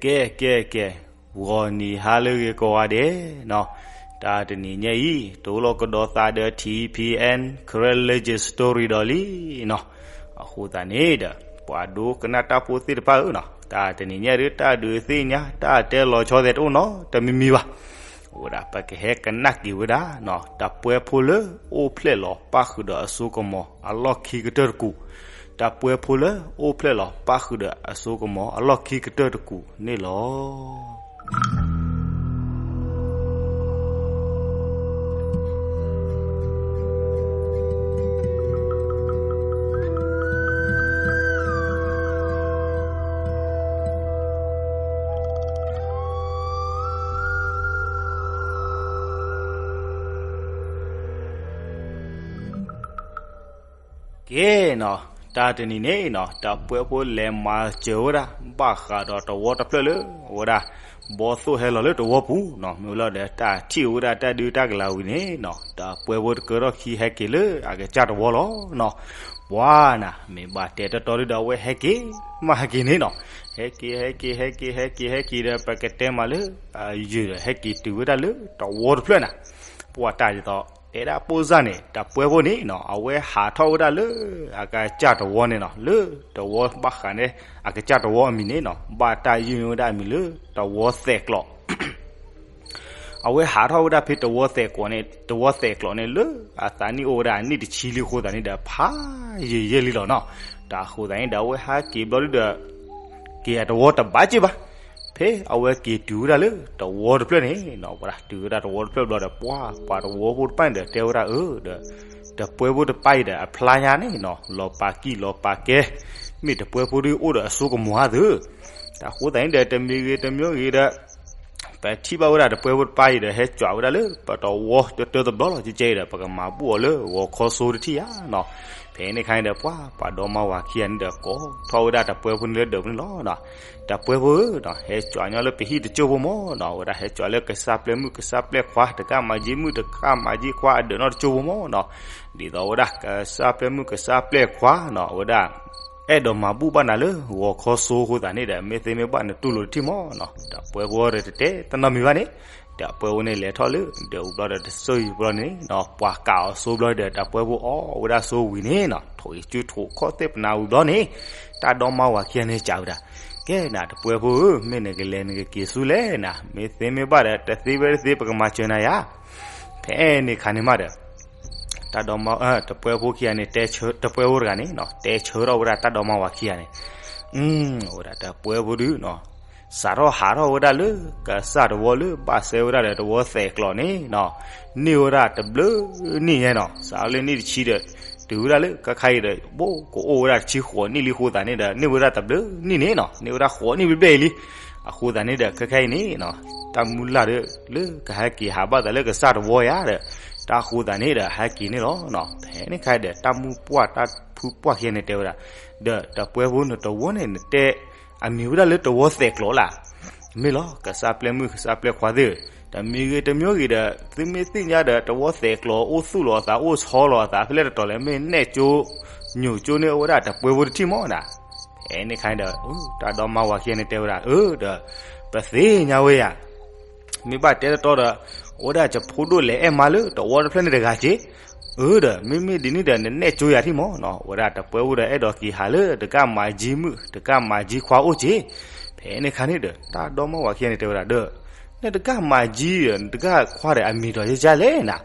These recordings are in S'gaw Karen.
ကဲ ကဲ ကဲ, ဂီၤနံၤဟါလၢအဂ့ၤကိးဂၤဒဲးနီၤ, တၢ်တနံၤညါအံၤ တအိၣ်လီၤကဒီးသးဒီး ထံၣ်ဖံအဲၣ် Karen Legend Story ဒီးလံနီၤ. အဃိသတးန့ၣ်ဒီး ပှၤဒိကနၣ်တၢ်ဖိသ့ၣ်တဖၣ်ဧၢနီၤ, တၢ်တနံၤညါဒုး တၢ်ဒုးသ့ၣ်ညါ တၢ်တဲလီၤဆီသဲးတအိၣ်နီတမံၤမံၤဘၣ်. အဝဲဒၣ်ပကဟဲကနၣ်က့ၤဝဲဒၣ်နီၤ, တၢ်ပှဲၤဖိလၢအိၣ်ဖျဲၣ်လီၤပၣ်ဃုာ်ဒီးအစိကမီၤအလီၢ်ခံကတၢၢ်တကူာ်, တၢ်ပှဲၤဖိလၢအိၣ်ဖျဲၣ်လီၤပၣ်ဃုာ်ဒီးအစိကမီၤအလီၢ်ခံကတၢၢ်တကူာ်န့ၣ်လီၤ. ကဲနီၤ, တၢ်တနံၤန့ၣ်နီၤ, တၢ်ပှဲၤဖိလဲၤမၤစၢၤဝဲဒၣ် ဘၣ်ဃးဒီးတဝီတဖျၢၣ်လၢ အဝဲဒၣ် ဘီသိၣ်ဟဲလီၤလၢတဝီပူၤနီၤ. မ့ၢ်လီၤဒီး တၢ်ထံၣ်ဝဲဒၣ်တၢ်ဒုးတၢ်ကလၤဝံၤန့ၣ်နီၤ, တၢ်ပှဲၤဖိတကၢထီၣ်ခံဟဲက့ၤလၢအကစၢ်တဝီလီၤနီၤ. ပှၤနၤ မ့ၢ်ဘၣ်တဲတတီဒုဒီး အဝဲဟဲက့ၤ မးဟဲက့ၤန့ၣ်နီၤ, ဟဲက့ၤ ဟဲက့ၤ ဟဲက့ၤ ဟဲက့ၤ ဟဲက့ၤဒီး ပကတဲမးလၢ အယုၢ်ဒီး ဟဲက့ၤတုၤဝဲဒၣ်လၢတဝီတဖျၢၣ်နၤ. ပှၤတၢ်ဒ်သိး အဲၣ်ဒၣ်ပိၢ်စၢ်န့ၣ် တၢ်ပှဲၤဖိန့ၣ်နီၤ, အဝဲဟးထီၣ်ဝဲဒၣ်လၢအကစၢ်တဝီန့ၣ်နီၤ, လၢတဝီဘၣ်ဃးန့ၣ် အကစၢ်တဝီအမံၤန့ၣ်နီၤ, ဘၣ်တၢ်ယုၢ်န့ၢ်ဝဲဒၣ်အမံၤလၢ တဝီသဲးကျိး အဝဲဟးထီၣ်ဝဲဒၣ်ဖဲတဝီသဲးကျိးန့ၣ်, တဝီသဲးကျိးန့ၣ် လၢအသးနံၣ်အိၣ်ဝဲဒၣ်နံၣ်တဆံလံအဃိသတးန့ၣ်ဒီး ဖးယံာ်ယဲၢ်လံလီၤနီၤ. တၢ်အဃိသတးန့ၣ်ဒီး အဝဲဟးက့ၤဘျီဒုဒီး က့ၤအတဝီတဘၣ်က့ၢ်ဘၣ်. ဖဲအဝဲက့ၤတုၤဝဲဒၣ်လၢတဝီတဖျၢၣ်န့ၣ်နီၤ, ဝဲဒၣ်တုၤဝဲဒၣ်တဝီတဖျၢၣ်ဘျီဒီး ပှၤ ပှၤတဝီဖိတဖၣ်န့ၣ်ဒီး တဲဝဲဒၣ်အၢဒီး တပှဲၤဖိတဖၣ်အံၤဒီး အဖျါညါန့ၣ်နီၤ, လီၤပာ်ကံၢ်လီၤပာ်ကဲ, မ့ၢ်တပှဲၤဖိဒုအိၣ်ဒီးအစိကမီၤဧါသၢ. တၢ်အဃိသတးန့ၣ်ဒီး တမံၤဂ့ၤတမံၤဂ့ၤဒီး ပထံၣ်ဘၣ်ဝဲဒၣ်တပှဲၤဖိတဖၣ်အံၤဒီး ဟဲကွၢ်ဝဲဒၣ်လၢပတဝီတတၢတဘျီလီၤ. ကဲကဲအံၤဒီး ပကမၤဘူၣ်အီၤလၢဂီၤခီစိတထံၣ်ဧါနီၤ. ဖဲန့ၣ်အခါန့ၣ်ဒီး ပှၤ ပှၤဒီမါဝၤခံဂၤန့ၣ်ဒီး ကိးထီၣ်ဝဲဒၣ်တပှဲၤဖိန့ၣ်လၢဒၢးပူၤန့ၣ်လီၤနီၤ. တပှဲၤဖိဧၢနီၤ, ဟဲကွၢ်ညီလၢပဟံၣ်တစိၢ်ဖိမၢ်နီၤ, ဝဲဒၣ်ဟဲကွၢ်လၢကစၢ်ပျဲမုၣ်ကစၢ်ပျဲခွါ တကးမၤကၠံမုၣ်တကးမၤကၠံခွါအဒၢးနီတစိၢ်ဖိမၢ်နီၤ. ဒ်သိးဝဲဒၣ်ကစၢ်ပျဲမုၣ်ကစၢ်ပျဲခွါနီၤ, ဝဲဒၣ် အဲၣ်ဒိးမၤဘူၣ်ဘၣ်နၤလၢဂီၤခီစိအဃိသတးန့ၣ်ဒီး မ့ၢ်သ့မ့ၢ်ဘၣ်နတူၢ်လိာ်တထံၣ်မၢ်နီၤ. တပှဲၤဖိဒီးတတဲတနီတမံၤဘၣ်န့ၣ်, တပှဲၤဖိန့ၣ်လဲၤထီၣ်လၢဒၢးပူၤဘျီဒီး တစိၢ်ယံၤဘျီန့ၣ်နီၤ, ပှၤကးအီၤစိဘျီဒီး တပှဲၤဖိအီၣ်ဝဲဒၣ်စိဝံၤန့ၣ်နီၤ, ထိၣ်အံၤစုထိၣ်ခီၣ်သ့ၣ်ပနၢ်ဝံၤဘျီန့ၣ်, တၢ်ဒီမါဝၤခံဂၤန့ၣ်စံးဝဲဒၣ်, ကဲနၤတပှဲၤဖိဧၢ, မ့ၢ်နကလဲၤနကက့ၤဆူလဲၣ်နၤ, မ့ၢ်သ့မ့ၢ်ဘၣ်ဒီး တသ့ဝဲတသ့ ပကမၤစၢၤနၤယၤ. ဖဲန့ၣ်အခါန့ၣ်မးဒီး တၢ်ဒီမါ တပှဲၤဖိခံဂၤန့ၣ် တပှဲၤဖိတဂၤန့ၣ်နီၤ တဲဆၢထီၣ်ဝဲဒၣ်တၢ်ဒီမါဝၤခံဂၤန့ၣ်, အဝဲဒၣ်တပှဲၤဖိဒုနီၤ, စးထီၣ်ဟးထီၣ်ဝဲဒၣ်လၢကစၢ်တဝီလၢဘၣ်စဲဝဲဒၣ်ဒီးတဝီသဲးကျိးန့ၣ်နီၤ, န့ၢ်ဝဲဒၣ်တဘျုးနံၣ်ညါနီၤ, စးထီၣ်လၢနံၣ်တဆံဒီး တုၤဝဲဒၣ်လၢခဲခါအံၤဒီး ဘိကအိၣ်ဝဲဒၣ်တဆံဃိးနံၣ်လံအဃိသတးန့ၣ်ဒီး န့ၢ်ဝဲဒၣ်တဘျုးနံၣ်န့ၣ်နီၤ, န့ၢ်ဝဲဒၣ်ဃိးနံၣ်ဘျဲၣ်ဘျဲၣ်အံၤလံ. အဃိသတးန့ၣ်ဒီး ခဲခါအံၤန့ၣ်နီၤ တၢ်မုၢ်လၢ်ဒီး လၢကဟဲက့ၤဟးဘၣ်သးလၢကစၢ်တဝီယၤဒီး တၢ်အဃိသတးန့ၣ်ဒီး ဟဲက့ၤန့ၣ်လီၤနီၤ. ဖဲန့ၣ်ခါဒီး တၢ်မုၣ်ပှၢ်တၢ်ဖုပှၢ်ခံဂၤန့ၣ်တဲဝဲဒၣ်, ဒီးတပှဲၤဖိနတဝီန့ၣ် နတဲ အမံၤဝဲဒၣ်လၢတဝီသဲးကျိးလၢ်. မ့ၢ်လီၤ ကစၢ်ပျဲမုၣ်ကစၢ်ပျဲခွါသ့ၣ်ဧၢ, တမံၤဂ့ၤတမံၤဂ့ၤဒီး သုမ့ၢ်သ့ၣ်ညါဒီး တဝီသဲးကျိးအိၣ်သူၣ်လီၤအသး အိၣ်ဆီလီၤအသး ဖဲလဲၣ်တတီၤလဲၣ် မ့ၢ်နဲၣ်ကၠိ ညိးကၠိန့ၢ်အဝဲဒၣ်တပှဲၤဖိတထံၣ်မၢ်နၤ. ဖဲန့ၣ်ခါဒီး တၢ်ဒီမါဝၤခံဂၤန့ၣ်တဲဝဲဒၣ် အၢ ဒီး ပသ့ၣ်ညါဝဲယၤ မ့ၢ်ဘၣ်တဲတတီဒီး အဝဲဒၣ်ယဖိဒိၣ်လဲၤအဲၣ်မါလၢတဝီတဖျၢၣ်န့ၣ်တဂၤက့ၤ, အၢ ဒီး မ့မ့ၢ်ဒ်န့ၣ်ဒီး နနဲၣ်ကၠိယၤထံၣ်မၢ်နီၤ, အဝဲဒၣ်တပှဲၤဖိဒီးအဲၣ်ဒိးက့ၤဟးလၢတကးမၤကၠံမုၣ် တကးမၤကၠံခွါအိၣ်က့ၤ, ဖဲန့ၣ်ခါန့ၣ်ဒီး တၢ်ဒီမါဝၤခံဂၤန့ၣ်တဲဝဲဒၣ်ဒီး နတကးမၤကၠံဒီး နတကးခွါဒီးအမံၤဒီးယကလဲၣ်နၤ,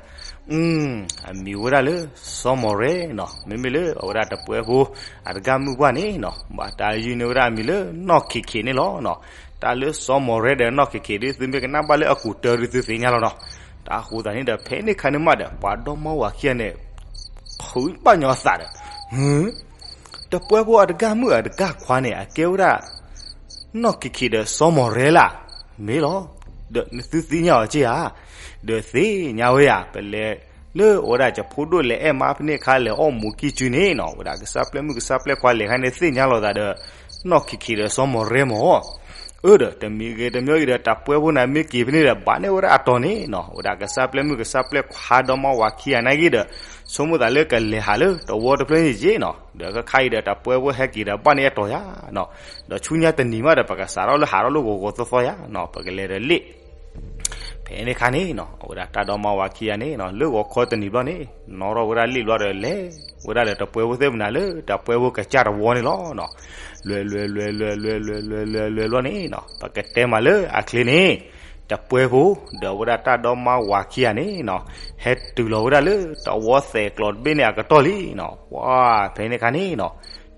အမံၤဝဲဒၣ်လၢ စီၤမီၢ်ရဲနီၤ, မ့မ့ၢ်လၢအဝဲဒၣ်တပှဲၤဖိ အတဂၤမုၣ်ပှၢ်န့ၣ်နီၤ, ဘၣ်တၢ်ယုၢ်န့ၢ်ဝဲဒၣ်အမံၤလၢနီၢ်ခ့ၣ်ခ့ၣ်န့ၣ်လီၤနီၤ. တၢ်လၢစီၤမီၢ်ရဲဒီးနီၢ်ခ့ၣ်ခ့ၣ်ဒီး သုမ့ၢ်ကနၣ်ဘၣ်လၢအကူးတၢ်ဒီးသုသ့ၣ်ညါလီၤနီၤ. တၢ်အဃိသတးန့ၣ်ဒီး ဖဲန့ၣ်ခါန့ၣ်မးဒီး ပှၤဒီမါဝၤခံဂၤန့ၣ် ဃုဘၣ်ညီအသးဒီး တပှဲၤဖိအတဂၤမုၣ်အတဂၤခွါန့ၣ် အကဲဝဲဒၣ် နီၢ်ခ့ၣ်ခ့ၣ်ဒီးစီၤမီၢ်ရဲလၢ်, မ့ၢ်လီၤ. ဒီးနသုသ့ၣ်ညါအီၤက့ဧါ, ဒီးသ့ၣ်ညါဝဲဧါ, ပလဲၤလၢအဝဲဒၣ်ယဖိဒိၣ်လဲၤအဲၣ်မါဖဲန့ၣ်အခါ လဲၤအီၣ်မူၤကံၢ်စုန့ၣ်နီၤ, ဝဲဒၣ်ကစၢ်ပျဲၢ်မုၣ်ကစၢ်ပျဲၢ်ခွါလဲၤခါန့ၣ် သ့ၣ်ညါလိာ်သးဒီး နီၢ်ခ့ၣ်ခ့ၣ်ဒီးစီၤမီၢ်ရဲမၢ် အၢဒီး တမံၤဂ့ၤတမံၤဂ့ၤဒီး တၢ်ပှဲၤဖိန့ၣ်မ့ၢ်က့ၤဖဲန့ၣ်ဒီး ဘၣ်န့ၢ်ဝဲဒၣ်အတီၢ်န့ၣ်နီၤ, ဝဲဒၣ်ကစၢ်ပျဲၢ်မုၣ်ကစၢ်ပျဲၢ်ခွါဒီမါဝၤခံဂၤနာ်က့ဒီး ဆိကမိၣ်သးလၢကလဲၤဟးလၢတဝီတဖျၢၣ်န့ၣ်ယ့ၣ်နီၤ, ဒီးခဲခါအံၤဒီး တၢ်ပှဲၤဖိဟဲက့ၤဒီး ဘၣ်န့ၢ်အတီၢ်ယါနီၤ, ဒီးဆူညါတနံၤမးဒီး ပကစးထီၣ်လၢဟးထီၣ်လၢဂီၤဂီၤသီသီယါနီၤ, ပကလဲၤဒီးလ့ၣ် ဖဲန့ၣ်ခါန့ၣ်နီၤ အဝဲဒၣ်တၢ်ဒီမါဝၤခံဂၤန့ၣ်နီၤ လၢဂီၤခီတနံၤဘျီန့ၣ် နီၣ်ထီၣ်ဝဲဒၣ်လ့ၣ်ဘျီဒီး လဲၤဝဲဒၣ်ဒီးတပှဲၤဖိသ့ၣ်မနုၤလၢ တပှဲၤဖိကစၢ်တဝီန့ၣ်လီၤနီၤ, လွဲၤလွဲၤလွဲၤလွဲၤလွဲၤလွဲၤလွဲၤလွဲၤလွဲၤလွဲၤလွဲၤလွဲၤန့ၣ်နီၤ, ပကတဲမးလၢအချ့န့ၣ် တပှဲၤဖိ ဒီးဝဲဒၣ်တၢ်ဒီမါဝၤခံဂၤန့ၣ်နီၤ ဟဲတုၤလီၤဝဲဒၣ်လၢတဝီသဲးကျိးတဘ့ၣ်န့ၣ်အကတီၢ်လံနီၤ, ပှၤဖဲန့ၣ်ခါန့ၣ်နီၤ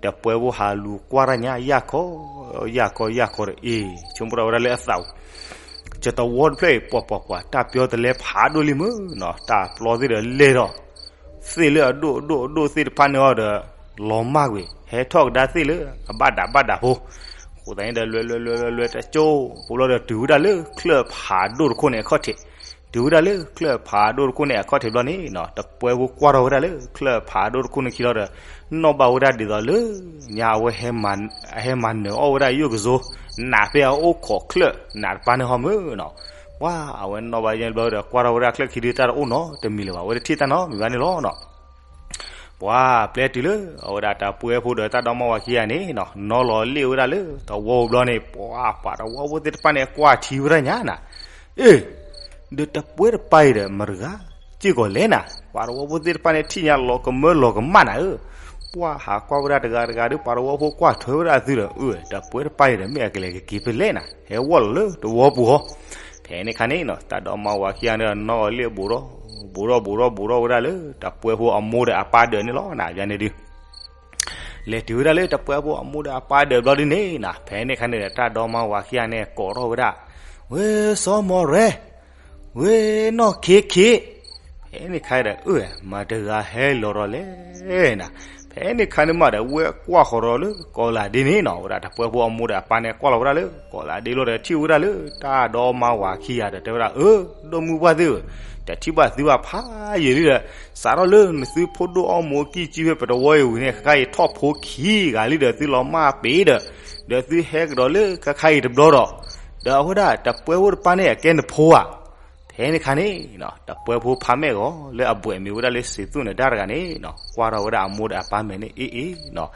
တပှဲၤဖိဟးလူၤကွၢ်တၢ်ညါ ယၢ်ခီ ယၢ်ခီ ယၢ်ခီဒီး အ့ၣ် ဆိကမိၣ်ထီၣ်ဝဲဒၣ်လၢအသးပူၤ ကတဝီတဖျၢၣ်အံၤ ပှၤပှၤပှၤ တၢ်ပျီတလဲဖးဒိၣ်လံမုၢ်နီၤ, တၢ်ပျီသ့ၣ်ဒီးလဲၢ်ထီၣ် သ့ၣ်လၢအဒိၣ်အဒိၣ်အဒိၣ်သ့ၣ်တဖၣ်န့ၣ်အီၤဒီး လီၤမၢ်ကွံာ် ဟဲထီၣ်ကဒါသ့ၣ်လၢအဘၣ်ဒးဘၣ်ဒးဖိ, အဃိသတးန့ၣ်ဒီး လွဲၤလွဲၤလွဲၤလွဲၤလွဲၤလွဲၤ တကၠိဖိလီၤဒီး တုၤဝဲဒၣ်လၢချၢၣ်ဖးဒိၣ်တခိၣ်န့ၣ်အခီၣ်ထံး, တုၤဝဲဒၣ်လၢချၢၣ်ဖးဒိၣ်တခိၣ်န့ၣ်အခီၣ်ထံးဘျီန့ၣ်နီၤ တပှဲၤဖိကွၢ်ထီၣ်ဝဲဒၣ်လၢချၢၣ်ဖးဒိၣ်တခိၣ်န့ၣ်ခံလီၤဒီး နီၣ်ဘၣ်ဝဲဒၣ်ဒ်သိးလၢ ညါအဝဲ အဟဲမၤနၢၤအီၣ်ဝဲဒၣ်ယိၣ်ကစိ နးဖဲအအိၣ်ခိးချၢၣ်နးတပၤန့ၣ်ဟီမုၢ်နီၤ, ပှၤအဝဲနီၣ်ဘၣ်ယဲၢ်ဘျီဒီး ကွၢ်ထီၣ်ဝဲဒၣ်ချၢၣ်ခံဒုတၢ်တအိၣ်နီတမံၤလၢၤဘၣ်, အဝဲတထံၣ်တၢ်နီတမံၤဘၣ်န့ၣ်လီၤနီၤ. ပှၤပျဲတုၤလၢ အဝဲဒၣ်တၢ်ပှဲၤဖိဒီးတၢ်ဒီမါဝၤခံဂၤန့ၣ်နီၤ နီၣ်လီၤလ့ၣ်ဝဲဒၣ်လၢတဝီဘျီန့ၣ် ပှၤပှၤတဝီဖိသ့ၣ်တဖၣ်န့ၣ် ကွၢ်ထံဝဲဒၣ်ညါနၤ, အ့ၣ် ဒီးတပှဲၤတပၤအံၤဒီး မတၤတဂၤ စ့ၢ်ကီးလဲၣ်နၤ, ပှၤတဝီဖိသ့ၣ်တဖၣ်န့ၣ် ထံၣ်ညါလီၤကမၢလီၤကမၣ်နၤဧၢ, ပှၤဟးကွၢ်ဝဲဒၣ်တဂၤတဂၤဒီး ပှၤတဝီဖိကွၢ်ထွဲဝဲဒၣ်သုဒီး အၢ တပှဲၤတပၤအံၤဒီး မ့ၢ်အကလဲၤကက့ၤဖဲလဲၣ်နၤ ဟဲဝီၣ်လီၤလၢတဝီပူၤဟီ ဖဲန့ၣ်ခါန့ၣ်နီၤ တၢ်ဒီမါဝၤခံဂၤန့ၣ်ဒီး နီၣ်အီၤလ့ၣ်ဘူးထီၣ် ဘူးထီၣ်ဘူးထီၣ်ဘူးထီၣ်ဝဲဒၣ်လၢ တပှဲၤဖိအမိၢ်ဒီးအပၢ်ဒၢးန့ၣ်လီၤနၤ ယၤန့ၣ်ဒုး လဲၤတုၤဝဲဒၣ်လၢတပှဲၤဖိအမိၢ်ဒီးအပၢ်ဒၢးဘျီဒုန့ၣ်နၤ ဖဲန့ၣ်ခါန့ၣ်ဒီး တၢ်ဒီမါဝၤခံဂၤန့ၣ် ကိးထီၣ်ဝဲဒၣ် ဝ့ၢ်စီၤမီၢ်ရဲ ဝ့ၢ်နီၢ်ခ့ခ့, ဖဲန့ၣ်ခါဒီး အၢ မတၤတဂၤဟဲလီၤဒီးလဲၣ်နၤ, ဖဲန့ၣ်ခါန့ၣ်မးဒီး ဝဲကွၢ်ဃီၤဒီးလၢကီးလးဒ့န့ၣ်နီၤ, ဝဲဒၣ်တပှဲၤဖိအမိၢ်ဒီးအပၢ်န့ၣ် ကွၢ်လီၤဝဲဒၣ်လၢကီးလးဒ့လီၤဒီး ထံၣ်ဝဲဒၣ်လၢတၢ်ဒီမါဝၤခံဂၤဒီး တဲဝဲဒၣ် အၢ ဒီမုၢ်ပှၢ်သ့ၣ်ဧၢ, တထံၣ်ဘၣ်သုဘၣ်ဖးယံာ်လံဒီး စးထီၣ်လၢနသုဖိဒိၣ်အီၣ်မူးကံၢ်ကံၢ်ဖဲပတဝီအံၤဝံၤန့ၣ် ခဲခါအံၤထီၣ်ဖိခံဂၤလံဒီး သုလီၤမၢ်ပ့ၤဒီး ဒီးသုဟဲကဒီးလၢခဲခါအံၤတဘျီဒီး ဒီးအဝဲဒၣ်တပှဲၤဖိတပၢ်န့ၣ် အကဲနဖိဧါ ဖဲန့ၣ်ခါန့ၣ် တပှဲၤဖိဖးမဲာ်ဂီၤ လၢအဘှဲးမ့ၢ်ဝဲဒၣ်လၢစံးသူၣ်န့ၣ် တၢ်တဂၤန့ၣ် ကွၢ်ထီၣ်ဝဲဒၣ်အမိၢ်ဒီးအပၢ်မဲာ်န့ၣ် အ့ၣ်အ့ၣ်နီၤ,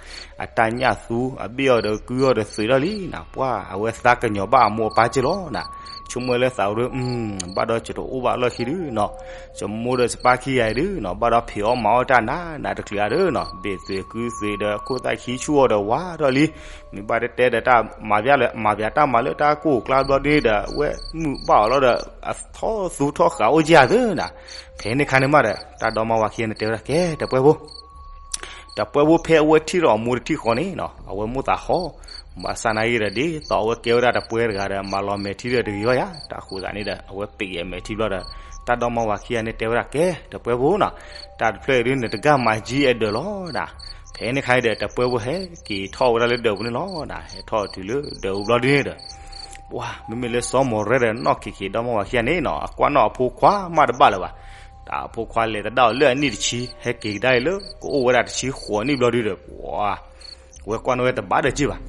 အတၢ်ညၣ်သူ အဘ့ၣ်အီၤဒီးကုၢ်အီၤဒီးသုးထီၣ်လံနီၤ, ပှၤအဝဲသးကညီၤဘၣ်အမိၢ်အပၢ်က့ၢ်လီၤနီၤ, ဆိကမိၣ်လၢသးဝဲဒၣ် ဘၣ်ဒီးယတအိၣ်ဘၣ်လီၢ်ခံဒုနီၤ, ယမိၢ်ဒီးယပၢ်ခံဂၤအံၤဒုနီၤ ဘၣ်ဒီးဖံးအီၣ်မၤအီၣ်တၢ်နးနးတချုးဧါဒုနီၤ, ဘ့ၣ်သုးကုၢ်သုးဒီးခိၣ်သၣ်ခံဆူၣ်အီၤဒီးဝါထီၣ်လံ, မ့ၢ်ဘၣ်တဲတဲဒီးတၢ်မၤဘၣ်လၢ မၤဘၣ်တၢ်မၤလၢတၢ်ကိၢ်ကျါဘျီဒုဒီး အဝဲမုာ်ဘၣ်အီၤလီၤဒီး အထီၣ်သူထီၣ်ဃာ်အိၣ်က့ၢ်ဧါသုနီၤ, ဖဲန့ၣ်ခါန့ၣ်မးဒီး တၢ်ဒီမါဝၤခံဂၤန့ၣ်တဲဝဲဒၣ် ကဲ တပှဲၤဖိ တပှဲၤဖိဖဲအဝဲထံၣ်ဒီးအမိၢ်တထံၣ်ဃီန့ၣ်နီၤ အဝဲမိၢ်သးဟီၣ်, ဘၣ်ဆၣ်နာ်က့ဒီးဒ်သိးအဝဲကဲဝဲဒၣ်တပှဲၤတဂၤဒီး မၤလီၤမဲာ်ထံဒီးတဂ့ၤအီၤယါ, တၢ်ဃိသးန့ၣ်ဒီး အဝဲပ့ၤမဲာ်ထံဘျီဒီး တၢ်ဒီမါဝၤခံဂၤန့ၣ်တဲဝဲဒၣ် ကဲ တပှဲၤဖိနီၤ, တၢ်တဖျၢၣ်အံၤဒုန့ၣ် တဂၤမၤကၠံအဒၢးလီၤနီၤ, ဖဲန့ၣ်ခါအံၤဒီး တပှဲၤဖိဟဲက့ၤထီၣ်ဝဲဒၣ်လၢဒၢးပူၤန့ၣ်လီၤနီၤ, ဟဲထီၣ်တုၤလၢဒၢးပူၤဘျီဒုန့ၣ်ဒီး ပှၤ မ့မ့ၢ်လၢစီၤမီၢ်ရဲဒီးနီၢ်ခံခံဒီမါဝၤခံဂၤန့ၣ်နီၤ အကွၢ်နီၣ်အဖိခွါမးတဘၣ်လၢၤဘၣ်, တၢ်အဖိခွါလဲၤသဒၣ်အီၤလၢအနံၣ်တဆံ ဟဲက့ၤကဒါအံၤလၢ ကအိၣ်ဝဲဒၣ်တဆံဃိးနံၣ်ဘျီဒုဒီး ပှၤ အဝဲကွၢ်နီၣ်ဝဲတဘၣ်ဒီးက့ၢ်ဘၣ်,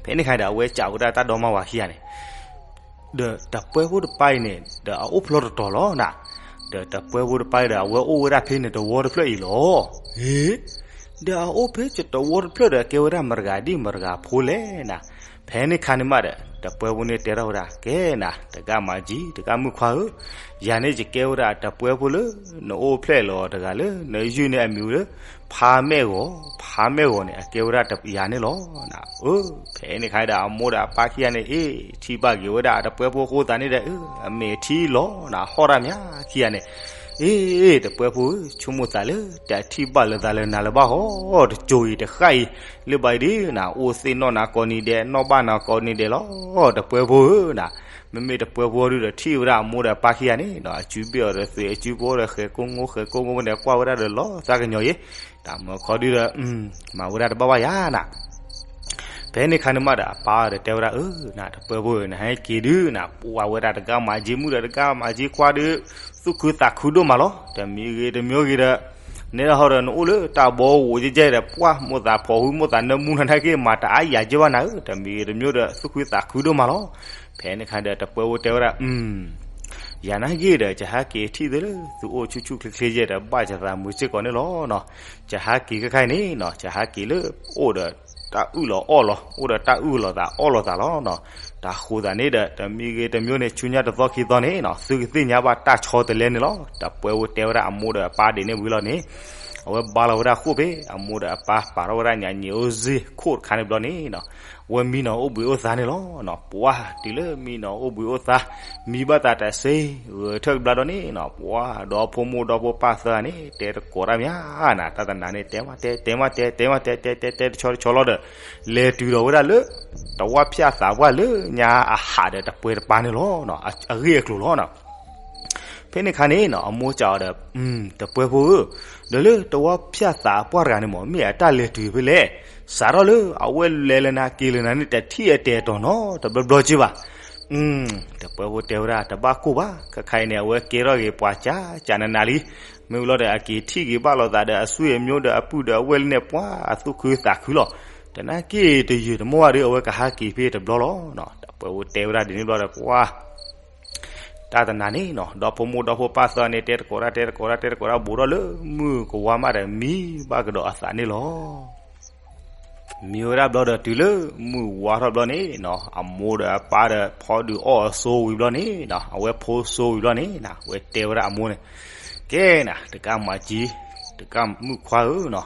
ဖဲန့ၣ်ခါဒီး အဝဲစံးဝဲဒၣ်တၢ်ဒီမါဝၤခံဂၤန့ၣ် ဒီးတပှဲၤဖိတပၢ်အံၤန့ၣ် ဒီးအအိၣ်ဖျီတတီၤလီၤနၤ, ဒီးတပှဲၤဖိတပၢ်အံၤဒီး အဝဲအိၣ်ဝဲဒၣ်ဖဲန့ၣ်တဝီတဖျၢၣ်အံၤလီၤ, ဟ့ ဒီးအအိၣ်ဖဲတဝီတဖျၢၣ်ဒီး အကဲဝဲဒၣ်မတၤတဂၤဒ်မတၤတဂၤဖိလဲၣ်နၤ, ဖဲန့ၣ်ခါန့ၣ်မးဒီး တပှဲၤဖိန့ၣ်တဲထီၣ်ဝဲဒၣ် ကဲနၤ တဂၤမၤကၠံ တဂၤမုၣ်ခွါဧၢ, ယၤန့ၣ်ယကဲဝဲဒၣ်တပှဲၤဖိလၢ နအိၣ်ဖျဲၣ်လီၤတဂၤလၢ နယုၢ်န့ၢ်အမံၤဝဲလၢ ဖါမဲာ်ဂီၤ, ဖါမဲာ်ဂီၤန့ၣ် အကဲဝဲဒၣ်ယၤန့ၣ်လီၤနၤ, အၢ ဖဲန့ၣ်ခါဒီး အမိၢ်ဒီးအပၢ်ခံဂၤန့ၣ် အ့ၣ် ထံၣ်ဘၣ်က့ၤဝဲဒၣ်တပှဲၤဖိအဃိသတးန့ၣ်ဒီး အမဲာ်ထံလီၤနၤ ဟီၣ်တၢ်မးခံဂၤန့ၣ် အ့ၣ် တပှဲၤဖိဧၢ ဆိကမိၣ်သးလၢ တထံၣ်ဘၣ်လၢၤသးလၢနၤလၢၤဘၣ်ဟီ တစိၤအံၤတဃၣ်အံၤ လၢဘၣ်အံၤဒုးနၤ အိၣ်သ့ၣ်နီၣ်နၤကိးနံၤဒဲး နီၣ်ဘၣ်နၤကိးနံၤဒဲးလီၤ တပှဲၤဖိဧၢနၤ, မ့မ့ၢ်တပှဲၤဖိဒုးဒီး ထံၣ်ဝဲဒၣ်အမိၢ်ဒီးအပၢ်ခံဂၤန့ၣ် အစုဘ့ၣ်အီၤဒီးသုး အစုဖိဒီးဃဲၤကိၢ်ငိ ဃဲၤကိၢ်ငိန့ၣ် ကွၢ်ဝဲဒၣ်ဒီးလီၤသးကညီၤအံၤ, တၢ်မၢခီဒုးဒီး မၤဝဲဒၣ်တဘၣ်ဘၣ်ယါနၤ ဖဲန့ၣ်ခါန့ၣ်မးဒီး အပၢ်ဒီးတဲဝဲဒၣ် အၢ နၤ တပှဲၤဖိဧၢ နဟဲက့ၤဒုးနၤ ပှၤဝဲဒၣ်တဂၤမၤကၠံမုၣ်ဒီးတဂၤမၤကၠံခွါဒုး သူၣ်ခုသးခုဒိၣ်မးလီၤ. တမံၤဂ့ၤတမံၤဂ့ၤဒီး နဲဒၣ်ဟီဒီးနအိၣ်လၢတၢ်ဘီဧိၤယဲၢ်ယဲၢ်ဒီး ပှၢ်မိၢ်သးဖိးဟု မိၢ်သးနၢမူနၤနာ်က့ မၤတအါယၤက့ဘၣ်နၤဧၢ, တမံၤတမံၤဒီး သူၣ်ခုသးခုဒိၣ်မးလီၤ. ဖဲန့ၣ်ခါဒီး တပှဲၤဖိတဲဝဲဒၣ်, ယၤနာ်က့ဒီး ယဟဲက့ၤထံၣ်သုလၢ သုအိၣ်ဆူၣ်ဆူၣ်ချ့ချ့ယဲၢ်ဒီး ဘၣ်ယသးမုာ်စ့ၢ်ကီးန့ၣ်လီၤနီၤ. ယဟဲက့ၤခဲခါအံၤန့ၣ်နီၤ ယဟဲက့ၤလၢအိၣ်ဒီး တၢ်အုၣ်လီၤအီၣ်လီၤ, အိၣ်ဒီးတၢ်အုၣ်လီၤသးအီၣ်လီၤသးလီၤနီၤ. တၢ်ဃိသးန့ၣ်ဒီး တမံၤဂ့ၤတမံၤန့ၣ် ဆူညါတသီခံသီန့ၣ်နီၤ သုကသ့ၣ်ညါဘၣ်တၢ်ဆီတလဲန့ၣ်လီၤ. တပှဲၤဖိတဲဝဲဒၣ်အမိၢ်ဒီးအပၢ်ဒ်န့ၣ်ဝံၤလီၤန့ၣ် အဝဲဘါလီၤဝဲဒၣ်ဃိၣ်ဖဲ အမိၢ်ဒီးအပၢ်ပာ်ထီၣ်ဝဲဒၣ်ညၣ်ညိၣ်အိၣ်စ့ၢ်ခိၣ်တခါန့ၣ်ဘျီန့ၣ်နီၤ အဝဲမံနီၤအိၣ်ဘှံးအိၣ်သါန့ၣ်လီၤနီၤ. ပှၢ်တုၤလၢမံနီၤအိၣ်ဘှံးအိၣ်သါ မံဘၣ်သးတစ့ၢ် ဂဲၤထၢၣ်ကဘျါဒီးန့ၣ်နီၤ ပှၢ်ဒီဖိမိၢ်ဒီဖိပၢ်သၢဂၤန့ၣ် တဲတကိးတၢ်မးနၤ တၢ်တနၤန့ၣ် တဲမးတဲ တဲမးတဲ တဲမးတဲ တဲတဲတဲတဆီတဆီလီၤဒီး လဲၤတုၤဒီးဝဲဒၣ်လၢ တဝၢ်ဖၠၣ်သးပှၢ်လၢညါအဟးဒီးတပှဲၤတပၢ်န့ၣ်လီၤ. အဂ့ၢ်အကျိၤလီၤနီၤ. ဖဲန့ၣ်ခါန့ၣ်နီၤ အမိၢ်စံးအီၤဒီး, တပှဲၤဖိဧၢ, ဒီးလၢတဝၢ်ဖၠၣ်သးပှၢ်တဂၤန့ၣ်မ့ၢ် မ့ၢ်အတၢ်လဲၤတုၤဖဲလဲၣ်, စးထီၣ်လၢအဝဲလဲၤလၢနၤက့ၤလၢနၤန့ၣ် တထံၣ်အတဲာ်တီၤနီတဘျီဘျီက့ဘၣ်. တပှဲၤဖိတဲဝဲဒၣ် တဘၣ်ကိၢ်ဘၣ်, ခဲခါအံၤန့ၣ် အဝဲကဲထီၣ်က့ၤပှၤကၠးကၠးနးနးလံ. မ့ၢ်ဝံၤလီၤဒီး အက့ၤထံၣ်က့ၤဘၣ်လိာ်သးဒီးအဆွေအမျိုးဒီးအပုၢ်ဒီးအဝဲၢ်လံန့ၣ် ပှၢ်အသူၣ်ခုသးခုလီၤ. တနာ်က့ၢ်တယုၢ်တမီၢ်ဘၣ်ဒီး အဝဲကဟဲက့ၤဖဲတဘျီလီၤ. တပှဲၤဖိတဲဝဲဒၣ်ဒ်န့ၣ်ဘျီဒီး ပှၢ် တၢ်တနၤန့ၣ်နီၤ ဒီဖိမိၢ်ဒီဖိပၢ်သၢဂၤန့ၣ် တဲတကိးတၢ် တဲတကိးတၢ် တဲတကိးတၢ် ဘူးထီၣ်လၢမုၢ်ကဝါမးဒီး မံဘၣ်ကဒီးအသးန့ၣ်လီၤ. မံဝဲဒၣ်ဘျီဒီး တုၤလၢမုၢ်ဝါထီၣ်ဘျီန့ၣ်နီၤ အမိၢ်ဒီးအပၢ်ဒီး ဖီဒုးအီၣ်အစိဝံၤဘျီန့ၣ်နီၤ အဝဲဖိစိဝံၤဘျီန့ၣ်နီၤ အဝဲတဲဝဲဒၣ်အမိၢ်န့ၣ်, ကဲနၤ တကးမၤကၠံ တကးမုၣ်ခွါဧၢနီၤ,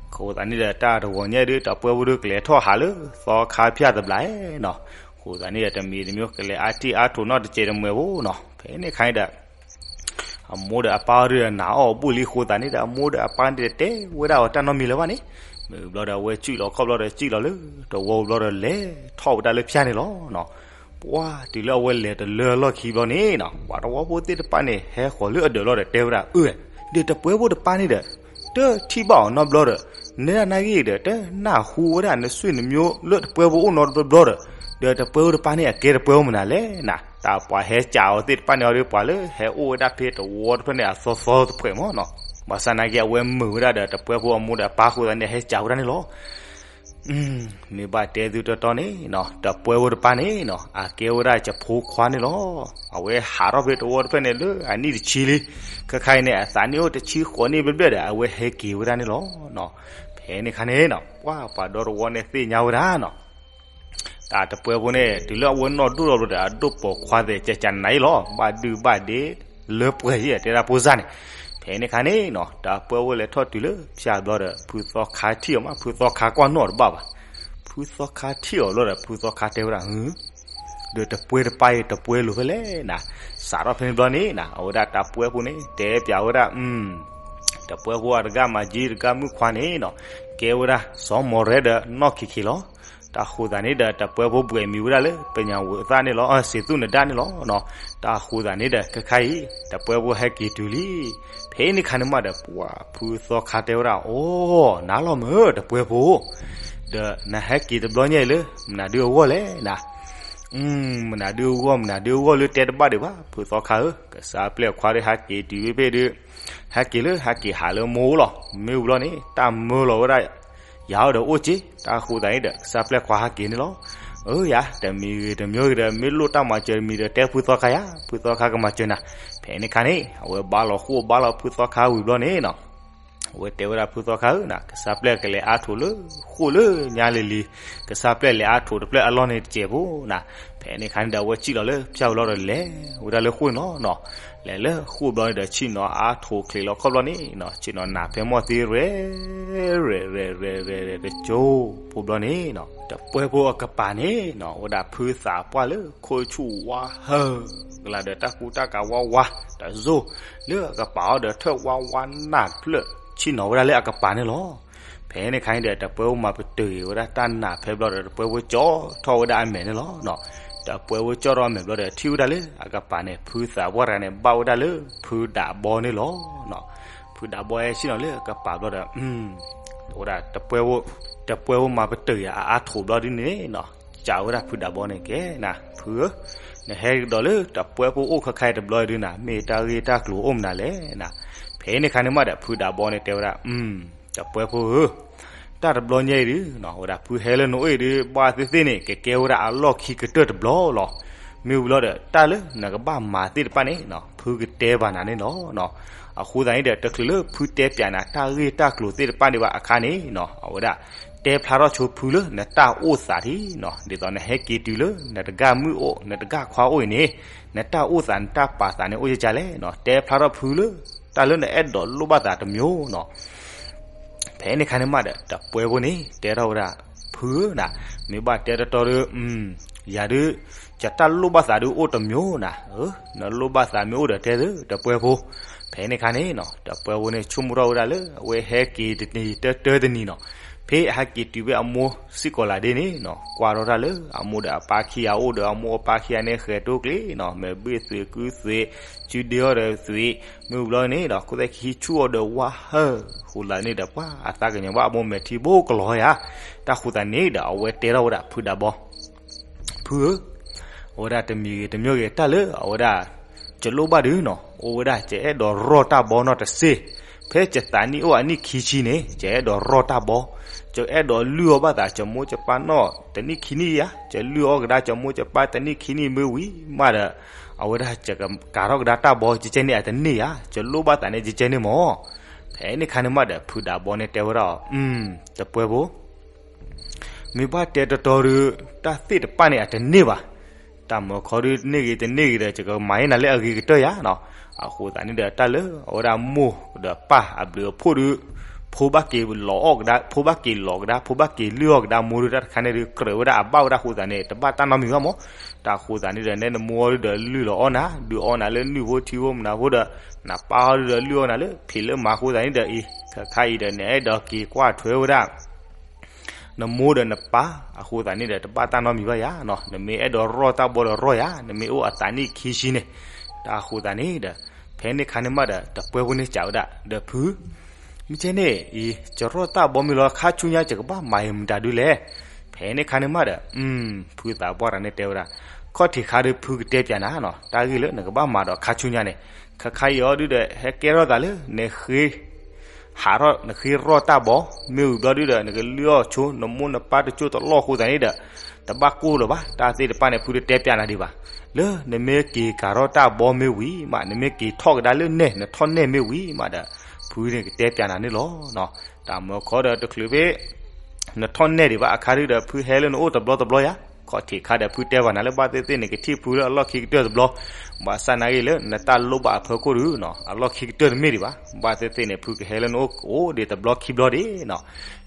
အဃိသတးန့ၣ်ဒီး တၢ်တဂီၤညါဒီး တပှဲၤဖိဒီး ကလဲၤထီၣ်ဟးလၢသီခါဖၠၣ်တဘျီနီၤ, အဃိသတးန့ၣ်ဒီး တမံၤတမံၤ ကလဲၤအါတံၢ်အါထိးနီတစဲးတမှဲၤဖိနီၤ. ဖဲန့ၣ်ခါန့ၣ်ဒီး အမိၢ်ဒီးအပၢ်ဒီး နာ်အီၣ်အဘူၣ်လံအဃိသတးန့ၣ်ဒီး အမိၢ်ဒီးအပၢ်န့ၣ်ဒီး တဲဝဲဒၣ်အီၤတၢ်နီတမံၤလၢၤဘၣ်န့ၣ်, မ့ၢ်ဘျီဒီး အဝဲစံၣ်လီၤခီၣ်ဘျီဒီး စံၣ်လီၤလၢတဝီဘျီဒီး လဲၤထီၣ်ဝဲဒၣ်လၢဖၠၣ်န့ၣ်လီၤနီၤ. ပှၢ်တုၤလၢအဝဲလဲၤတလၢလီၢ်ခံဘျီန့ၣ်နီၤ ပှၤတဝီဖိသ့ၣ်တဖၣ်န့ၣ် ဟဲဃီၤလၢအဒၢးလီၤဒီး တဲဝဲဒၣ်အၢ, ဒီးတပှဲၤဖိတပၢ်န့ၣ်ဒီး တထံၣ်ဘၣ်အီၤနီတဘျီဒီး နဲဒၣ်နာ်ဂ့ၢ်ဒီး တနၢ်ဟူဝဲဒၣ် နဆွေနမျိုးလၢတပှဲၤဖိအိၣ်နီတဘျီဘျီဒီး, ဒီးတပှဲၤဖိတပၢ်န့ၣ် အကဲတပှဲၤဖိမနုၤလဲၣ်နၤ. တၢ်ပှၤဟဲကၠးအီၤသ့ၣ်တဖၣ်န့ၣ်အီၤဒီး ပှၤလၢဟဲအိၣ်ဝဲဒၣ်ဖဲတဝီတဖျၢၣ်န့ၣ် အသီသီတဖှဲးမးနီၤ. ဘၣ်ဆၣ်နာ်က့ အဝဲမုာ်ဝဲဒၣ်ဒီး တပှဲၤဖိအမိၢ်ဒီးအပၢ်အဃိသတးန့ၣ် ဟဲကၠးဝဲဒၣ်န့ၣ်လီၤ. မ့ၢ်ဘၣ်တဲသုတီတီန့ၣ်နီၤ တပှဲၤဖိတပၢ်န့ၣ်နီၤ အကဲဝဲဒၣ်ယဖိခွါန့ၣ်လီၤ. အဝဲဟးထီၣ်ဖဲတဝီတဖျၢၣ်န့ၣ်လၢအနံၣ်တဆံလံ. ခဲခါအံၤန့ၣ် အသးနံၣ်အိၣ်တဆံဃိးနံၣ်ဘျဲၣ်ဘျဲၣ်ဒီး အဝဲဟဲက့ၤဝဲဒၣ်န့ၣ်လီၤ. ဖဲန့ၣ်ခါန့ၣ်နီၤ ပှၢ်ပှၤဒီတဝီန့ၣ်သ့ၣ်ညါဝဲဒၣ်နီၤ တၢ်တပှဲၤဖိန့ၣ် တုၤလၢအဝဲနီၢ်ဒိၣ်ထီၣ်ဘျီဒီး အဒိၣ်ပိာ်ခွါသဲး ကၠးကၠးနးနးအံၤလီၤ. ဘၣ်ဒုၣ်ဘၣ်ဒ့ လၢပှဲၤယဲၢ်တဲဒၣ်ဖိစၢ်န့ၣ်. ဖဲန့ၣ်ခါန့ၣ်နီၤ တၢ်ပှဲၤဖိလဲၤထီၣ်တုၤလၢဖၠၣ်ဘျီဒီး ဖုသီခါထံၣ်အီၤမး ဖုသီခါကွၢ်နီၣ်တဘၣ်ဘၣ်. ဖုသီခါထံၣ်အီၤဘျီဒီး ဖုသီခါတဲဝဲဒၣ် ဒီးတပှဲၤတပၢ်အံၤ တပှဲၤလိာ်ဖဲလဲၣ်နၤ. စးထီၣ်ဖဲန့ၣ်ဘျီန့ၣ်နီၤ အဝဲဒၣ်တၢ်ပှဲၤဖိန့ၣ် တဲပၠးဝဲဒၣ် တပှဲၤဖိအတဂၤမၤကၠံတဂၤမုၣ်ခွါန့ၣ်နီၤ ကဲဝဲဒၣ်စီၤမီၤရဲဒီးနီၢ်ခံခံလီၤ. တၢ်ဃိသတးန့ၣ်ဒီး တပှဲၤဖိဘှဲးမံၤဝဲဒၣ်လၢ ပညးဝဲသၣ်န့ၣ်လီၤ စံးသူၣ်နဒါန့ၣ်လီၤ. တၢ်ဃိသတးန့ၣ်ဒီး ခဲခါအံၤ တပှဲၤဖိဟဲက့ၤတုၤလံ. ဖဲန့ၣ်ခါန့ၣ်မးဒီး ပှၢ်ဖုသီခါတဲဝဲဒၣ် အိ နၤလီၤမ့ၢ်တပှဲၤဖိ ဒီးနဟဲက့ၤတဘျီညါအံၤလၢ မနုၤဒုးအဂီၢ်လဲၣ်နၤ. မနုၤဒုးအဂီၢ် မနုၤဒုးအဂီၢ်လၢတဲတဘၣ်ဒံးဘၣ် ဖုသီခါဧၢ, ကစၢ်ပျဲၢ်ခွါဒီးဟဲက့ၤတုၤဖဲဖဲဒီး ဟဲက့ၤလၢဟဲက့ၤဟးလၢမိၢ်လီၤ. မ့ၢ်ဝံၤဘျီန့ၣ် တၢ်မၢလီၤဝဲဒၣ် ယၤအိၣ်ဒီးအိၣ်က့ တၢ်ဃိသတးန့ၣ်ဒီး ကစၢ်ပျဲၢ်ခွါဟဲက့ၤန့ၣ်လီၤ. အၢယၤ တမံၤဂ့ၤတမံၤဂ့ၤဒီး မ့ၢ်လိၣ်တၢ်မၤစၢၤတမံၤဒီး တဲဖုသီခါယၤ ဖုသီခါကမၤစၢၤနၤ. ဖဲန့ၣ်ခါန့ၣ် အဝဲဘါလီၤဃိၣ်ဘါလီၤဖုသီခါဝံၤဘျီန့ၣ်နီၤ အဝဲတဲဝဲဒၣ်ဖုသီခါဧၢနၤ ကစၢ်ပျဲၢ်ကလဲၤအါထိးလၢဃိၣ်လၢညါလံၤလံၤ, ကစၢ်ပျဲၢ်လဲၤအါထိးတဖျၢၣ်အလီၢ်န့ၣ်တစဲးဖိနၤ. ဖဲန့ၣ်ခါန့ၣ်ဒီး အဝဲစံၣ်လီၤလၢဖၠၣ်ဝံၤလီၤဒီး လဲၤဝဲဒၣ်လၢဃိၣ်န့ၣ်လီၤ. လဲၤလၢဃိၣ်ဘျီန့ၣ်ဒီး ဆ့ၣ်နီၤအါထိးချံးလီၤခီၣ်ဘျီန့ၣ်နီၤ ဆ့ၣ်နီၤနးဖဲမီၢ်သ့ ရဲၣ်ရဲၣ်ရဲၣ်ရဲၣ်တကၠိဖိဘျီန့ၣ်နီၤ တပှဲၤဖိအကပၤန့ၣ်နီၤ ဝဲဒၣ်ဖုသးပှၢ်လၢခိၣ်ဆူၣ်ဝါဟၢ ကလၤဒီးတၢ်ကူတၢ်ကၤဝါဝါ တစိၢ် လၢအကပၤအီၤဒီးထၢၣ်ဝါဝါနးတဖျၢၣ် ဆ့ၣ်နီၤဝဲဒၣ်လၢအကပၤန့ၣ်လီၤ. ဖဲန့ၣ်ခါန့ၣ်ဒီး တပှဲၤဖိမၤပတုာ်က့ၤဝဲဒၣ်တၢ်နးဖဲဘျီဒီး တပှဲၤဖိကၠီထီၣ်ဝဲဒၣ်အမဲာ်န့ၣ်လီၤ. တပှဲၤဖိကၠီထီၣ်အမဲာ်ဘျီဒီး ထံၣ်ဝဲဒၣ်လၢအကပၤန့ၣ် ဖုသးပှၢ်တဂၤန့ၣ် ဘၣ်ဝဲဒၣ်လၢဖုဒးဘီန့ၣ်လီၤ. ဖုဒးဘီဟဲဆ့ၣ်နီၤလၢအကပၤဘျီဒီး ဝဲဒၣ် တပှဲၤဖိမၤပတုာ်က့ၤအအါထိးဘျီဒ်န့ၣ်နီၤ စံးဝဲဒၣ်ဖုဒးဘီန့ၣ် ကဲနၤ ဖုဧၢ, နဟဲကဒီးလၢတပှဲၤဖိအိၣ်ခဲခါအံၤတဘျီဒုးနၤ မ့ၢ်တၢ်ဂ့ၢ်တၢ်ကျိၤအိၣ်မနုၤလဲၣ်နၤ. ဖဲ ဖဲန့ၣ်ခါန့ၣ်မးဒီး ဖုဒးဘီန့ၣ်တဲဝဲဒၣ်, တပှဲၤဖိဧၢ, တၢ်တဘျီညါအံၤဒုး ဝဲဒၣ်ဖုဟဲလၢနအိၣ်အံၤဒုး ဘၣ်သ့ၣ်သ့ၣ်န့ၣ် ကကဲဝဲဒၣ်အလီၢ်ခံကတၢၢ်တဘျီလီၤ. မ့ၢ်ဝံၤလီၤဒီး တၢ်လၢနကဘၣ်မၤသ့ၣ်တဖၣ်န့ၣ် ဖုကတဲဘၣ်နၤန့ၣ်လီၤ. အဃိသတးန့ၣ်ဒီး တချုးလၢဖုတဲပၠးနၤတၢ်ဂ့ၢ်တၢ်ကျိၤသ့ၣ်တဖၣ်န့ၣ်ဘၣ်အခါန့ၣ် အဝဲဒၣ် တဲဖျါထီၣ်ဆိဖုလၢနတၢ်အိၣ်သးထံၣ်, ဒ်သိးနဟဲက့ၤတုၤလၢ နတဂၤမုၣ်အိၣ် နတဂၤခွါအိၣ်အံၤန့ၣ် နတၢ်အိၣ်သးနတၢ်ပာ်သးန့ၣ်အိၣ်ကကလဲၣ်, တဲဖျါထီၣ်ဖုလၢ တၢ်လၢနအဲၣ်ဒိးလိၣ်ဘၣ်သးတမံၤနီၤ. ဖဲန့ၣ်ခါန့ၣ်မးဒီး တပှဲၤဖိန့ၣ် တဲထီၣ်ဝဲဒၣ်, ဖုဧၢ, မ့ၢ်ဘၣ်တဲတတီဒီး ယၤဒုး ယတၢ်လိၣ်ဘၣ်သးဒုးအိၣ်တမံၤနၤ, နလိၣ်ဘၣ်သးမ့ၢ်အိၣ်ဒီးတဲသု တပှဲၤဖိ. ဖဲန့ၣ်ခါန့ၣ်နီၤ တပှဲၤဖိန့ၣ် ဆိကမိၣ်ထီၣ်ဝဲဒၣ်လၢ အဝဲဟဲက့ၤတနံၤတၢတၢတနံၤနီၤ, ဖဲအဟဲက့ၤတုၤဖဲအမိၢ်စ့ၢ်ကီးလၢဒ်န့ၣ်နီၤ ကွၢ်ထီၣ်တၢ်လၢ အမိၢ်ဒီးအပၢ်ခံဂၤအိၣ်ဒီး အမိၢ်အပၢ်ခံဂၤန့ၣ် ဃဲၤတိၢ်ကျ့ၤနီၤ, မဲာ်ဘ့ၣ်သွံးကုသွံး စုဒ့အီၣ်ဒီးသွံး, မ့ၢ်ဝံၤလီၤန့ၣ်ဒီး ခိၣ်သဲၣ်ခံဆူၣ်အီၤဒီးဝါဟၢ ဃိးလၢန့ၣ်ဒီး ပှၤအသးကညီၤဘၣ်အမိၢ်မဲာ်ထံဘိကလီၤယါ. တၢ်ဃိသတးန့ၣ်ဒီး အဝဲတဲထီၣ်ဝဲဒၣ်ဖုဒးဘီ, ဖုဧၢ, အဝဲဒၣ်တမံၤဂ့ၤတမံၤဂ့ၤ တၢ်လၢအဝဲဒၣ် ယလိၣ်ဘၣ်ဒုးနီၤ အိၣ်ဝဲဒၣ် ယအဲၣ်ဒိးရီၢ်တၢ်ဘီနီတစ့ၢ်, ဖဲယသးနံၣ်အိၣ်အနံၣ်ခံဆံန့ၣ် ယအဲၣ်ဒိးရီၢ်တၢ်ဘီ, ယအဲၣ်ဒိးလုၢ်အီၣ်ဘၣ်သး ယမိၢ်ယပၢ်နီၢ်တနံၣ်ခံနံၣ်ယါ, ယလုၢ်အီၣ်ကဒါ ယမိၢ်ယပၢ်တနံၣ်ခံနံၣ်မ့ၢ်ဝံၤမးဒီး အဝဲဒၣ် ယကကၤထီၣ်ကဒါတၢ်ဘီ ကကဲန့ၣ်အတန့ၢ်ယါ, ယလိၣ်ဘၣ်သးန့ၣ် ကကဲန့ၣ်မၢ်. ဖဲန့ၣ်ခါန့ၣ်မးဒီး ဖုဒးဘီန့ၣ်တဲဝဲဒၣ်, တပှဲၤဖိ မ့ၢ်ဘၣ်တဲတတီဒီး တၢ်သ့ၣ်တဖၣ်န့ၣ် အတန့ၢ်ဘၣ်. တၢ်မၢခီဒုး န့ၢ်ဂ့ၤတန့ၢ်ဂ့ၤဒီး ယကမၤအ့ၣ်နၤလၢအဂ့ၤကတၢၢ်ယါနီၤ. အဃိသတးန့ၣ်ဒီး တၢ်လၢအဝဲဒၣ်မိၢ်ဒီးပၢ်အဘျုးအဖှိၣ်ဒုး ဖိဘၣ်က့ၤလီၤအီၣ်ကဒါ ဖိဘၣ်က့ၤလီၤကဒါ ဖိဘၣ်က့ၤလုၢ်အီၣ်ကဒါမိၢ်ဒုး တၢ်တခါန့ၣ်ဒုး ကြၢးဝဲဒၣ်အဘၣ်ဝဲဒၣ်အဃိသတးန့ၣ် တဘၣ်တၢ်နီတမံၤဘၣ်မၢ်. တၢ်အဃိသတးန့ၣ်ဒီး နဲနမိၢ်အီၤဒုးဒီးလုၢ်လီၤအီၣ်နၤ ဒုးအီၣ်နၤလၢနုၢ်ဖိထံဖိမနၤဖိဒီး နပၢ်အီၤဒုးဒီးလုၢ်အီၣ်နၤလၢဖံးလၢမၤအဃိသတးန့ၣ်ဒီး အံၤ ခါခါအံၤဒီး နအဲၣ်ဒိးက့ၤကွၢ်ထွဲဝဲဒၣ် နမိၢ်ဒီးနပၢ်အဃိသတးန့ၣ်ဒီး တဘၣ်တၢ်နီတမံၤဘၣ်ယါနီၤ. နမ့ၢ်အဲၣ်ဒိးရီၢ်တၢ်ဘီဒီးရီၢ်ယါ, နမ့ၢ်အိၣ်အသးနံၣ်ခံဆံန့ၣ်. တၢ်အဃိသတးန့ၣ်ဒီး ဖဲန့ၣ်ခါန့ၣ်မးဒီး တပှဲၤဖိန့ၣ်စံးဝဲဒၣ်ဒီး ဖု မ့ၢ်ကဲန့ၣ်အံၤ ယရီၢ်တၢ်ဘီမ့ၢ်လီၤ ခါဆူညါ ယကဘၣ်မၤအံၤမတၤဒုလဲၣ်. ဖဲန့ၣ်ခါန့ၣ်မးဒီး ဖုသးပှၢ်တဂၤန့ၣ်တဲဝဲဒၣ်, ခီၣ်ထံးခါဒီးဖုကတဲပၠးနၤနီၤ, တၢ်ဂ့ၢ်လၢနကဘၣ်မၤဒီးခါဆူညါန့ၣ်, ခါခါအံၤအီၤဒုးဒီး ဟဲကဲထီၣ်သးလၢ နဃ့ ဟးထီၣ်နဃ့ရီၢ်တၢ်ဘီ, မ့ၢ်ဝံၤဘျီဒုးဒီး နကလုၢ်အီၣ်ဆိ နမိၢ်နပၢ်တကၠိၢ်တလီၢ်အဃိသတးန့ၣ်ဒီး တဘၣ်ကိၢ်လၢၤဘၣ်. တၢ်သ့ၣ်တဖၣ်န့ၣ် ဖုတတဲပၠးနၤဒံးဘၣ်. လၢနမ့ၢ်က့ၤကၤထီၣ်တၢ်ဘီမ့ၢ်ဝံၤမး နမ့ၢ်က့ၤထီၣ်ကဒါလၢနဲၣ် နထီၣ်နဲၣ်မ့ၢ်ဝံၤမးဒီး ဖုန့ၣ်ကတဲပၠးနၤန့ၣ်လီၤ. တၢ်မၢခီဒီးတချုးဖဲ နထီၣ်နဲၣ်ဒံးဘၣ်အခါဒုးဒီး ဖုဟဲလၢနအိၣ်တဘျီတဘျီယါ, ခီၣ်ထံးခါဒီး ဖုတဲပၠးနၤလၢ ဘၣ်သ့ၣ်သ့ၣ်န့ၣ် ကထံၣ်ဖုလၢအလီၢ်ခံကတၢၢ်တဘျီ, ဘၣ်ဆၣ်နာ်ဂ့ၤလၢနတၢ်လိၣ်ဘၣ်အဖီခိၣ်ဒုးနီၤ အလီၢ်ခံကတၢၢ်တမ့ၢ်ဒံးဘၣ်. ဘၣ်သ့ၣ်သ့ၣ်န့ၣ် ဖုကဟဲလၢနအိၣ်အိၣ်ဒံးတဘျီခံဘျီဒံးနီၤ.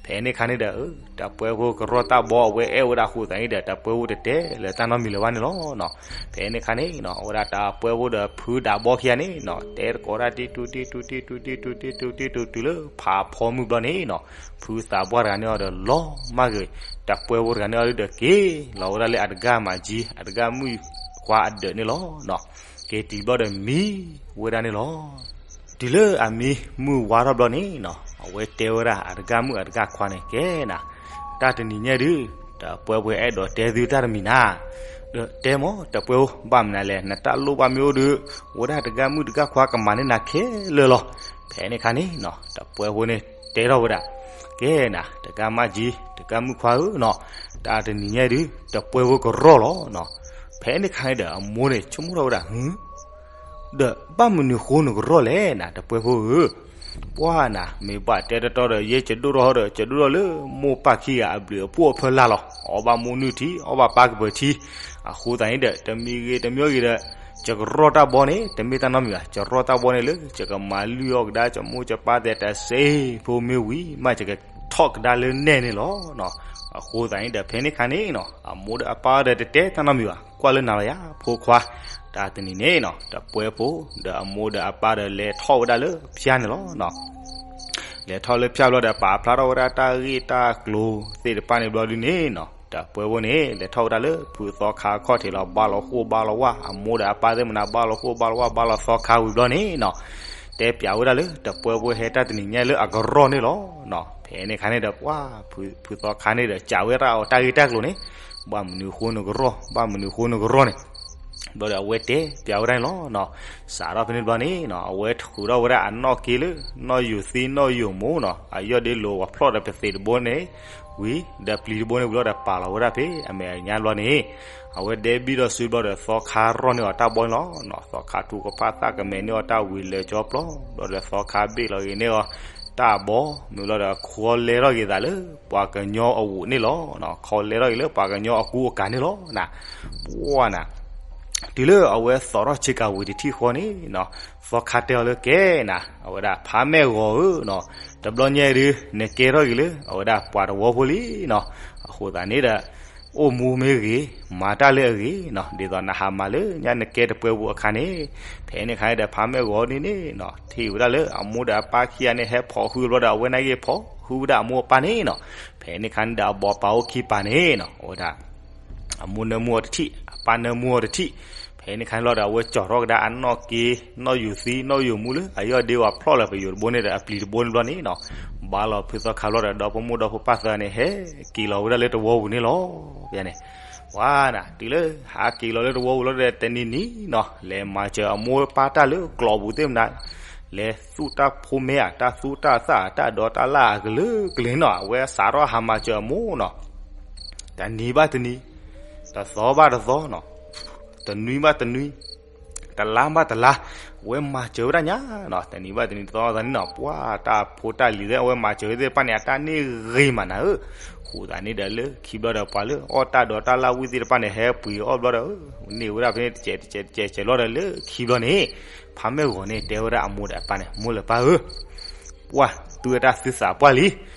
ဖဲန့ၣ်ခါန့ၣ်ဒီး တပှဲၤဖိကရီၢ်တၢ်ဘီအဝဲအဲၣ်ဝဲဒၣ်အဃိသတးန့ၣ်ဒီး တပှဲၤဖိတတဲလၢတၢ်နီတမံၤလၢၤဘၣ်န့ၣ်လီၤ. ဖဲန့ၣ်ခါန့ၣ်နီၤ အဝဲဒၣ်တပှဲၤဖိဒီးဖုဒးဘီခံဂၤန့ၣ်နီၤ တဲသကိးတၢ်တံၢ်တူၢ်တံၢ်တူၢ်တံၢ်တူၢ်တံၢ်တူၢ်တံၢ်တူၢ် တုၤလၢဖးဖီမုၢ်ဘျီန့ၣ်နီၤ, ဖုသးပှၢ်တဂၤန့ၣ်အီၤဒီးလီၤမၢ်ဂ့ၤ, တပှဲၤဖိတဂၤန့ၣ်အီၤဒုးဒီးက့ၤလီၤဝဲဒၣ်လၢအတဂၤမၤကၠံ အတဂၤမုၣ်ခွါအဒၢးန့ၣ်လီၤ. က့ၤတုၤဘျီဒီးမံဝဲဒၣ်န့ၣ်လီၤ. တုၤလၢအမံမုၢ်ဝါထီၣ်ဘျီန့ၣ်နီၤ အဝဲတဲဝဲဒၣ်အတဂၤမုၣ်အတဂၤခွါန့ၣ် ကဲနၤ, တၢ်တနံၤညါဒုး တပှဲၤဖိအဲၣ်ဒိးတဲသုတၢ်တမံၤနၤ, ဒီးတဲမၢ် တပှဲၤဖိ ဘၣ်မနုၤလဲၣ် နတၢ်လိၣ်ဘၣ်မ့ၢ်အိၣ်ဒုး ဝဲဒၣ်တဂၤမုၣ်တဂၤခွါကမၤန့ၢ်နၤခဲလၢာ်လီၤ. ဖဲန့ၣ်ခါန့ၣ်နီၤ တပှဲၤဖိန့ၣ်တဲထီၣ်ဝဲဒၣ်, ကဲနၤ တဂၤမၤကၠံ တဂၤမုၣ်ခွါဧၢနီၤ, တၢ်တနံၤညါဒုး တပှဲၤဖိကရီၢ်လီၤနီၤ. ဖဲန့ၣ်ခါန့ၣ်ဒီးအမိၢ်န့ၣ် ဆိကမိၣ်ထီၣ်ဝဲဒၣ် ဟု ဒီးဘၣ်မနုၤဃိနကရီၢ်လဲၣ်နၤ တပှဲၤဖိဧၢ, ပှၢ်နၤ မ့ၢ်ဘၣ်တဲတတီဒီး ယဲယဒိၣ်ထီၣ်ဒီး ယဒိၣ်ထီၣ်လၢမိၢ်ပၢ်ခံဂၤအဘျုးအဖှိၣ်အဖီလာ်လီၤ. အီၣ်ဘၣ်မိၢ်နုၢ်ထံ အီၣ်ဘၣ်ပၢ်ကပၢၤထံ, အဃိသတးန့ၣ်ဒီး တမံၤဂ့ၤတမံၤဂ့ၤဒီး ယကရီၢ်တၢ်ဘီန့ၣ် တမ့ၢ်တၢ်နီတမံၤဘၣ်, ယရီၢ်တၢ်ဘီန့ၣ်လၢ ယကမၤလုၢ်အီၣ်ကဒါ ယမိၢ်ယပၢ်သဲးတစဲးဖိမ့ၢ်ဝံၤမး ယကထီၣ်ကဒါလၢနဲၣ်န့ၣ်လီၤ. အဃိသတးန့ၣ်ဒီး ဖဲန့ၣ်ခါန့ၣ်နီၤ အမိၢ်ဒီးအပၢ်ဒီးတတဲတၢ်နီတမံၤဘၣ်, ကွၢ်လၢနၤလီၤယၤ ဖိခွါ, တၢ်တနံၤန့ၣ်နီၤ တပှဲၤဖိ ဒီးအမိၢ်ဒီးအပၢ်ဒီးလဲၤထီၣ်ဝဲဒၣ်လၢဖၠါန့ၣ်လီၤ. လဲၤထီၣ်လၢဖၠါဘျီဒီး ပာ်ဖျါထီၣ်ဝဲဒၣ်တၢ်ဂ့ၢ်တၢ်ကျိၤသ့ၣ်တဖၣ်န့ၣ်ဘျီဒုန့ၣ်နီၤ တပှဲၤဖိန့ၣ် လဲၤထီၣ်ဝဲဒၣ်လၢဖုသီခါအခီၣ်ထံးလီၤ. ဘၣ်လီၤဃိၣ်ဘၣ်လီၤဝၣ် အမိၢ်ဒီးအပၢ်သ့ၣ်မနၤ ဘၣ်လီၤဃိၣ်ဘၣ်လီၤဝၣ် ဘၣ်လီၤသီခါဝံၤဘျီန့ၣ်နီၤ တဲပၠးဝဲဒၣ်လၢ တပှဲၤဖိဟဲတၢ်တနံၤညါလၢအကရီၢ်န့ၣ်လီၤ. ဖဲန့ၣ်ခါန့ၣ်ဒီး ပှၢ် ဖုသီခါန့ၣ်ဒီး စံးဝဲဒၣ်အီၤတၢ်ဂ့ၢ်တၢ်ကျိၤန့ၣ် ဘၣ်မနုၤဃိနကရီၢ် ဘၣ်မနုၤဃိနကရီၢ်န့ၣ် ဘျီဒီးအဝဲတဲပျးဝဲဒၣ်န့ၣ်လီၤနီၤ. စးထီၣ်ဖဲန့ၣ်တဘျီန့ၣ်နီၤ အဝဲထုးထီၣ်ဝဲဒၣ်အနီၢ်က့လၢ နီၢ်ယိာ်သံနီၢ်ယိာ်မူနီၤ အယီၢ်ဒ့လိၤဝဲဖျီၣ်ဒီးပသံးတဘိန့ၣ် ဝံၤဒီးပျံၤတဘိန့ၣ်ဝံၤလီၤဒီးပာ်လီၤဝဲဒၣ်ဖဲအမဲာ်ညါဘျီန့ၣ် အဝဲဒဲဘံၣ်ဒီးစုဘျီဒီးသီခါရီၣ်န့ၢ်အီၤတၢ်ဘီန့ၣ်လီၤ. သီခါထူကဖၣ်သၣ်ကမဲာ်န့ၢ်အီၤတၢ်ဝံၤလၢာ်ကၠီပျီ ဘျီဒီးသီခါဘ့ၣ်လီၤဂ့ၤန့ၢ်အီၤတၢ်ဘီ မ့ၢ်လီၤဒီးခီလဲထီၣ်က့ၤသးလၢပှၤကညီအဝူးန့ၣ်လီၤ. ခီလဲထီၣ်က့ၤလၢပှၤကညီအကူအကၤန့ၣ်လီၤနၤ. ပှၢ်နၤ တုၤလၢအဝဲသီၣ်ထီၣ်ဆ့ကၤဝံၤတထံၣ်ဃီန့ၣ်နီၤ သီခါတဲအီၤလၢကဲနၤ အဝဲဒၣ်ဖးမဲာ်ဂီၤဧၢနီၤ တဘျီညါအံၤဒုး နကဲထီၣ်က့ၤလၢ အဝဲဒၣ်ပှၤတဝီဖိလံနီၤ. အဃိသတးန့ၣ်ဒီး အိၣ်မူမ့ၢ်ဂ့ၤ မၤတၢ်လၢအဂ့ၤနီၤ ဒ်သိးနဟးမၤလၢညါနကဲတပှဲၤပူၤအခါန့ၣ် ဖဲန့ၣ်အခါန့ၣ်ဒီး ဖးမဲာ်ဂီၤန့ၣ်န့ၣ်နီၤ ထံၣ်ဝဲဒၣ်လၢအမိၢ်ဒီးအပၢ်ခံဂၤန့ၣ် ဟဲဖိးဟုဘျီဒီး အဝဲန့ၣ်က့ၤဖိးဟုဝဲဒၣ်အမိၢ်အပၢ်န့ၣ်နီၤ. ဖဲန့ၣ်အခါန့ၣ်ဒီး အဘီပာ်အိၣ်ခံပၤန့ၣ်နီၤ အဝဲဒၣ် အမိၢ်နၢမူအီၤတထံၣ် အပၢ်နၢမူအီၤတထံၣ်. ဖဲန့ၣ်အခါန့ၣ်လီၤဒီး အဝဲကၠီၣ်ထီၣ်ကဒါအနီၢ်က့ နီၢ်ယိာ်သံ နီၢ်ယိာ်မူလၢ အယီၢ်ဒ့ဝဲဖျီၣ်လၢပယိၤတဘိန့ၣ်ဒီး အပျံၤတဘိန့ၣ်ဘျီန့ၣ်နီၤ ဘါလီၤဖုသီခါဘျီဒီး ဒီဖိမိၢ်ဒီဖိပၢ်သၢဂၤန့ၣ် ဟဲက့ၤလီၤဝဲဒၣ်လၢတဝီပူၤန့ၣ်လီၤ. ဖဲန့ၣ် ပှၢ်နၤ တုၤလၢဟးက့ၤလီၤလၢတဝီပူၤလီၤဒီး တနံၤနံၤနီၤ လဲၤမၤစၢၤအမိၢ်ပၢ်တၢ်လၢကျိးပူၤသ့ၣ်မနုၤ လဲၤသူၣ်တၢ်ဖိမဲဧါ တၢ်သူၣ်တၢ်သၣ် တၢ်ဒိးတၢ်လၣ်အကလုာ်ကလုာ်နီၤ အဝဲစးထီၣ်ဟးမၤစၢၤအမိၢ်နီၤ တနံၤဘၣ်တနံၤ တသီဘၣ်တသီနီၤ တနွံဘၣ်တနွံ တလါဘၣ်တလါ အဝဲမၤစၢၤဝဲဒၣ်ညါနီၤ တနံၤဘၣ်တနံၤ တသီဘၣ်တသီန့ၣ်နီၤ ပှၢ်တၢ်ဖိတၢ်လံၤလၢအဝဲမၤစၢၤဝဲသ့ၣ်တဖၣ်န့ၣ် အတၢ်န့ၢ်ဂ့ၤမးနၤဧၢ. ဃိသးန့ၣ်ဒီးလၢခံဘျီဒီး ပှၤလၢအီၣ်တၢ်ဒိးတၢ်လၣ်ဝံၣ်သ့ၣ်တဖၣ်န့ၣ် ဟဲပှ့ၤအီၣ်ဘျီဒီး န့ၢ်ဝဲဒၣ်ဖဲန့ၣ် တစဲးတစဲးတစဲးတစဲးလီၤဒီး လၢခံဘျီန့ၣ် ဖးမဲာ်ဂီၤန့ၣ် တဲဝဲဒၣ်အမိၢ်ဒီးအပၢ်န့ၣ် မိၢ်လၢပၢ်ဧၢ ပှၢ် သုဝဲတၢ်သုသးပှၢ်လံ.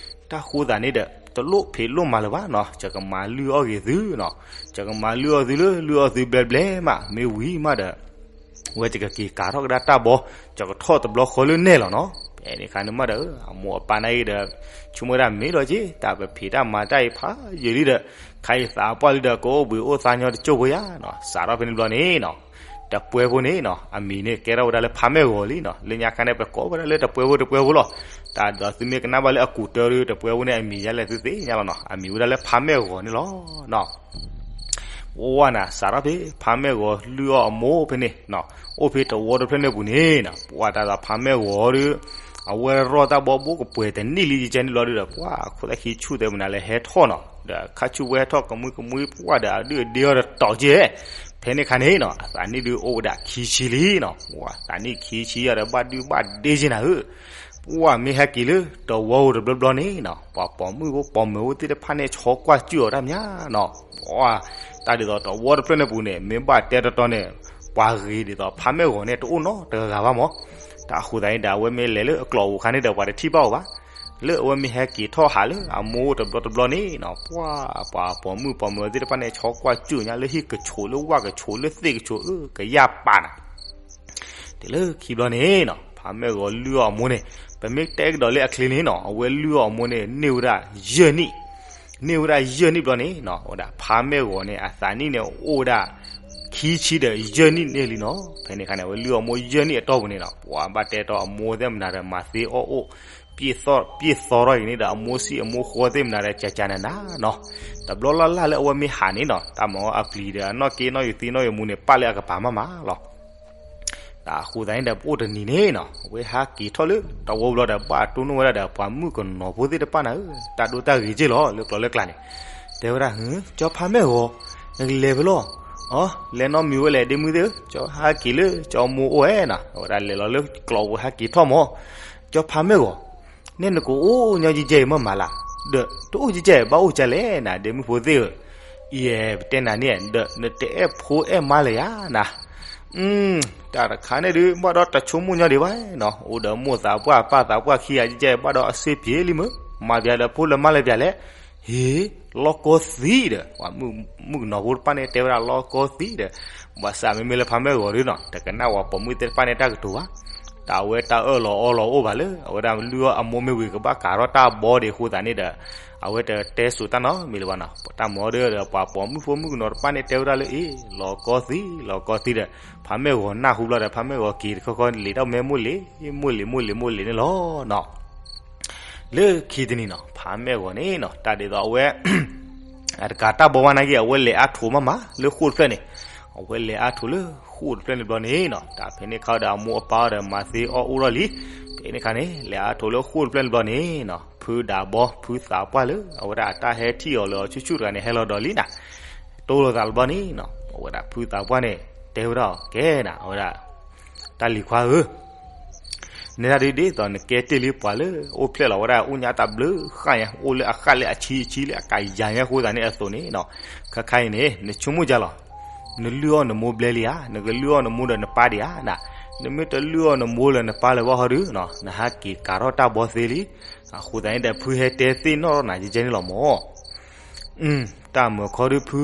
တၢ်ဃိသးန့ၣ်ဒီး တလိၣ်ဖံးလိၣ်မၤလၢၤဘၣ်နီၤ ယကမၤလုၢ်အီၣ်ဂ့ၤသုနီၤ ယကမၤလုၢ်အီၣ်သုလၢ လုၢ်အီၣ်သုဘျဲဘျဲမး မ့ၢ်ဝံၤမးဒီး ဝဲယကက့ၤကၤထီၣ်ကဒါတၢ်ဘီ ယကထီၣ်တဘျီဃီလၢနဲၣ်လီၤနီၤ. ဖဲန့ၣ်အခါန့ၣ်မးဒီး အမိၢ်အပၢ်န့ၣ်ဂ့ၤဒီး ဆိကမိၣ်ဝဲဒၣ်မ့ၢ်လီၤက့ၤ တၢ်ပဖံးတၢ်မၤတၢ်အံၤဖးယံာ်လံဒီး ခါအံၤသးပှၢ်လံဒီး ကအိၣ်ဘှံးအိၣ်သါညီတကၠိၢ်ဖိယါနီၤ. စးထီၣ်ဖဲန့ၣ်ဘျီန့ၣ်နီၤ တပှဲၤဖိန့ၣ်နီၤ အမံၤန့ၣ်ကဲထီၣ်ဝဲဒၣ်လၢဖးမဲာ်ဂီၤလံနီၤ. လၢညါခါန့ၣ် ပကိးဝဲဒၣ်လၢတပှဲၤဖိတပှဲၤဖိလီၤ. တၢ်ဒီးသုမ့ၢ်ကနၣ်ဘၣ်လၢအကူးတၢဒီး တပှဲၤဖိန့ၣ် အမံၤယါလဲၣ်သုသ့ၣ်ညါလီၤနီၤ. အမံၤဝဲဒၣ်လၢဖးမဲာ်ဂီၤန့ၣ်လီၤနီၤ. ဝဲနၤ စးထီၣ်ဖဲဖးမဲာ်ဂီၤလုၢ်အီၣ်အမိၢ်ဖဲန့ၣ်နီၤ အိၣ်ဖဲတဝီတဖျၢၣ်န့ၣ်ပူၤန့ၣ်နီၤ ပှၢ်တၢ်ဒီးဖးမဲာ်ဂီၤဒီး အဝဲရီၢ်တၢ်ဘီဘိကပှဲၤတနံၣ်လံယကဲန့ၣ်လီၤဒီး ပှၢ်ခိၣ်သၣ်ခံဆူၣ်တဲမနုၤလဲၣ်ဟဲထီၣ်နီၤ ဒီးခါဆူၣ်ဝဲဟဲထီၣ်ကမှံကမှံပှၢ်ဒီးအဒုၣ်အဒ့အီၤဒီးတီၤက့ ဖဲန့ၣ်ခါန့ၣ်နီၤ အသးနံၣ်ဒုးအိၣ်ဝဲဒၣ်ခံဆံလံနီၤ. ပှၢ်သးနံၣ်ခံဆံယါဒီးဘၣ်ဒုဘၣ်ဒ့က့နၤဧၢ ပှၢ်မ့ၢ်ဟဲက့ၤလၢတဝီဧိၤတဘျီဘျီန့ၣ်နီၤ ပှၤပိာ်မုၣ်ဖိပိာ်မုၣ်ဖိသ့ၣ်တဖၣ်န့ၣ် ဆီကွၢ်စူၣ်အီၤတၢ်မးနီၤ. ပှၢ်တၢ်ဒ်သိးတဝီတဖျၢၣ်န့ၣ်ပူၤန့ၣ် မ့ၢ်ဘၣ်တဲတီတီန့ၣ် ပှၤဂ့ၤဒ်သိးဖးမဲာ်ဂီၤန့ၣ် တအိၣ်နီတဂၤဘၣ်မး. တၢ်အဃိသတးန့ၣ်ဒီး အဝဲမ့ၢ်လဲၤလၢအကျိာ်ပူၤခါန့ၣ်ဒီး ပှၤတထံၣ်ဘၣ်အီၤဘၣ်. လၢအဝဲမ့ၢ်ဟဲက့ၤထီၣ်ဟးလၢအမိၢ်တဘျီတဘျီန့ၣ်နီၤ ပှၢ်ပှၤပိာ်မုၣ်ပိာ်မုၣ်သ့ၣ်တဖၣ်န့ၣ် ဆီကွၢ်စူၣ်ညါလၢဟံၣ်ကဆိးလၢဝၣ်ကဆိးလၢသ့ၣ်ကဆိး အၢ ကယၢ်ပာ်နၤ တုၤလၢခံဘျီန့ၣ်နီၤ ဖးမဲာ်ဂီၤလုၢ်အီၣ်အမိၢ်န့ၣ် ပမ့ၢ်တဲကဒီးလၢအချ့န့ၣ်နီၤ အဝဲလုၢ်အီၣ်အမိၢ်န့ၣ် န့ၢ်ဝဲဒၣ်ယဲၢ်နံၣ် န့ၢ်ဝဲဒၣ်ယဲၢ်နံၣ်ဘျီန့ၣ်နီၤ ဝဲဒၣ်ဖးမဲာ်ဂီၤန့ၣ် အသးနံၣ်န့ၣ်အိၣ်ဝဲဒၣ် ခံဆံဒီးယဲၢ်နံၣ်န့ၣ်လံနီၤ. ဖဲန့ၣ်အခါန့ၣ် အဝဲလုၢ်အီၣ်အမိၢ်ယဲၢ်နံၣ်အတီၢ်ပူၤန့ၣ်နီၤ ပှၤဘၣ်တဲတီအမိၢ်သ့ၣ်မနုၤဒီး မၤသ့အီၣ်အိၣ် ပျဲၢ်သီထီၣ်အံၤန့ၣ်ဒီး အမိၢ်စံၣ်အမိၢ်ဃီသ့ၣ်မနုၤဒီး ကကနၤနၤနီၤ. တဘျီလၢ်လၢ်လၢအဝဲမ့ၢ်ဟးန့ၣ်နီၤ တၢ်မၤအီၤအပျံၤဒီးအနီၢ်က့နီၢ်ယိာ်သံနီၢ်ယိာ်မူန့ၣ် ပာ်လၢအကပၤမးမးလီၤ. တၢ်အဃိသတးန့ၣ်ဒီး ပအိၣ်တနံၤန့ၣ်နီၤ အဝဲဟးက့ၤထီၣ်လၢတဝီဘျီဒီး ဘၣ်တိၢ်နီၣ်ဝဲဒၣ်ဒီး ပှၤမုၣ်ကနီၤဖိသ့ၣ်တဖၣ်နၤဧၢ တၢ်ဒိတၢ်ဂ့ၤက့ၢ်လီၤ လၢကျိာ်လၢကျါန့ၣ် တဲဝဲဒၣ် ဟၢ ကၠီဖးမဲာ်ဂီၤ နကလဲၤဖဲလဲၣ် အ လဲၤနီတမံၤဝဲလဲၣ် ဒ့မုၣ်သ့ၣ်ဧၢ ကၠီဟဲက့ၤလၢကၠီမိၢ်အိၣ်ဝဲနီၤ အဝဲဒၣ်လဲၤလီၤလၢကျိာ်ပူၤဟဲက့ၤထီၣ်မး ကၠီဖးမဲာ်ဂီၤ နဲနကအိၣ်ညီကဲကဲအံၤမးမးလၢ် ဒီးတအိၣ်ကဲကဲအံၤ ဘၣ်အိၣ်ကဲလဲၣ်နၤ ဒ့မုၣ်ဖိသ့ၣ်ဧၢ အံၤ ပတဲနၤန့ၣ် ဒီးနတအဲၣ်ဖိအဲၣ်မါလၢၤယါနၤ တၢ်တခါန့ၣ်ဒုး ဘၣ်ဒီးတဆိကမိၣ်ညီဒံးဘၣ်နီၤ အိၣ်ဒီးမိၢ်သးပှၢ်ပၢ်သးပှၢ်ခံဂၤကဲကဲအံၤ ဘၣ်ဒီးအစ့ပျ့ၤလံမ့ၢ် မၤပျးဒီးဖိလၢမါလၢပျးလဲၣ် ဟ့ လီၤကီသံဒီး ပှၤမုၣ်ကနီၤဖိတဖၣ်န့ၣ် တဲဝဲဒၣ်လီၤကီသံဒီး ဘၣ်ဆၣ်မ့မ့ၢ်လၢဖးမဲာ်ဂီၤဒုးနီၤ တကနၣ်ပှၤပိာ်မုၣ်သ့ၣ်တဖၣ်န့ၣ် တၢ်ကတိၤဘၣ် တၢ်အဝဲတၢ်အၢၣ်လီၤအီလီၤအိၣ်ဘၣ်လၢ အဝဲဒၣ်လုၢ်အီၣ်အမိၢ်မ့ၢ်ဝံၤကဘၣ်ကၤထီၣ်တၢ်ဘီဒံးအဃိသတးန့ၣ်ဒီး အဝဲတတဲစိာ်တၢ်နီတမံၤလၢၤဘၣ်နီၤ တၢ်မၤအီၤဒီး ပှၤပိာ်မုၣ်ဖိမုၣ်ကနီၤတဖၣ်န့ၣ် တဲဝဲဒၣ်လၢအ့ၣ် လီၤကီသံ လီၤကီသံဒီး ဖးမဲာ်ဂီၤနၢ်ဟူဘျီဒီး ဖးမဲာ်ဂီၤက့ၤတခီခီလံာ်တၢ်မဲမိၢ်လံၤ မိၢ်လံၤ မိၢ်လံၤ မိၢ်လံၤန့ၣ်လီၤနီၤ လၢခံတနံၤနီၤ ဖးမဲာ်ဂီၤန့ၣ်နီၤ တၢ်ဒ်သိးအဝဲ အတကၤတၢ်ဘီဘၣ်နာ်က့ အဝဲလဲၤအါထိးမးမး လၢဃိၣ်တဖျၢၣ်န့ၣ် အဝဲလဲၤအါထိးလၢဃိၣ်တဖျၢၣ်န့ၣ်ဘျီန့ၣ်နီၤ, တၢ်ဖဲန့ၣ်ခါဒီးအမိၢ်အပၢ်ဒီးမၤသ့အီၣ်အိၣ်ထီၣ်လံ. ဖဲန့ၣ်ခါန့ၣ် လဲၤအါထိးလၢဃိၣ်တဖျၢၣ်န့ၣ်ဘျီန့ၣ်နီၤ, ဖုဒးဘီ ဖုသးပှၢ်လၢ အဝဲဒၣ်အတၢ်ဟဲထံၣ်အီၤလၢအဆူၣ်ဆူၣ်တဂၤန့ၣ် ဟဲလီၤဒီးလံနၤ, တိၢ်လိာ်သးလၢဘျီန့ၣ်နီၤ, အဝဲဒၣ်ဖုသးပှၢ်န့ၣ် တဲဝဲဒၣ်အီၤ ကဲနၤ အဝဲဒၣ် တၢ်လံၤခွါဧၢ နဲဒၣ်ဒ်ဒ်သိးနကဲတ့ၢ်လံပှၤလၢအိၣ်ဖျဲၣ်လီၤဝဲဒၣ်အိၣ်ညါတၢ်ဘျုးဃၣ်ညါ အိၣ်လၢအဃၣ်လၢအဆံအဆံလၢအကယၤညါအဃိသတးန့ၣ်အသိးန့ၣ်နီၤ, ခါခါအံၤန့ၣ် နဆိကမိၣ်ဒ်လဲၣ်, နလုၢ်အီၣ်နမိၢ်ဘျဲလံဧါ, နကလုၢ်အီၣ်နမိၢ်ဒီးနပၢ်ဒံးဧါနၤ, နမ့ၢ်တလုၢ်အီၣ်နမိၢ်လၢနပၢ်လၢၤဘၣ်ဟီဒုးနီၤ, နဟးက့ၤကၤထီၣ်တၢ်ဘီသ့လံ. အဃိသတးန့ၣ်ဒီး ဖုဟဲတဲသ့ၣ်နီၣ်ထီၣ်နၤယဲၢ်ယဲၢ်န့ၣ်လီၤမၢ်. တၢ်မုၢ်ခီဒုးဖု,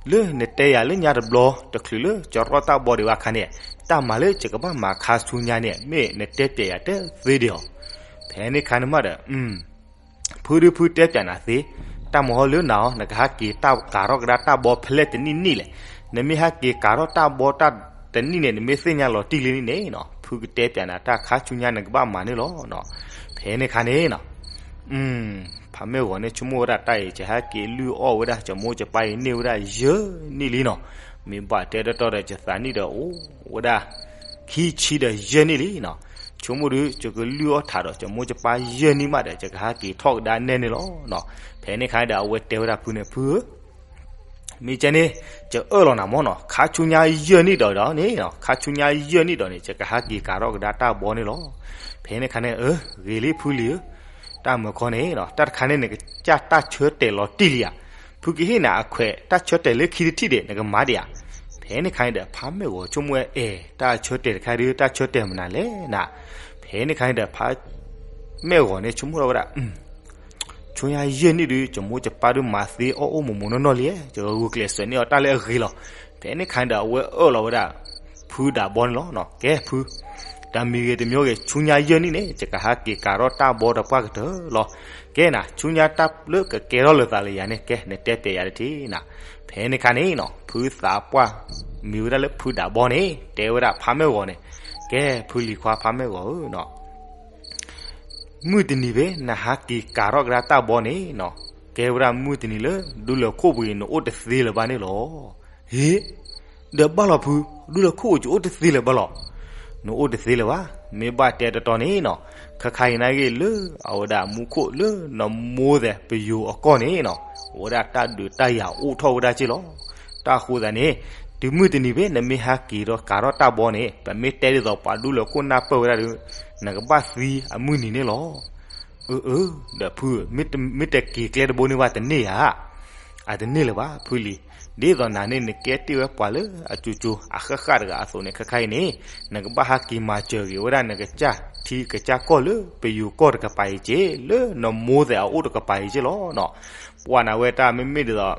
လၢနတဲယၤလၢညါတဘျီ တချုးလၢကရီၣ်တၢ်ဘီဒံးဘၣ်ခါန့ၣ်, တၢ်မၤလၢယကဘၣ်မၤခါဆူညါန့ၣ် မ့ၢ်နတဲပျဲယၤတသ့ဒံးဧါ. ဖဲန့ၣ်ခါန့ၣ်မးဒီး ဖုဒုးဖုတဲပျဲနၤသ့, တၢ်မုၢ်ခီလၢနၤအီၤ နကဟးက့ၤတၢ်ကၤထီၣ်ကဒါတၢ်ဘီဖဲလဲၣ်တနံၣ်နံၣ်လဲၣ်. နမ့ၢ်ဟဲက့ၤကၤထီၣ်တၢ်ဘီတၢ်တနံၣ်န့ၣ် နမ့ၢ်သ့ၣ်ညါလီၤတံၢ်လံန့ၣ်နီၤ, ဖုကတဲပျဲနၤတၢ်ခါဆူညါနကဘၣ်မၤန့ၣ်လီၤ. ဖဲန့ၣ်ခါန့ၣ်နီၤ ဖါမ့ၢ်ဂီၤန့ၣ် ဆိကမိၣ်ဝဲဒၣ်တၢ်အံၤ ယဟဲက့ၤလုၢ်အီၣ်ဝဲဒၣ် ယမိၢ်ယပၢ်အံၤန့ၢ်ဝဲဒၣ်ယဲၢ်နံၣ်လံနီၤ, မ့ၢ်ဘၣ်တဲတတီဒီး ယသးနံၣ်ဒီးအိၣ်ဝဲဒၣ် ခံဆံဒီးယဲၢ်နံၣ်လံနီၤ, ဆိကမိၣ်ဒုး ယကလုၢ်အီၣ်ထးဒီး ယမိၢ်ယပၢ်ယဲၢ်နံၣ်မးဒီး ယကဟဲက့ၤထီၣ်ကဒါနဲန့ၣ်လီၤ. ဖဲန့ၣ်ခါန့ၣ်ဒီး အဝဲတဲဝဲဒၣ်ဖုန့ၣ် ဖုဧၢ မ့ၢ်ကဲန့ၣ် ယအၢၣ်လီၤနၤမၢ်နီၤ, ခါဆူညါယဲၢ်နံၣ်ဒီးန့ၣ်, ခါဆူညါယဲၢ်နံၣ်ဒီးန့ၣ် ယကဟဲက့ၤကၤထီၣ်ကဒါတၢ်ဘီန့ၣ်လီၤ. ဖဲန့ၣ်ခါန့ၣ် အၢ ဂ့ၤလံဖုလံၤဧၢ, တၢ်မုၢ်ခီန့ၣ် တၢ်တခါန့ၣ် နကစၢ်တၢ်ဆၢတဲာ်လီၤတံၢ်လံဧါ, ဖုကဟ့ၣ်နၤအခွဲးတၢ်ဆၢတဲာ်လၢခံတထံၣ်ဒံး နကမၤဒံးဧါ. ဖဲန့ၣ်ခါန့ၣ်ဒီး ဖါမ့ၢ်ဂီၤဆိကမိၣ်ဝဲ အဲ တၢ်ဆၢတဲာ်တခါဒုး တၢ်ဆၢတဲာ်မနုၤလဲၣ်နၤ. ဖဲန့ၣ်ခါန့ၣ်ဒီး ဖါမ့ၢ်ဂီၤန့ၣ် ဆိကမိၣ်ထီၣ်ဝဲဒၣ် ဆူညါယဲၢ်နံၣ်ဒုး ယမိၢ်ယပၢ်ဒုးမၤသ့အီၣ်အိၣ်မိၢ်မိၢ်နီၢ်နီၢ်လံ, ယဂုာ်ကျဲးစၢးန့ၢ်အီၤတၢ်လၢအဂ့ၤလီၤ. ဖဲန့ၣ်ခါန့ၣ်ဒီး အဝဲအၢၣ်လီၤဝဲဒၣ် ဖုဒးဘီန့ၣ်လီၤ. ကဲဖု, တၢ်မံၤဂ့ၤတမံၤဂ့ၤ ဆူညါယဲၢ်နံၣ်န့ၣ် ယကဟဲက့ၤကၤထီၣ်တၢ်ဘီတပှၢ်ကတၢၢ်လီၤ. ကဲနၤ ဆူညါတၢ်လၢကကဲထီၣ်လိာ်သးလၢယၤန့ၣ် ကဲနတဲပျဲယၤတထံၣ်နၤ. ဖဲန့ၣ်ခါန့ၣ်နီၤ ဖုသးပှၢ် မံၤဝဲဒၣ်လၢဖုဒးဘီန့ၣ် တဲဝဲဒၣ်ဖါမ့ၢ်ဂီၤန့ၣ်, ကဲဖုလံၤခွါဖါမ့ၢ်ဂီၤဧၢနီၤ မုၢ်တနံၤဖဲနဟးက့ၤကၤထီၣ်ကဒါတၢ်ဘီန့ၣ်နီၤ, ကဲဝဲဒၣ်မုၢ်တနံၤလၢ ဒူလၢၢ်ခိၣ်ပူၤအံၤ နအိၣ်တသ့လၢၤဘၣ်န့ၣ်လီၤ. ဟ့, ဒီးဘၣ်လီၤဖု, ဒူလၢၢ်ခိၣ်ပူၤယအိၣ်တသ့လၢၤဘၣ်လီၤ. နအိၣ်တသ့လၢၤဘၣ်, မ့ၢ်ဘၣ်တဲတတီန့ၣ်နီၤ, ခါခါအံၤနာ်ဂ့ၢ်လၢ အဝဲဒၣ်မူခိၣ်လၢနမိၢ်သဲးပယိၤအကီၢ်န့ၣ်နီၤ, အဝဲဒၣ်တၢ်ဒုးတၢ်ယၤအိၣ်ထီၣ်ဝဲဒၣ်က့လီၤ. တၢ်ဃိသးန့ၣ် တုၤမုၢ်တနံၤဖဲနမ့ၢ်ဟးက့ၤဒီးကၤထီၣ်တၢ်ဘီန့ၣ် ပမ့ၢ်တဲဒ်သိးပှၤဒူလၢၢ်ခိၣ်နၢ်ပၢၢ်ဝဲဒၣ်ဒီး နကဘၣ်သံအမုၢ်နံၤန့ၣ်လီၤ. အၢ အၢ ဒီးဖုဧၢ, မ့ၢ်တက့ၤကျဲတဘိန့ၣ်ဘၣ်တန့ၢ်ဧါ. အတန့ၢ်လၢၤဘၣ်ဖုလံၤ, ဒ်သိးနၤန့ၣ် နကဲတ့ၢ်ဝဲပှၤလၢအကၠိကၠိအဃၣ်ဃၣ်တဂၤအသိးန့ၣ် ခါခါအံၤန့ၣ် နကဘၣ်ဟးက့ၤမၤစၢၤဂ့ၤဝဲဒၣ်နကစၢ်ထံကစၢ်ကီၢ်လၢပယိၤကီၢ်တကပၤအံၤက့, လၢနမိၢ်သဲးအအိၣ်တကပၤအံၤက့လီၤနီၤ. ပှၤနၤဝဲတၢ်မ့မ့ၢ်ဒ်သိး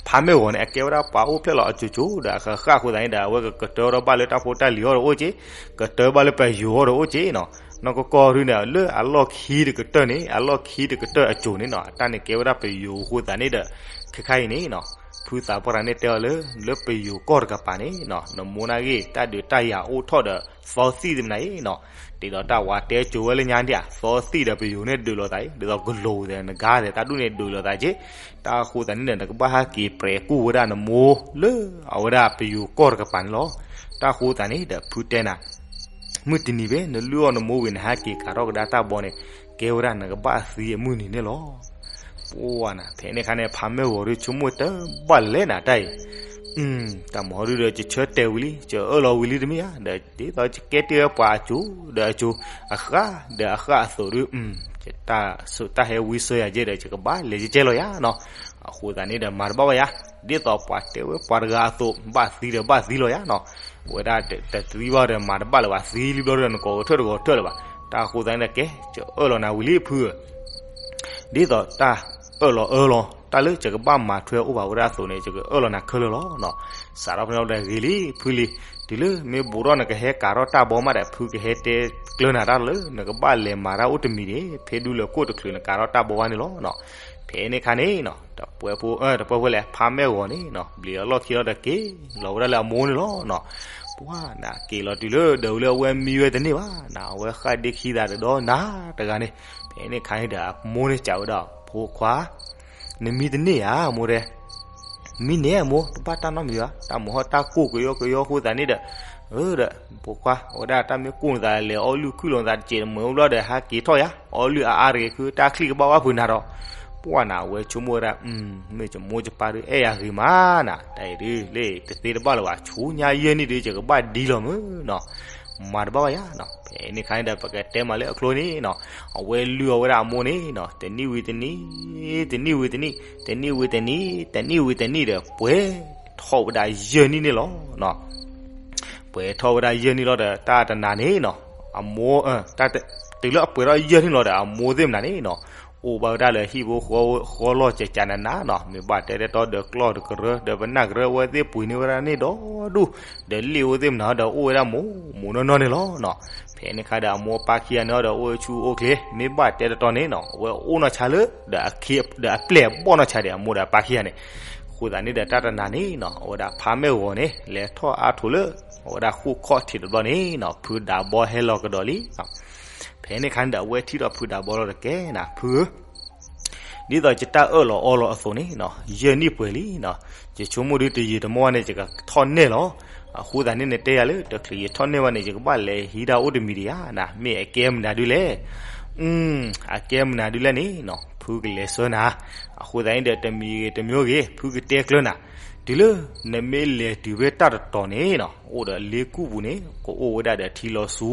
ဖါမ့ၢ်ဂီၤန့ၣ် အကဲဝဲဒၣ်ပှၤအိၣ်ဖျဲၣ်လီၤအကၠိကၠိ ဒီးအဃၣ်ဃၣ်အဃိသတးန့ၣ်ဒီး အဝဲကကတၢၢ်ထီၣ်ဘၣ်လၢတၢ်ဖိတၢ်လံၤအီၤဒီးအိၣ်က့, ကတၢၢ်ဘၣ်လၢပယိၤအီၤဒီးအိၣ်က့နီၤ. နီၢ်ကီၢ်ကီၢ်ဒုန့ၣ် လၢအလီၢ်ခံတကတၢၢ်န့ၣ် အလီၢ်ခံတကတၢၢ်အကၠိန့ၣ်နီၤ အတၢ်န့ၣ်ကဲဝဲဒၣ်ပယိၤအဃိသတးန့ၣ်ဒီး ခဲခါအံၤန့ၣ်နီၤ ဖုသးပှၢ်တဂၤန့ၣ်တဲအီၤလၢ လၢပယိၤကီၢ်တကပၤန့ၣ်နီၤ နမိၢ်နာ်ဂ့ၢ် တၢ်ဒုးတၢ်ယၤအိၣ်ထီၣ်ဒီးသီသံၣ်တမနုၤအံၤနီၤ, ဒ်သိးတၢ်ဝၤတဲကၠိဝဲလၢညါဒၣ် သီသံၣ်ဒီးပယိၤန့ၣ်ဒုးလိာ်သးအံၤ ဒ်သိးကလိၤသဲးနဂါသဲး တၢ်ဒုးန့ၣ်ဒုးလိာ်သးက့, တၢ်ဃိသတးန့ၣ်ဒီး နကဘၣ်ဟဲက့ၤပြဲးကူၣ်ဝဲဒၣ်နမိၢ်လၢအဝဲဒၣ်ပယိၤကီၢ်တကပၤန့ၣ်လီၤ. တၢ်ဃိသတးန့ၣ်ဒီးဖုတဲနၤ မုၢ်တနံၤဖဲ နလုၢ်အီၣ်နမိၢ်ဝံၤ နဟဲက့ၤကၤထီၣ်ကဒါတၢ်ဘီန့ၣ် ကဲဝဲဒၣ်နကဘၣ်သံအမုၢ်နံၤန့ၣ်လီၤ. ပှၤနၤ ဖဲန့ၣ်ခါန့ၣ် ဖါမ့ၢ်ဂီၤဒုးဆိကမိၣ်တဘၣ်လဲၣ်နၤတၢ်အံၤ, တၢ်မၤဟီဒုဒီး ယဆၢတဲာ်ဝံၤလံ ယအၢၣ်လီၤဝံၤလံတမ့ၢ်ဧါ, ဒီးဒ်သိးယကဲတ့ၢ်ဝဲပှၤအကၠိဒီးအကၠိ အဃၣ်ဒီးအဃၣ်အသိးဒုး ယတၢ်ဆိးတၢ်ဟဲဝံစၢၤယၤက့ဒီး ယကဘၣ်လဲၤကဲလီၤယၤနီၤ. အဃိသတးန့ၣ်ဒီး မၤတဘၣ်ဘၣ်ယၤ, ဒ်သိးပှၤတဲဝဲပှၤတဂၤအသိး ဘၣ်သံဒီးဘၣ်သံလီၤယၤနီၤ. ဝဲဒၣ်တသံဘၣ်ဒီးမၤတဘၣ်လၢၤဘၣ်, သံလံဘျီဒီး နကိးကထၢၣ်တကိးကထၢၣ်လၢၤဘၣ်. တၢ်ဃိသတးန့ၣ်ဒီး ကဲ ယအၢၣ်လီၤနၤဝံၤလံဖုဧၢ ဒ်သိးတၢ်အၢၣ်လီၤအၢၣ်လီၤ တၢ်လၢယကဘၣ်မၤထွဲအိၣ်ဘၣ်ဝဲဒၣ်အသိးန့ၣ် ယကအၢၣ်လီၤနၤခဲလၢာ်လီၤနီၤ. စးထီၣ်ဖဲန့ၣ်ဒီး ဂ့ၤလံဖုလံ, တုၤလၢမ့ၢ်ဘူးထီၣ်နကဟဲကၤထီၣ်တၢ်ဘီမးဒီး ဖုကဟဲတဲကျၢၤနၤတၢ်လၢ နကဘၣ်လဲၤမၤတၢ်အိၣ်တမံၤန့ၣ် ဖဲဒူလၢခိၣ်တချုးနကၤထီၣ်တၢ်ဘီဘၣ်န့ၣ်လီၤနီၤ. ဖဲန့ၣ်ခါန့ၣ်နီၤ တပှဲဖိ တပှဲဖိလဲၣ် ဖါမဲာ်ဂီၤန့ၣ်နီၤ ဘျံးအလီၢ်ခံလီၤဒီးက့ၤလီၤဝဲဒၣ်လၢအမိၢ်န့ၣ်လီၤနီၤ. ပှၤနၤက့ၤလီၤတုၤလၢဒၢးဝံၤလၢအဝဲမံဝဲတန့ၢ်ဘၣ်, နၤအဝဲဃၣ်ဒ့ခံသးတဒီနၤတဂၤန့ၣ်. ဖဲန့ၣ်ခါန့ၣ်ဒီးအမိၢ်န့ၣ်စံးဝဲဒၣ် ဖိခွါ နမံတန့ၢ်ဧါ မိၢ်တဲ. မံန့ၢ်အမိၢ် တဘၣ်တၢ်နီတမံၤဘၣ်, တၢ်မိၢ်ဟီၣ်တၢ်ကိၢ်ကယီကယီအဃိသတးန့ၣ်ဒီး, အၢဒီး, ပိာ်ခွါ အဝဲဒၣ်တၢ်မ့ၢ်ကိၢ်နသးလဲၤအီၣ်လုၢ်ခုၣ်လီၤနသးတစဲးတမုာ်အိၣ်ဘျီဒီး ဟဲက့ၤထီၣ်ယၤ အီၣ်လုၢ်အါအါတဂ့ၤ ခုတၢ်ချံၣ်ကဘၣ်ဝဲဖုးနၤဒီး, ပှၢ်နၤ အဝဲဆိကမိၣ်ဝဲဒၣ်, မ့ၢ်ယမိၢ်ယပၢ်ဒုးအဲၣ်ယၤဂ့ၤမးနၤ, တၢ်အံၤဒုးလၢတသ့တဘၣ်လၢၤဘၣ် ဆူညါယဲၢ်နံၣ်ဒုး ယကဘၣ်ဒ်လီၤမုၢ်နီၤ မၤတဘၣ်ဘၣ်ယၤနီၤ. ဖဲန့ၣ်ခါန့ၣ်ဒီး ပကတဲမးလၢအကျိၤန့ၣ်နီၤ, အဝဲလုၢ်အီၣ်ဝဲဒၣ်အမိၢ်န့ၣ်နီၤ, တနံၣ်ဝံၤတနံၣ်, တနံၣ်ဝံၤတနံၣ်, တနံၣ်ဝံၤတနံၣ်, တနံၣ်ဝံၤတနံၣ်ဒီး ပှဲၤထီၣ်ဝဲဒၣ်ယဲၢ်နံၣ်န့ၣ်လီၤ. ပှဲၤထီၣ်ဝဲဒၣ်ယဲၢ်နံၣ်လီၤဒီး တၢ်တနၤန့ၣ်နီၤ, အမိၢ်, တုၤလၢအပှဲၤထီၣ်ယဲၢ်နံၣ်လီၤဒီး အမိၢ်သ့ၣ်မနုၤန့ၣ်နီၤ, အိၣ်ဘၣ်ဝဲဒၣ်လၢဟံၣ်ဖိဃီလီၢ်ကကနနၤနီၤ, မ့ၢ်ဘၣ်တဲတၢ်တီဒီးကျီၢ်တကရၢ, ဒီးပနၢ်ကရၢ အဝဲသ့ၣ်ပှ့ၤန့ၢ်ဝဲဒၣ်န့ၣ်ဒီဒူၣ်, ဒီးလ့ၣ်အဝဲသ့ၣ်မနုၤဒီးအိၣ်ဝဲဒၣ်မိၢ်မိၢ်နီၢ်နီၢ်န့ၣ်လီၤနီၤ. ဖဲန့ၣ်ခါဒီး အမိၢ်ပၢ်ခံဂၤန့ၣ်ဒီး အိၣ်ဝဲဆူၣ်အိၣ်ချ့, မ့ၢ်ဘၣ်တဲတၢ်တီန့ၣ်နီၤ, အဝဲအိၣ်နီၢ်ဆါလၢ ဒီးအပျဲၢ်အဘီၣ်နီၢ်ဆါဒီး အမိၢ်ဒီးအပၢ်ခံဂၤန့ၣ်, အဃိသတးန့ၣ်ဒီး တၢ်တနၤန့ၣ်နီၤ, အဝဲဒၣ်ဖါမဲၢ်ဂီၤန့ၣ် လဲၤထီၣ်အါထီၣ်လၢ အဝဲဒၣ်ဃိၣ်ခီၣ်ထံးတဘျီန့ၣ်နီၤ, ဖုဒးဘီဟဲလီၤကဒီးလံ. ဖဲန့ၣ်ခါန့ၣ်ဒီး အဝဲထံၣ်ဒီးဖုဒးဘီလီၤဒီး ကဲနၤဖုဧၢ, ဒ်သိးယတၢ်အၢၣ်လီၤအီလီၤအသိးန့ၣ်နီၤ, ယဲၢ်နံၣ်ပှဲၤလံနီၤ, ယဆိကမိၣ်ဒုးတယံာ်တမီၢ်ဘၣ်န့ၣ် ယကထီၣ်နဲၣ်လီၤ. အဃိသတးန့ၣ် နတဲယၤလၢ တချုးယထီၣ်နဲၣ်ဘၣ်န့ၣ် ယကဘၣ်လဲၤဟံးဒၣ်အိၣ်တမံၤဒံးဧါနၤ, မ့ၢ်အကဲမနုၤဒုလဲၣ်. အကဲမနုၤဒုလဲၣ်န့ၣ်နီၤ, ဖုကလဲၤဆှၢနၤ. အဃိသတးန့ၣ်ဒီး တမံၤဂ့ၤတမံၤဂ့ၤ ဖုကတဲကျၢၤနၤ, တုၤလၢ နမ့ၢ်လဲၤတုၤဖဲတၢ်တတီၤန့ၣ်နီၤ, အိၣ်ဒီးလ့ကူၣ်ပူၤန့ၣ် ကအိၣ်ဝဲဒၣ်ဒီးထံလီၤဆူ,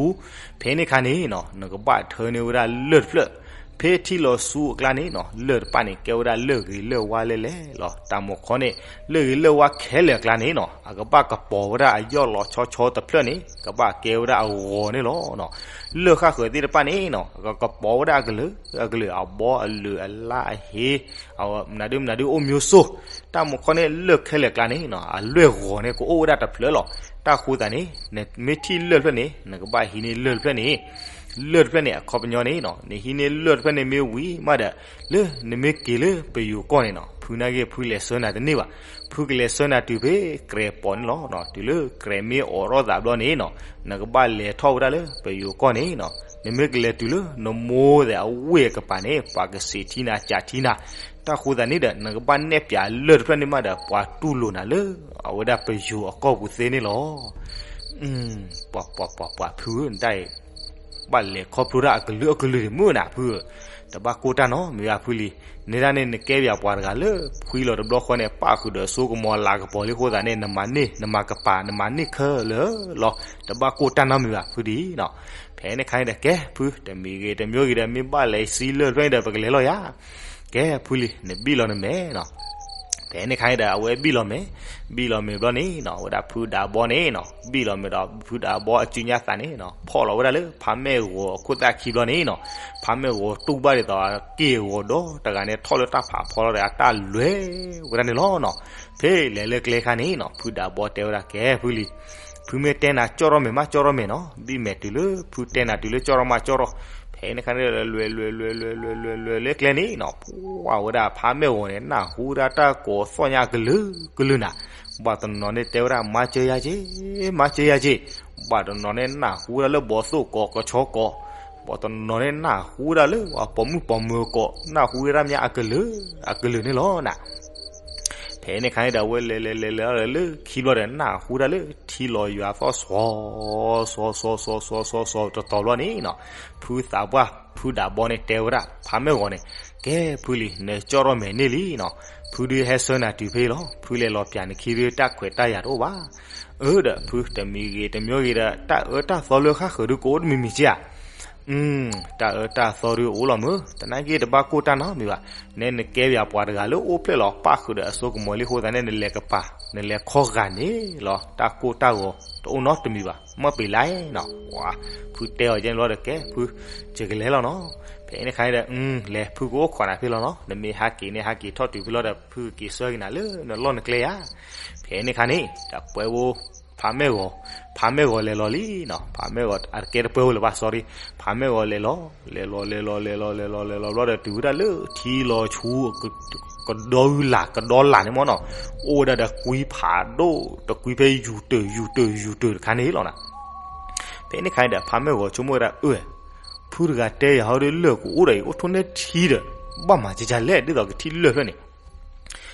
ဖဲန့ၣ်ခါန့ၣ်နီၤ, နကဘၣ်ထၢန့ၢ်ဝဲဒၣ်လၢၢ်တဖျၢၣ်, ဖဲထံလီၤဆူအကျါန့ၣ်နီၤ, လၢၢ်တဖၣ်န့ၣ် ကဲဝဲဒၣ်လၢၢ်ဂ့ၤလၢၢ်ဝါလဲၣ်လဲၣ်လီၤ. တၢ်မူခီန့ၣ် လၢၢ်ဂ့ၤလၢၢ်ဝါခဲလၢာ်အကျါန့ၣ်နီၤ, အကဘၣ်ကပီၤဝဲဒၣ်အယီၢ်လီၤဆီဆီတဖျၢၣ်န့ၣ် ကဘၣ်ကဲဝဲဒၣ်အဂီၤန့ၣ်လီၤ. လၢၢ်ဃၣ်ဃၢၤသ့ၣ်တဖၣ်န့ၣ်နီၤ, အကကပီၤဝဲဒၣ်အကလုာ်, အကလုာ်အဘီအလုာ်အလါအဟ့, မနုၤဒုမနုၤဒုအိၣ်မျိုးစုံ, တၢ်မူခီန့ၣ် လၢၢ်ခဲလၢာ်အကျါန့ၣ်နီၤ, အလွဲၢ်ဂီၤန့ၣ် ကအိၣ်ဝဲဒၣ်တဖျၢၣ်လီၤ. တၢ်ဃိသတးန့ၣ် နမ့ၢ်ထံၣ်လၢၢ်တဖျၢၣ်န့ၣ် နကဘၣ်ဟံးန့ၢ်လၢၢ်တဖျၢၣ်န့ၣ်, လၢၢ်တဖျၢၣ်န့ၣ် အခီပညီန့ၣ်နီၤ, နဟံးန့ၢ်လၢၢ်တဖျၢၣ်န့ၣ်မ့ၢ်ဝံၤမးဒီး, လၢနမ့ၢ်က့ၤလၢပယိၤကီၢ်န့ၣ်နီၤ, ဖုနာ်က့ ဖုလဲၤဆှၢနၤတန့ၢ်ဘၣ်. ဖုကလဲၤဆှၢနၤတုၤဖဲကြဲးပီၤန့ၣ်လီၤ. တုၤလၢကြဲးမ့ၢ်အိးထီၣ်သးဘျီန့ၣ်နီၤ, နကဘၣ်လဲၤထီၣ်ဝဲဒၣ်လၢပယိၤကီၢ်န့ၣ်နီၤ, နမ့ၢ်ကလဲၤတုၤလၢနမိၢ်သဲးအဝ့ၢ်အကပၤန့ၣ် ပှၤကစံးထံနၤကးထံနၤ, တၢ်ဃိသတးန့ၣ်ဒီး နကဘၣ်နဲၣ်ပၠးလၢၢ်တဖျၢၣ်န့ၣ်မးဒီး ပှၤတူၢ်လိာ်နၤလၢ အဝဲဒၣ်ပယိၤအကီၢ်ပူၤသ့န့ၣ်လီၤ. ပှၤ ပှၤ ပှၤ ပှၤဖုဧၢ နတၢ်အံၤ ဘၣ်လဲၤခီဖျိတၢ်အကလုာ်အကလုာ်န့ၣ်မုၢ်နၤဖုဧၢ, တဘၣ်ကိၢ်တၢ်နီတမံၤဘၣ်ဖုလံ. နဲဒၣ်န့ၣ် နကဲပၠးပှၤတဂၤလၢ ဖှံလီၤတဘျီဃီန့ၣ် ပၣ်ဃုာ်ဒီးစိကမီၤလၤကပီၤလံအဃိသတးန့ၣ် နမၤန့ၢ် နမၤကပၤ နမၤန့ၢ်ခဲလၢာ်လီၤ. တဘၣ်ကိၢ်တၢ်နီတမံၤဘၣ်ဖုဒ်နီၤ. ဖဲန့ၣ်ခါန့ၣ်ဒီး ကဲဖု တမံၤဂ့ၤတမံၤဂ့ၤဒီး မ့ၢ်ဘၣ်လဲၤစံလၢၢ်တဖျၢၣ်န့ၣ်ဒီး ပကလဲၤလီၤယၤ. ကဲဖုလံ နဘံၣ်လီၤနမဲာ်နီၤ. ဖဲန့ၣ်ခါန့ၣ်ဒီး အဝဲဘံၣ်လီၤမဲာ်, ဘံၣ်လီၤမဲာ်ဘျီန့ၣ်နီၤ အဝဲဒၣ်ဖုဒးဘီန့ၣ်နီၤ ဘံၣ်လီၤမဲာ်ဒီး ဖုဒးဘီအစုညါသးန့ၣ်နီၤ ဖီၣ်လီၤဝဲဒၣ်လၢ ဖးမဲၢ်ဂီၤအခိၣ်သၣ်ခံဘျီန့ၣ်နီၤ ဖးမဲၢ်ဂီၤတူၢ်ဘၣ်ဒ်သိး က့ၢ်ဂီၤဒီတဂၤန့ၣ် ထီၣ်လၢတၢ်ဖးဖီလီၤဒီး အတၢ်လဲၤဝဲဒၣ်န့ၣ်လီၤနီၤ. ဖဲလဲၤလၢကျဲခါန့ၣ်နီၤ ဖုဒးဘီတဲဝဲဒၣ် ကဲဖုလံ ဖုမ့ၢ်တဲနၤ ကၠီၣ်ထီၣ်မဲာ်မး ကၠီၣ်ထီၣ်မဲာ်နီၤ ဘံၣ်မဲာ်တုၤလၢ ဖုတဲနၤတုၤလၢ ကၠီၣ်ထီၣ်မး ကၠီၣ်ထီၣ်. ဖဲန့ၣ်ခါန့ၣ် လဲၤလဲၤလဲၤလဲၤလဲၤလဲၤလဲၤလဲၤလၢကျဲန့ၣ်နီၤ ပှၢ်ဝဲဒၣ်ဖးမဲၢ်ဂီၤန့ၣ် နၢ်ဟူဝဲဒၣ်တၢ်ကိးသီၣ်ညါကလုာ်ကလုာ်နၤ ဘၣ်တနီၤန့ၣ်တဲဝဲဒၣ် မၤစၢၤယၤက့ၤ မၤစၢၤယၤက့ၤ ဘၣ်တနီၤန့ၣ် နၢ်ဟူဝဲဒၣ်လၢဘီသိၣ်ကိး ကဆီကိး ဘၣ်တနီၤန့ၣ် နၢ်ဟူဝဲဒၣ်လၢပှၤပိာ်မုၣ်ပိာ်မၢၤကိး နၢ်ဟူဝဲဒၣ်မးအကလုာ် အကလုာ်န့ၣ်လီၤနၤ. ဖဲန့ၣ်ခါန့ၣ်ဒီး အဝဲလဲၤလဲၤလဲၤလဲၤလၢခံဘျီဒီး နၢ်ဟူဒၣ်လၢထံလီၤယွၤသီၣ်စီၤ စီၤစီၤစီၤစီၤစီၤစီၤတတီၤဘျီန့ၣ်နီၤ ဖုသးပှၢ် ဖုဒးဘီန့ၣ်တဲဝဲဒၣ် ဖးမဲၢ်ဂီၤန့ၣ် ကဲဖုလံ နကၠီၣ်ထီၣ်မဲာ်န့ၢ်လံနီၤ ဖုဒုးဟဲဆှၢနၤတုၤဖဲလီၤ ဖုလဲၤလီၤပျၢၤနခံဒုး တၢ်ခွဲးတၢ်ယာ်တအိၣ်ဘၣ်. အၢဒီးဖုတမံၤဂ့ၤတမံၤဂ့ၤဒီး တၢ်အၢတၢ်သီလၢဃၣ်ဃၢၤဒုးကအိၣ်တမံၤမံၤက့ဧါ တၢ်အၢတၢ်သီဒုးအိၣ်လီၤမုၢ် တနာ်က့တဘၣ်ကိၢ်တၢ်နီတမံၤဘၣ်. နဲနကဲပၠးပှၤတဂၤလၢအိၣ်ဖျဲၣ်လီၤ ပၣ်ဃုာ်ဒီးအစိကမီၤလံအဃိသတးန့ၣ် နလဲၤကပၤ နလဲၤခီဂာ်န့ၣ်လီၤ တၢ်ကိၢ်တၢ်ဂီၤတအိၣ်နီတမံၤဘၣ် မ့ၢ်ပ့ၤလါနီၤ ဖုတဲအီၤယဲန့ၣ်လီၤဒီး ကဲဖု ယကလဲၤလီၤနီၤ. ဖဲန့ၣ်ခါန့ၣ်ဒီး လဲၤဖုကအိၣ်ခိးနၤဖဲလီၤနီၤ နမ့ၢ်ဟးက့ၤန့ၣ် ဟးက့ၤထီၣ်တုၤဖဲလီၤဒီး ဖုကက့ၤဆှၢက့ၤနၤလၢနလီၢ်နကျဲဧါ. ဖဲန့ၣ်ခါန့ၣ် တပှဲၤဖိ ဖးမဲၢ်ဂီၤ ဖးမဲၢ်ဂီၤလဲၤလီၤလံနီၤ ဖးမဲၢ်ဂီၤ အတကဲတပှဲၤဖိလၢၤဘၣ် sorry ဖးမဲၢ်ဂီၤလဲၤလီၤ လဲၤလီၤ လဲၤလီၤ လဲၤလီၤ လဲၤလီၤ လဲၤလီၤ ဘျီဒီးတုၤဝဲဒၣ်လၢထံလီၤဆူ ကဒီလၢ် ကဒီလၢ်န့ၣ်မ့ၢ်နီၤ အိၣ်ဝဲဒၣ်ဒီးကွံဖးဒိၣ် တကွံဖဲယူၤတၢၢ် ယူၤတၢၢ် ယူၤတၢၢ်တခါန့ၣ်လီၤနၤ. ဖဲန့ၣ်ခါန့ၣ်ဒီး ဖးမဲၢ်ဂီၤဆိကမိၣ်ဝဲဒၣ် အၢ ဖုတဂၤတဲယၤဟီဒီးလၢၢ်ကအိၣ်ဒီးအံၤ အိၣ်ထိၣ်န့ၢ်ထံဒီး ဘၣ်မၤကကလဲၣ် ဒ်သိးကထံၣ်လၢၢ်ဖျၢၣ်န့ၣ်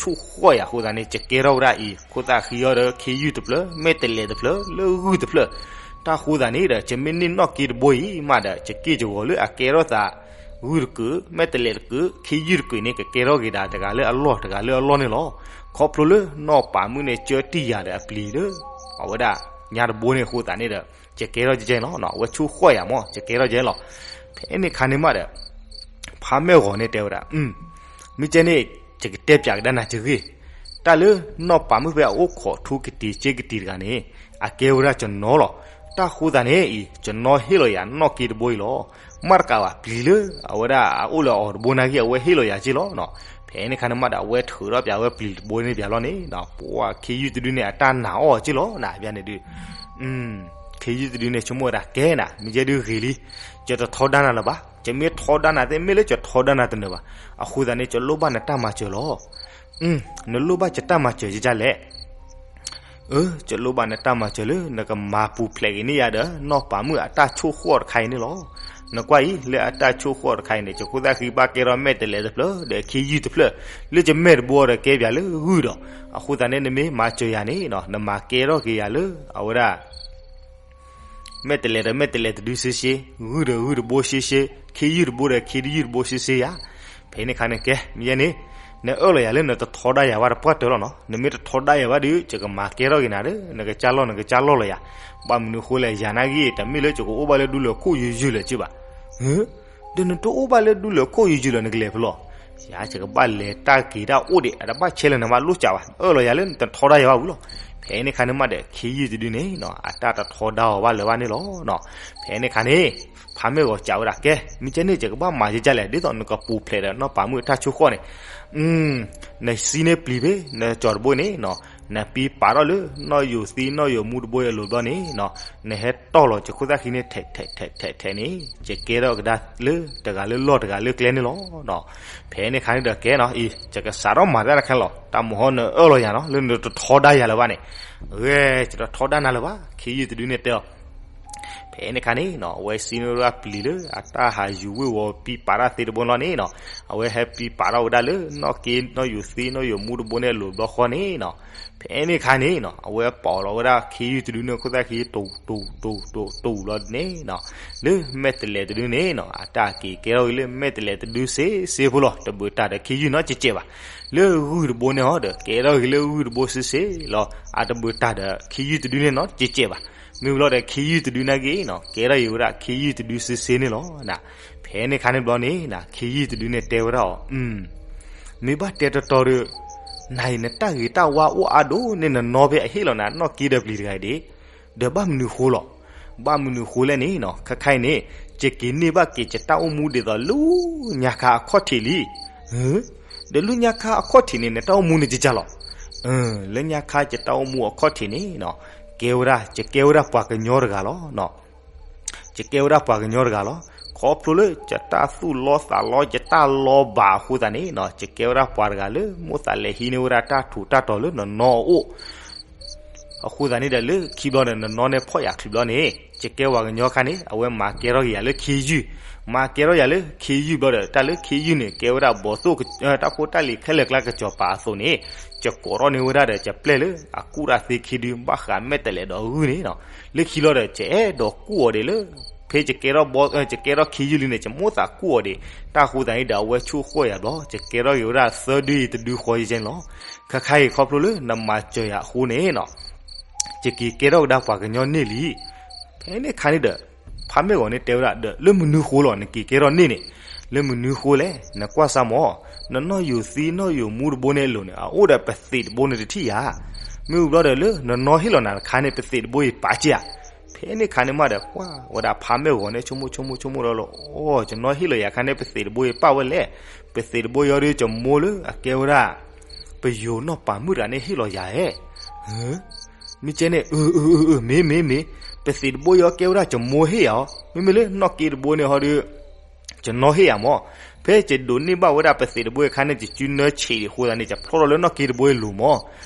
ဆိၣ်ဃီၣ်ယၤအဃိသတးန့ၣ် ယကဲထီၣ်ဝဲဒၣ်အံၤ ခိၣ်သၣ်ဃံအီၤဒီး ခ့ယုၢ်တဖျၢၣ် မဲာ်တဲးလဲးတဖျၢၣ် လၢဂုၢ်တဖျၢၣ်, တၢ်ဃိသတးန့ၣ်ဒီး ယမ့ၢ်န့ၢ်နီၣ်က့တဘိအံၤမးဒီး ယက့ၢ်ယဂီၤလၢအကဲထီၣ်သး ဂုၢ်တကုာ် မဲာ်တဲးလဲးတကုာ် ခ့ယုၢ်တကုာ်န့ၣ် ကကဲထီၣ်က့ၤဒၣ်တဂၤလၢအလီၢ်တဂၤလၢအလီၢ်န့ၣ်လီၤ. ခီဖျိလၢနီၢ်ပၤမုၣ်န့ၣ် ကၢတံၢ်ယၤဒီးအပျံၤလၢ အဝဲဒၣ်ညါတဘိန့ၣ်အဃိသတးန့ၣ်ဒီး ယကဲထီၣ်ကဲကဲလီၤ. အဝဲဆိၣ်ဃီၣ်ယၤမး ယကဲထီၣ်ကဲလီၤ. ဖဲန့ၣ်ခါန့ၣ်မးဒီး ဖါမဲာ်ဂီၤန့ၣ်တဲဝဲဒၣ် မ့ၢ်ကဲန့ၣ် ယကတဲပၠးကဒါနၤယဂ့ၢ်, တၢ်လၢနီၢ်ပၤမုၣ်ဖဲအအိၣ်ခိးထူကတံၤစ့ကတံၤတဂၤန့ၣ် အကဲဝဲဒၣ်ယနီၢ်လီၤ. တၢ်ဃိသတးန့ၣ်အံၤ ယနီၢ်ဟ့ၣ်လီၤယၤနီၣ်က့တဘိအံၤလီၤ. မ့ၢ်တကးဘၣ် ပျံၤလၢအဝဲဒၣ်အအိၣ်လၢအီၤတဘိနာ်က့ အဝဲဟ့ၣ်လီၤယၤက့လီၤ. ဖဲန့ၣ်ခါန့ၣ်မးဒီး အဝဲထုးထီၣ်ပၠးဝဲပျံၤတဘိန့ၣ်ပၠးလီၤန့ၣ် ပှၤခ့ယုၢ်တဒုန့ၣ် အတၢ်နာ်အီၤက့လီၤနၤ ဖဲန့ၣ်ဒုး ခ့ယုၢ်တဒုန့ၣ် ဆိကမိၣ်ဝဲဒၣ်ကဲနၤ မ့ၢ်ယဲဒုးဂ့ၤလံ, ယတထီဒါနၤလၢၤဘၣ်, ယမ့ၢ်ထီဒါနၤသ့ၣ် မ့ၢ်လၢယထီဒါနၤတနၢၤဘၣ်, အဃိသတးန့ၣ် ယလိၣ်ဘၣ်နတၢ်မၤစၢၤလီၤ. နလိၣ်ဘၣ်ယတၢ်မၤစၢၤယဒ်လဲၣ်. အၢ ယလိၣ်ဘၣ်နတၢ်မၤစၢၤလၢ နကမၤပူၤဖျဲးက့ၤန့ၢ်ယၤဒီး နီၢ်ပၤမုၣ်အတၢ်ဆိၣ်ဃီၣ်တခါအံၤန့ၣ်လီၤ. နကွၢ်အံၤ လၢအတၢ်ဆိၣ်ဃီၣ်တခါအံၤန့ၣ် ယခိၣ်သၣ်ဃံဘၣ်ကဲထီၣ်မဲာ်တဲးလဲးတဖျၢၣ် ဒီးခ့ယုၢ်တဖျၢၣ် လၢယမဲာ်တဘိဒီးကဲပၠးလၢဂုၢ်ဒီး အဃိသတးန့ၣ် နမ့ၢ်မၤစၢၤယၤန့ၣ် နမၤကဲထီၣ်က့ၤယၤလၢအဝဲဒၣ် မဲာ်တဲးလဲးဒီးမဲာ်တဲးလဲးတဒုစ့စ့, ဂုၢ်ဒီးဂုၢ်တဘိစ့စ့, ခ့ယုၢ်တဘိဒီးခ့ယုၢ်တဘိစ့စ့ယၤ. ဖဲန့ၣ်ခါန့ၣ်ကဲ မ့ၢ်ယဲန့ၣ် နအၢၣ်လီၤယၤလၢနတထီဒါယၤဘၣ်တပှၢ်တၢၢ်လီၤနီၤ. နမ့ၢ်တထီဒါယၤဘၣ်ဒီး ယကမၤကဲထီၣ်က့ၤနၤဒီး နကစၢ်လီၢ်နကစၢ်လီၢ်လီၤယၤ. ဘၣ်မနုၤဃိလဲၣ် ယၤနာ်ဂ့ၤ တမ့ၢ်လၢယကအိၣ်ဘၣ်လၢဒူလၢာ်ခိၣ်ယုၢ်ယုၢ်လၢၤက့ဘၣ်. ဒီးနတအိၣ်ဘၣ်လၢဒူလၢာ်ခိၣ်ယုၢ်ယုၢ်လၢၤ နကလဲၤဖဲလဲၣ်. ယၤယကဘၣ်လဲၤတၢ်က့ၤတၢ်အိၣ်ဒံး အတဘၣ်ဆဲးလၢနဘၣ်လိၣ်စးဘၣ် အၢၣ်လီၤယၤလၢနတထီဒါယၤဘၣ်ဝံၤလီၤ. ဖဲန့ၣ်ခါန့ၣ်မးဒီး ခ့ယုၢ်တဒုန့ၣ် အတၢ်တထီဒါအီၤဘၣ်လၢၤဘၣ်န့ၣ်လီၤ. ဖဲန့ၣ်ခါန့ၣ် ဖါမဲာ်ဂီၤစံးဝဲဒၣ် ကဲ မ့ၢ်ကဲန့ၣ် ယကဘၣ်မၤဒ်လဲၣ် ဒ်သိးနကပူၤဖျဲးဒီးနီၢ်ပၤမုၣ်အတၢ်ဆိၣ်ဃီၣ်န့ၣ် နစံန့ၢ်ပျံၤဖဲ နကၠီၤတဘိန့ၣ် နပံပာ်ထီၣ်လၢ နီၣ်ယိၤသံနီၣ်ယိၤမူတဘိအလိၤဘျီန့ၣ် နဟဲတီၢ်လီၤ ယခိၣ်သၣ်ဃံန့ၣ် ထဲးထဲးထဲးထဲးထဲးန့ၣ် ယကဲထီၣ်ကဒါလၢတဂၤလၢလီၢ်တဂၤလၢကျဲန့ၣ်လီၤ. ဖဲန့ၣ်ခါန့ၣ်ဒီးကဲနီၤ အံၤ ယကစးထီၣ်မၤတၢ်တခါလီၤ တၢ်မဟီနအၢၣ်လီၤယၤနီၤ လၢနတထီဒါယၤလၢၤဘၣ်န့ၣ် ဂဲၤ ယတထီဒါနၤလၢၤဘၣ် ခ့ယုၢ်တဒုန့ၣ်တဲအီၤ ဖဲန့ၣ်ခါန့ၣ်နီၤ အဝဲစံးန့ၢ်ဝဲဒၣ်ပျံၤလၢ အတၢ်ဟးယူၤဝ့ၢ်ဝီၤပံပာ်တၢ်သ့တဘိန့ၣ်လီၤန့ၣ်နီၤ အဝဲဟဲပံပာ်ထီၣ်ဝဲဒၣ်လၢ နီၣ်က့နီၣ်ယိၤသံနီၣ်ယိၤမူတဘိန့ၣ်အလိၤဘျီဃီန့ၣ်နီၤ ဖဲန့ၣ်ခါန့ၣ်နီၤ အဝဲပာ်လီၤဝဲဒၣ်ခ့ယုၢ်တဒုန့ၣ် ခိၣ်သၣ်ဃံ တူတူတူတူလီၤန့ၣ်နီၤ လၢမဲာ်တဲးလဲးတဒုန့ၣ်နီၤ အတၢ်က့ၤကဲထီၣ်ဂ့ၤလၢမဲာ်တဲးလဲးတဒုစ့စ့ဖိလီၤ တဘၣ်တၢ်ဒီးခ့ယုၢ်နီတစဲးဘၣ် လၢဂုၢ်တဘိန့ၣ်ဟီဒီး ကဲထီၣ်ဂ့ၤလၢဂုၢ်တဘိစ့စ့လီၤ အတဘၣ်တၢ်ဒီးခ့ယုၢ်တဒုန့ၣ်နီတစဲးဘၣ် မ့ၢ်ဘျီဒီးခ့ယုၢ်တဒုနာ်က့နီၤ ကဲထီၣ်ဂ့ၤဝဲဒၣ်ခ့ယုၢ်တဒုစ့စ့န့ၣ်လီၤ ဖဲန့ၣ်ခါန့ၣ်ဘျီန့ၣ် ခ့ယုၢ်တဒုန့ၣ်တဲဝဲဒၣ်အီၤ မ့ၢ်ဘၣ်တဲတီတီဒီး နၤအံၤနတၢ်ဂ့ၤတၢ်ဝါအိၣ်အါဒိၣ်န့ၣ် နနီၢ်ဖဲအဟ့ၣ်လီၤနၤနီၣ်က့ဒီးပျံၤတဂၤအံၤဒၣ် ဒီးဘၣ်မနုၤဃိလီၤ ဘၣ်မနုၤဃိလဲၣ်န့ၣ်နီၤ ခဲခါအံၤန့ၣ် ယက့ၤန့ၢ်ဘၣ်က့ၤယတၢ်အိၣ်မူဒ်သိးလၢညါခါအခီၣ်ထံးလံ ဒီးလၢညါခါအခီၣ်ထံးန့ၣ် နတၢ်အိၣ်မူန့ၣ်ကကၢ်လီၤ လၢညါခါယတၢ်အိၣ်မူအခီၣ်ထံးန့ၣ်နီၤ ကဲဝဲဒၣ် ယကဲဝဲဒၣ်ပှၤကညီတဂၤလီၤ ယကဲဝဲဒၣ်ပှၤကညီတဂၤလီၤ. ခီဖျိလၢယတၢ်သူၣ်လီသးလီ ယတၢ်လီဘၣ်အဃိသတးန့ၣ်နီၤ ယကဲဝဲဒၣ်ပှၤတဂၤလၢ မိၣ်သးလဲၤဟံးန့ၢ်ဝဲဒၣ်တၢ်ထူးတၢ်တီၤလၢနနီၢ်အအိၣ် အဃိသတးန့ၣ်ဒီး လၢခံဘျီဒီး နနီၢ်န့ၣ်ဖီၣ်ယၤချုးဘျီန့ၣ် ယကဲပှၤကညီခါန့ၣ် အဝဲမၤကဲထီၣ်က့ၤယၤလၢခ့ယုၢ်, မၤကဲထီၣ်ယၤလၢခ့ယုၢ်ဘျီဒီး တၢ်လၢခ့ယုၢ်န့ၣ် ကဲဝဲဒၣ်ဘီၣ်သိၣ် တၢ်ဖိတၢ်လံၤခဲလၢာ်ကျါကစီၤပၤအသိးန့ၣ် ယကိးထီၣ်န့ၢ်ဝဲဒၣ်ဒီး ယပျဲၢ်လၢအကူၣ်တၢ်သ့ခံဒု ဘၣ်ဃးမဲာ်တဲးလဲးဒီးဂုၢ်န့ၣ်နီၤ. လၢခံလီၤဒီး ယအဲၣ်ဒိးကူၣ်အီၤဒံးလၢ ဖဲယကဲထီၣ်ဘီ ယကဲထီၣ်ခ့ယုၢ်လံန့ၣ် ယမိၣ်သးကူၣ်အီၤဒံး, တၢ်ဃိသတးန့ၣ်ဒီး အဝဲဆိၣ်ဃီၣ်ယၤဘျီ ယကဲထီၣ်က့ၤဝဲဒၣ်သၢဒုအံၤတဒုဃီယဲၢ်န့ၣ်လီၤ. ခဲခါအံၤခီဖျိလၢနမၤစၢၤယၤအဃိန့ၣ်နီၤ ယက့ၤကဲထီၣ်ကဒါပှၤကညီန့ၢ်လံ. ဖဲန့ၣ်ခါန့ၣ်ဒီး ဖါမဲာ်ဂီၤန့ၣ်တဲဝဲဒၣ်ဒီး လၢမနုၤဃိလီၤ နက့ၤကဲထီၣ်န့ၢ်န့ၣ်, လၢမနုၤဃိလဲၣ် နကွၢ်စၢ်မၢ်, နနီၣ်ယိၤသံနီၣ်ယိၤမူတဘိန့ၣ်အလိၤန့ၣ် အအိၣ်ဒီးပသံးတဘိန့ၣ်တထံၣ်ဧါ. မ့ၢ်ဝံၤဘျီဒီးလၢနနီၢ်ဟ့ၣ်လီၤနၤတခါန့ၣ် ပသံးတဘိအံၤပာ်က့ၤဧါ. ဖဲန့ၣ်ခါန့ၣ်မးဒီး ကွၢ်ဝဲဒၣ်ဖါမဲာ်ဂီၤန့ၣ် ဆိကမိၣ်ဆိကမိၣ်ဆိကမိၣ်ဒီးလီၤ, အိ ယနီၢ်ဟ့ၣ်လီၤယၤခါန့ၣ် ပသံးတဘိအံၤပာ်ဝဲလဲၣ်. ပသံးတဘိအံၤဒီး ယမိၢ်လၢအကဲဝဲဒၣ် ပယိၤနီၢ်ပၤမုၣ်တဂၤန့ၣ်ဟ့ၣ်လီၤယၤဧါ. မ့ၢ်ကဲန့ၣ် အၢ အၢ အၢ အၢ မ့ၢ် မ့ၢ် မ့ၢ်, ပသံးတဘိအံၤကဲဝဲဒၣ်ယမိၢ်ဟ့ၣ်ယၤအီၤ, မ့မ့ၢ်လၢနီၣ်က့တဘိန့ၣ်ဟီဒီး ယနီၢ်ဟ့ၣ်ယၤမၢ်. ဖဲယဒိးန့ၢ်ဘၣ်ဝဲဒၣ်ပသံးတဘိအခါန့ၣ် ယစုနၢဆံးဒံးအဃိသတးန့ၣ် ယဖျီၣ်ထီၣ်လၢနီၣ်က့တဘိအလိၤမၢ်.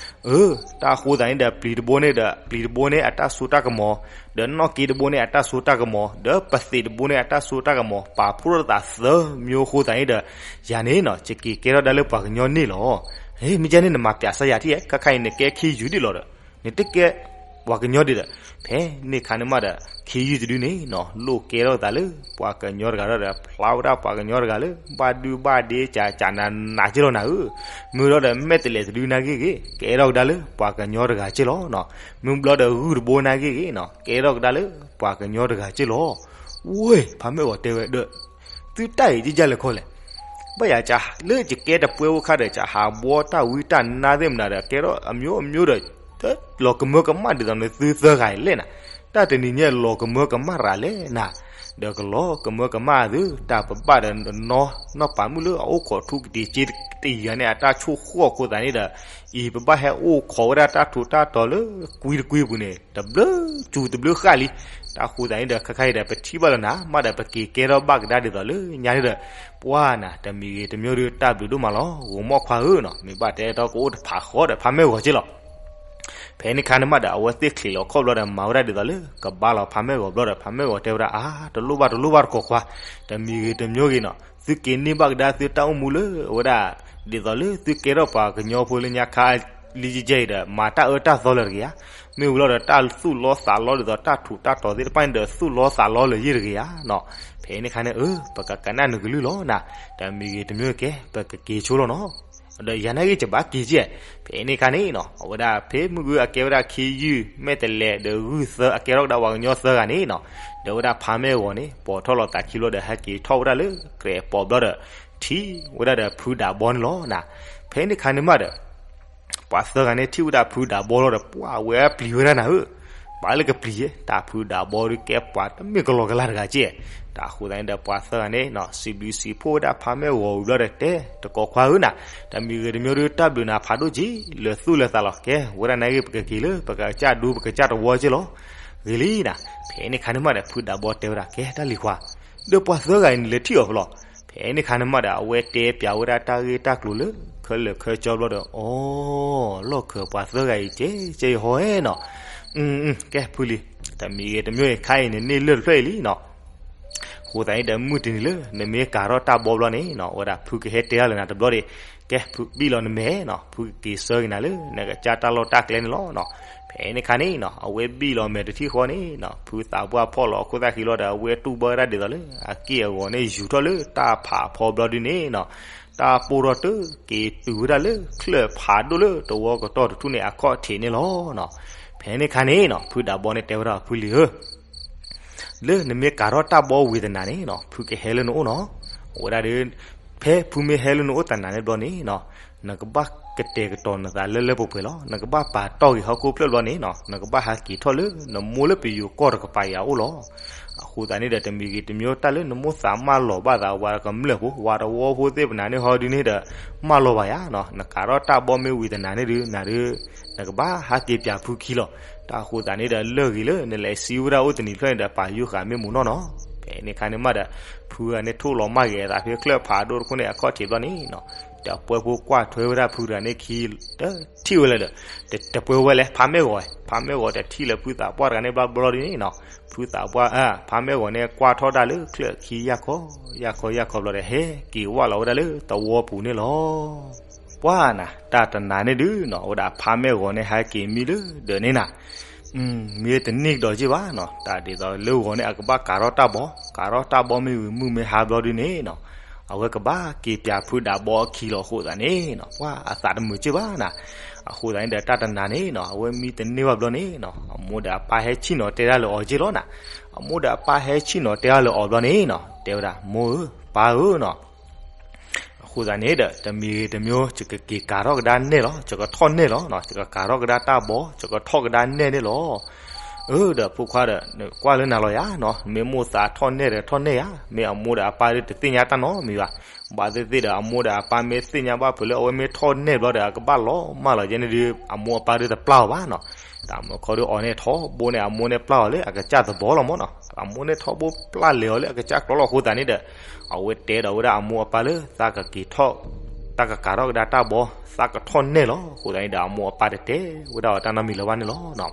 အၢ တၢ်အဃိသတးန့ၣ်ဒီး ပျံၤတဘိန့ၣ်ဒီး ပျံၤတဘိန့ၣ် အတၢ်စိတၢ်ကမီၤ, ဒီးနီၣ်က့တဘိန့ၣ် အတၢ်စိတၢ်ကမီၤ, ဒီးပသံးတဘိန့ၣ် အတၢ်စိတၢ်ကမီၤ ပာ်ဖှိၣ်ထီၣ်သးသၢမံၤအဃိသတးန့ၣ်ဒီး ယၤန့ၣ်နီၤ ယက့ၤကဲထီၣ်ဒၣ်လၢပှၤကညီန့ၢ်လီၤ. ဟ့ မ့ၢ်ကဲန့ၣ် နမၤပျးစါယၤထံၣ်ဧါ, ခါခါအံၤနကဲခ့ယုၢ်ဒ်လီၤဒီး နတကဲပှၤကညီဒ်ဒီး, ဖဲန့ၣ်ခါန့ၣ်မးဒီး ခ့ယုၢ်တဒုန့ၣ်နီၤ လိၣ်ကဲထီၣ်သးလၢပှၤကညီတဂၤဒီး ဖျါဝဲဒၣ်ပှၤကညီတဂၤလၢ ဘၣ်ဒုဘၣ်ဒ့ ကၠးကၠးနးနးက့လီၤနၤဧၢ, မ့ၢ်ဒီးမဲာ်တဲးလဲးတဒုနာ်က့ဂ့ၤ ကဲထီၣ်ကဒါလၢပှၤကညီတဂၤက့လီၤနီၤ, မ့ၢ်ဘျီဒီးဂုၢ်တဘိနာ်က့ဂ့ၤနီၤ ကဲထီၣ်ကဒါလၢပှၤကညီတဂၤက့လီၤ. ဝ့ၢ် ဖးမဲၢ်ဂီၤတဲဝဲဒီး သုတၢ်အံၤယကလဲၤခီလဲၣ်, ဘၣ်ယၤကလၢယကဲတပှဲၤအိၣ်ခါဒီး ကဟးဘှီတၢ်ဝံတၢ်နါသ့ၣ်မနုၤဒီး ကဲထီၣ်အမျိုးမျိုးဒီး လီၤကမၢကမၣ်ဒ်သိးန့ၣ်သုသၢဂၤအံၤလဲၣ်နၤ, တၢ်တနံၤညါလီၤကမၢကမၣ်ရၤလဲၣ်နၤ, ဒီးကလီၤကမၢကမၣ်သု တၢ်ပဘၣ်ဒီးနီၢ်နီၢ်ပာ်မုၣ်လၢအအိၣ်ခိးထူကတ့ၤစ့တယၤန့ၣ် အတၢ်ဆိၣ်ဃီၣ်အဃိသတးန့ၣ်ဒီး အံၤပဘၣ်ဟဲအိၣ်ခိးဝဲဒၣ်တၢ်ထူးတၢ်တီၤလၢကွံတကွံပူၤန့ၣ် တဘျုးစူၤတဘျုးဃၣ်လံ, တၢ်ဃိသတးန့ၣ်ဒီး ခါခါအံၤဒီး ပထံၣ်ဘၣ်လၢနၤ မးဒီးပက့ၤကဲထီၣ်ဘၣ်ကဒါဒ်သိးလၢညါန့ၣ်ဒီး ပှၤနၤ တမံၤဂ့ၤတမံၤဒီးတၢ်ဘျုးဒိၣ်မးလီၤ ဂီၤမီၢ်ခွါဧၢနီၤ, မ့ၢ်ဘၣ်တဲဒီးကအိၣ်တဖးဃီဒီးဖးမဲၢ်ဂီၤက့လီၤ. ဖဲန့ၣ်ခါန့ၣ်မးဒီး အဝဲသ့ၣ်ချံးလီၤခီၣ်ဘျီဒီး မၤဝဲဒၣ်ဒ်သိးလၢ ကဘါလီၤဖးမဲၢ်ဂီၤဘျီဒီး ဖးမဲၢ်ဂီၤတဲဝဲဒၣ် အါ တလိၣ်ဘၣ်တလိၣ်ဘၣ်တကိးခွါ, တမံၤဂ့ၤတမံၤဂ့ၤနီၤ သုက့ၤန့ၢ်ဘၣ်ကဒါသုတၢ်အိၣ်မူလၢအဝဲဒၣ် ဒ်သိးလၢသုကဲထီၣ်ပှၤကညီဖိလၢညါခါလံကဲကဲအံၤဒီး မၤတၢ်အၢတၢ်သီလၢာ်တဂ့ၤဧါ, မ့ၢ်ဝံၤလီၤဒီးတၢ်သူၣ်လီသးလီဒ်သိးတၢ်ထူးတၢ်တီၤသ့ၣ်တဖၣ်န့ၣ်ဒီး သူၣ်လီသးလီလၢာ်ယဲၢ်တဂ့ၤဧါနီၤ, ဖဲန့ၣ်ခါန့ၣ် အၢ ပကကနၣ်နကလုၢ်လီၤနၤ, တမံၤဂ့ၤတမံၤကဲ ပကက့ၤဆိလီၤနီၤ ဒီးယၤနာ်က့ ယဘၣ်က့ၤကဲ, ဖဲန့ၣ်ခါန့ၣ်နီၤ အဝဲဒၣ်ဖဲမုၢ်ဂုၢ်အကဲဝဲဒၣ်ခ့ယုၢ် မဲာ်တဲးလဲး ဒီးဂုၢ်သၢ အကဲထီၣ်ကဒါပှၤကညီသၢဂၤန့ၣ်နီၤ, ဒီးဝဲဒၣ်ဖးမဲၢ်ဂီၤန့ၣ် ပိာ်ထီၣ်လီၤသးခံဘျီဒီး ဟဲက့ၤထီၣ်ဝဲဒၣ်လၢကြဲးပိာ်ဘျီဒီး ထံၣ်ဝဲဒၣ်ဒီးဖုဒးဘီန့ၣ်လီၤနၤ, ဖဲန့ၣ်ခါန့ၣ်မးဒီး ပှၤသၢဂၤန့ၣ်ထံၣ်ဝဲဒၣ်ဖုဒးဘီလီၤဒီး ပှၤဝဲပျံၤဝဲဒၣ်နၤဧၢ, ဘၣ်လၢကပျံၤယဲ တၢ်ဖုဒးဘီဒုးကဲပှၤတမ့ၢ်ကလီကလီတဂၤကဲ, တၢ်ဃိသတးန့ၣ်ဒီး ပှၤသၢဂၤန့ၣ်နီၤ စံးဘျုးစံးဖှိၣ်ဝဲဒၣ်ဖးမဲၢ်ဂီၤဝံၤဘျီဒီး တဲတကိးခွါဧၢနၤ, တမံၤဂ့ၤတမံၤဒီးတၢ်ဘျုးနၤဖးဒိၣ်က့ လၢာ်သူၣ်လၢာ်သးလီၤ ကဲ ဝဲဒၣ်နာ်က့ ပကက့ၤလၢ ပကစၢ်ဒူပကစၢ်တဝီက့လီၤ, ဂ့ၤလံနၤ, ဖဲန့ၣ်ခါန့ၣ်မးဒီး ဖုဒးဘီတဲဝဲဒၣ် ကဲတၢ်လံၤခွါ, ဒီးပှၤသၢဂၤအံၤနလဲၤထံၣ်အီၤဖဲလဲၣ်, ဖဲန့ၣ်ခါန့ၣ်မးဒီး အဝဲတဲပျးဝဲဒၣ်တၢ်ဂ့ၢ်တၢ်ကျိၤလၢ ခဲလၢာ်ခဲဆ့ဘျီဒီး အိ လီၢ်ခၢၣ်ပှၤသၢဂၤအံၤ ကဲကဲယဟီဧဲနီၤ, ကဲဖုလံၤ, တမံၤဂ့ၤတမံၤဂ့ၤ ခါအံၤန့ၣ်န့ၢ်လၢၢ်တဖျၢၣ်အံၤလံနီၤ, အဃိသတးန့ၣ်ဒီး မုၢ်တနံၤလၢနမ့ၢ်ကၤထီၣ်တၢ်ဘီဘျီန့ၣ်နီၤ အဝဲဒၣ်ဖုကဟဲတဲတၢ်လၢနၤတဘျီဒီး, ကဲ ဖုဘံၣ်လီၤနမဲာ်နီၤ ဖုကက့ၤဆှၢက့ၤနၤလၢ နကစၢ်တၢ်လီၢ်တၢ်ကျဲန့ၣ်လီၤနီၤ, ဖဲန့ၣ်ခါန့ၣ်နီၤ အဝဲဘံၣ်လီၤမဲာ်တထံၣ်ဃီန့ၣ်နီၤ ဖုသးပှၢ်ဖီၣ်လီၤအခိၣ်သၣ်ခံလီၤဒီး အဝဲတူၢ်ဘၣ်ဝဲဒၣ်ဒ်သိးလၢ အက့ၢ်အဂီၤန့ၣ်ယူၤထီၣ်လၢတၢ်ဖးဖီဘျီဒုန့ၣ်နီၤ, တၢ်ပိၢ်ထီၣ်တက့ၤတုၤဝဲဒၣ်လၢချၢၣ်ဖးဒိၣ်လၢတဝီကတီၢ်တထူၣ်န့ၣ်အခီၣ်ထံးန့ၣ်လီၤနီၤ, ဖဲန့ၣ်ခါန့ၣ်နီၤ ဖုဒးဘီန့ၣ်တဲဝဲဒၣ်ဖုလံၤဧၢ လၢနမ့ၢ်ကၤထီၣ်တၢ်ဘီဝံၤတနၤန့ၣ်နီၤ ဖုကဟဲလၢနအိၣ်နီၤ, အဝဲဒၣ်ဒီး ဖဲဖုမ့ၢ်ဟဲလၢနအိၣ်တနၤန့ၣ်ဘျီန့ၣ်နီၤ နကဘၣ်ကတဲာ်ကတီၤနသးလၢလၢပှဲၤပှဲၤလီၤ. နကဘၣ်ပာ်တီၢ်ဂ့ၤဟီၣ်ခိၣ်ဖျၢၣ်ဘျီန့ၣ်နီၤ နကဘၣ်ဟးက့ၤထီၣ်လၢနမိၢ်လၢပယိၤကီၢ်တကပၤအံၤအအိၣ်လီၤ. အဃိသတးန့ၣ်ဒီး တမံၤဂ့ၤတမံၤတၢ်လၢနမိၢ်သးမၢလီၤဘၣ်သး ဝၤကမျၢၢ်ဖိ ဝၤတဝီဖိသ့ၣ်ပနၤန့ၣ်ဟီဒုန့ၣ်ဒီး မၢလီၤဘၣ်ယၤနီၤ နကၤထီၣ်တၢ်ဘီမ့ၢ်ဝံၤတနၤန့ၣ်ဒုး နၤဒုး နကဘၣ်ဟးက့ၤပၠးဖုခံလီၤ. တၢ်အဃိသတးန့ၣ်ဒီး လၢၢ်ဂ့ၤလၢနလဲၤစံးဝဲဒၣ်အိၣ်တနံၤဖျၢၣ်န့ၣ်ဒီး ပာ်ယုၢ်ဃာ်မ့ၢ်မူနီၢ်နီၤ. ဖဲန့ၣ်ခါန့ၣ်မးဒီး ဖုဂၤန့ၣ်ထိၣ်လီၤမၢ်ဂ့ၤအသးဖဲချၢၣ်ဖးဒိၣ်တခိၣ်န့ၣ် အခီၣ်ထံးဘျီန့ၣ်နီၤ တပှဲၤဖိကွၢ်ထွဲဝဲဒၣ်ဖုတဂၤန့ၣ်ခံ တထံၣ်ဝဲလၢၤဒီး တပှဲၤဝဲလဲၣ် ဖးမဲၢ်ဂီၤ ဖးမဲၢ်ဂီၤတထံၣ်လၢဖုသးပှၢ်တဂၤန့ၣ်ဘျီဘျီဒ်န့ၣ်နီၤ ဖုသးပှၢ် ဖးမဲၢ်ဂီၤန့ၣ် ကွၢ်ထီၣ်ဒၣ်လၢချၢၣ်ခံယၢ်ခီ ယၢ်ခီဘျီဒီး ဟဲက့ၤဝၢ်လီၤဝဲဒၣ်လၢတဝီပူၤန့ၣ်လီၤ. ပှၤနၤ တၢ်တနၤန့ၣ်ဒုးနီၤ အဝဲဒၣ်ဖးမဲၢ်ဂီၤန့ၣ် ဟဲက့ၤမံလၢဒၢးန့ၣ်နၤ မ့ၢ်တန့ၢ်ကဒီးက့ဘၣ်နီၤ တၢ်ဒ်သိးလၢဂီၤန့ၣ် အကဘၣ်ကၤထီၣ်တၢ်ဘီ ကၤထီၣ်တၢ်ဘီမ့ၢ်ဝံၤမုၢ်မ့ၢ်ဟါဘျီဒုန့ၣ်နီၤ အဝဲကဘၣ်က့ၤပၠးဖုဒးဘီအခံလီၤအဃိသတးန့ၣ်နီၤ ပှၤအသးတမုာ်က့ဘၣ်နၤ အဃိသတးန့ၣ်ဒီး တၢ်တနၤန့ၣ်နီၤ အဝဲမံတန့ၢ်ဘၣ်ဘျီန့ၣ်နီၤ အမိၢ်ဒီးအပၢ်ဟဲဆ့ၣ်နီၤတဲတၢ်လၢအီၤက့လီၤနၤ အမိၢ်ဒီးအပၢ်ဟဲဆ့ၣ်နီၤတဲတၢ်လၢအီၤဘျီန့ၣ်နီၤ တဲဝဲဒၣ် မိၢ်ဧၢ ပၢ်ဧၢနီၤ အဃိသတးန့ၣ်ဒီး တမံၤဂ့ၤတမံၤ ယကက့ၤကၤထီၣ်ကဒါနဲၣ်လီၤ ယကထီၣ်နဲၣ်လီၤ ယကကၤထီၣ်ကဒါတၢ်ဘီ ယကထီၣ်ကဒါနဲၣ်န့ၣ်လီၤ အၢ ဒီးဖိခွါဒီး နကွၢ်လၢနၤလီၤယၤနီၤ မ့ၢ်မိၢ်သးထီၣ်နဲၣ်ဒီးထီၣ်နဲၣ်ယၤ မ့ၢ်အမိၢ်ဒီးအပၢ်ဒီးတသ့ၣ်ညါတၢ်နီတမံၤဘၣ် ဘၣ်သ့ၣ်သ့ၣ်ဒီး အမိၢ်ဒီးအပၢ်မ့ၢ်သ့ၣ်ညါဘၣ်ဖုးလၢ အဝဲမ့ၢ်ထီၣ်နဲၣ်ဘျီဒီး အကဘၣ်လီၤမၢ်လီၤယဲန့ၣ်ဒီး အမိၢ်အပၢ်ဒီးတပျၢ်အီၤဘၣ်နီၤ တၢ်မၢခီဒီးအီၤန့ၣ်ထီဘိန့ၣ် အမိၢ်န့ၣ်ပျၢ်အီၤလၢအကစၢ်သဘီလီၤမၢ်နီၤ အမိၢ်န့ၣ်ထီဘိပျၢ်လဲၤအီၤလၢအကစၢ်ကျီလီၤအဃိသတးန့ၣ်ဒီး အဝဲတဲဒီးဝဲဒၣ်အမိၢ်အပၢ်လၢ သးကက့ၤထီၣ် တၢ်ကကၤထီၣ်ကဒါတၢ်ဘီ သးကထီၣ်နဲၣ်လီၤ အဃိသတးန့ၣ်ဒီး အမိၢ်အပၢ်တတဲဝဲဒၣ်အီၤတၢ်နီတမံၤလၢၤဘၣ်န့ၣ်လီၤ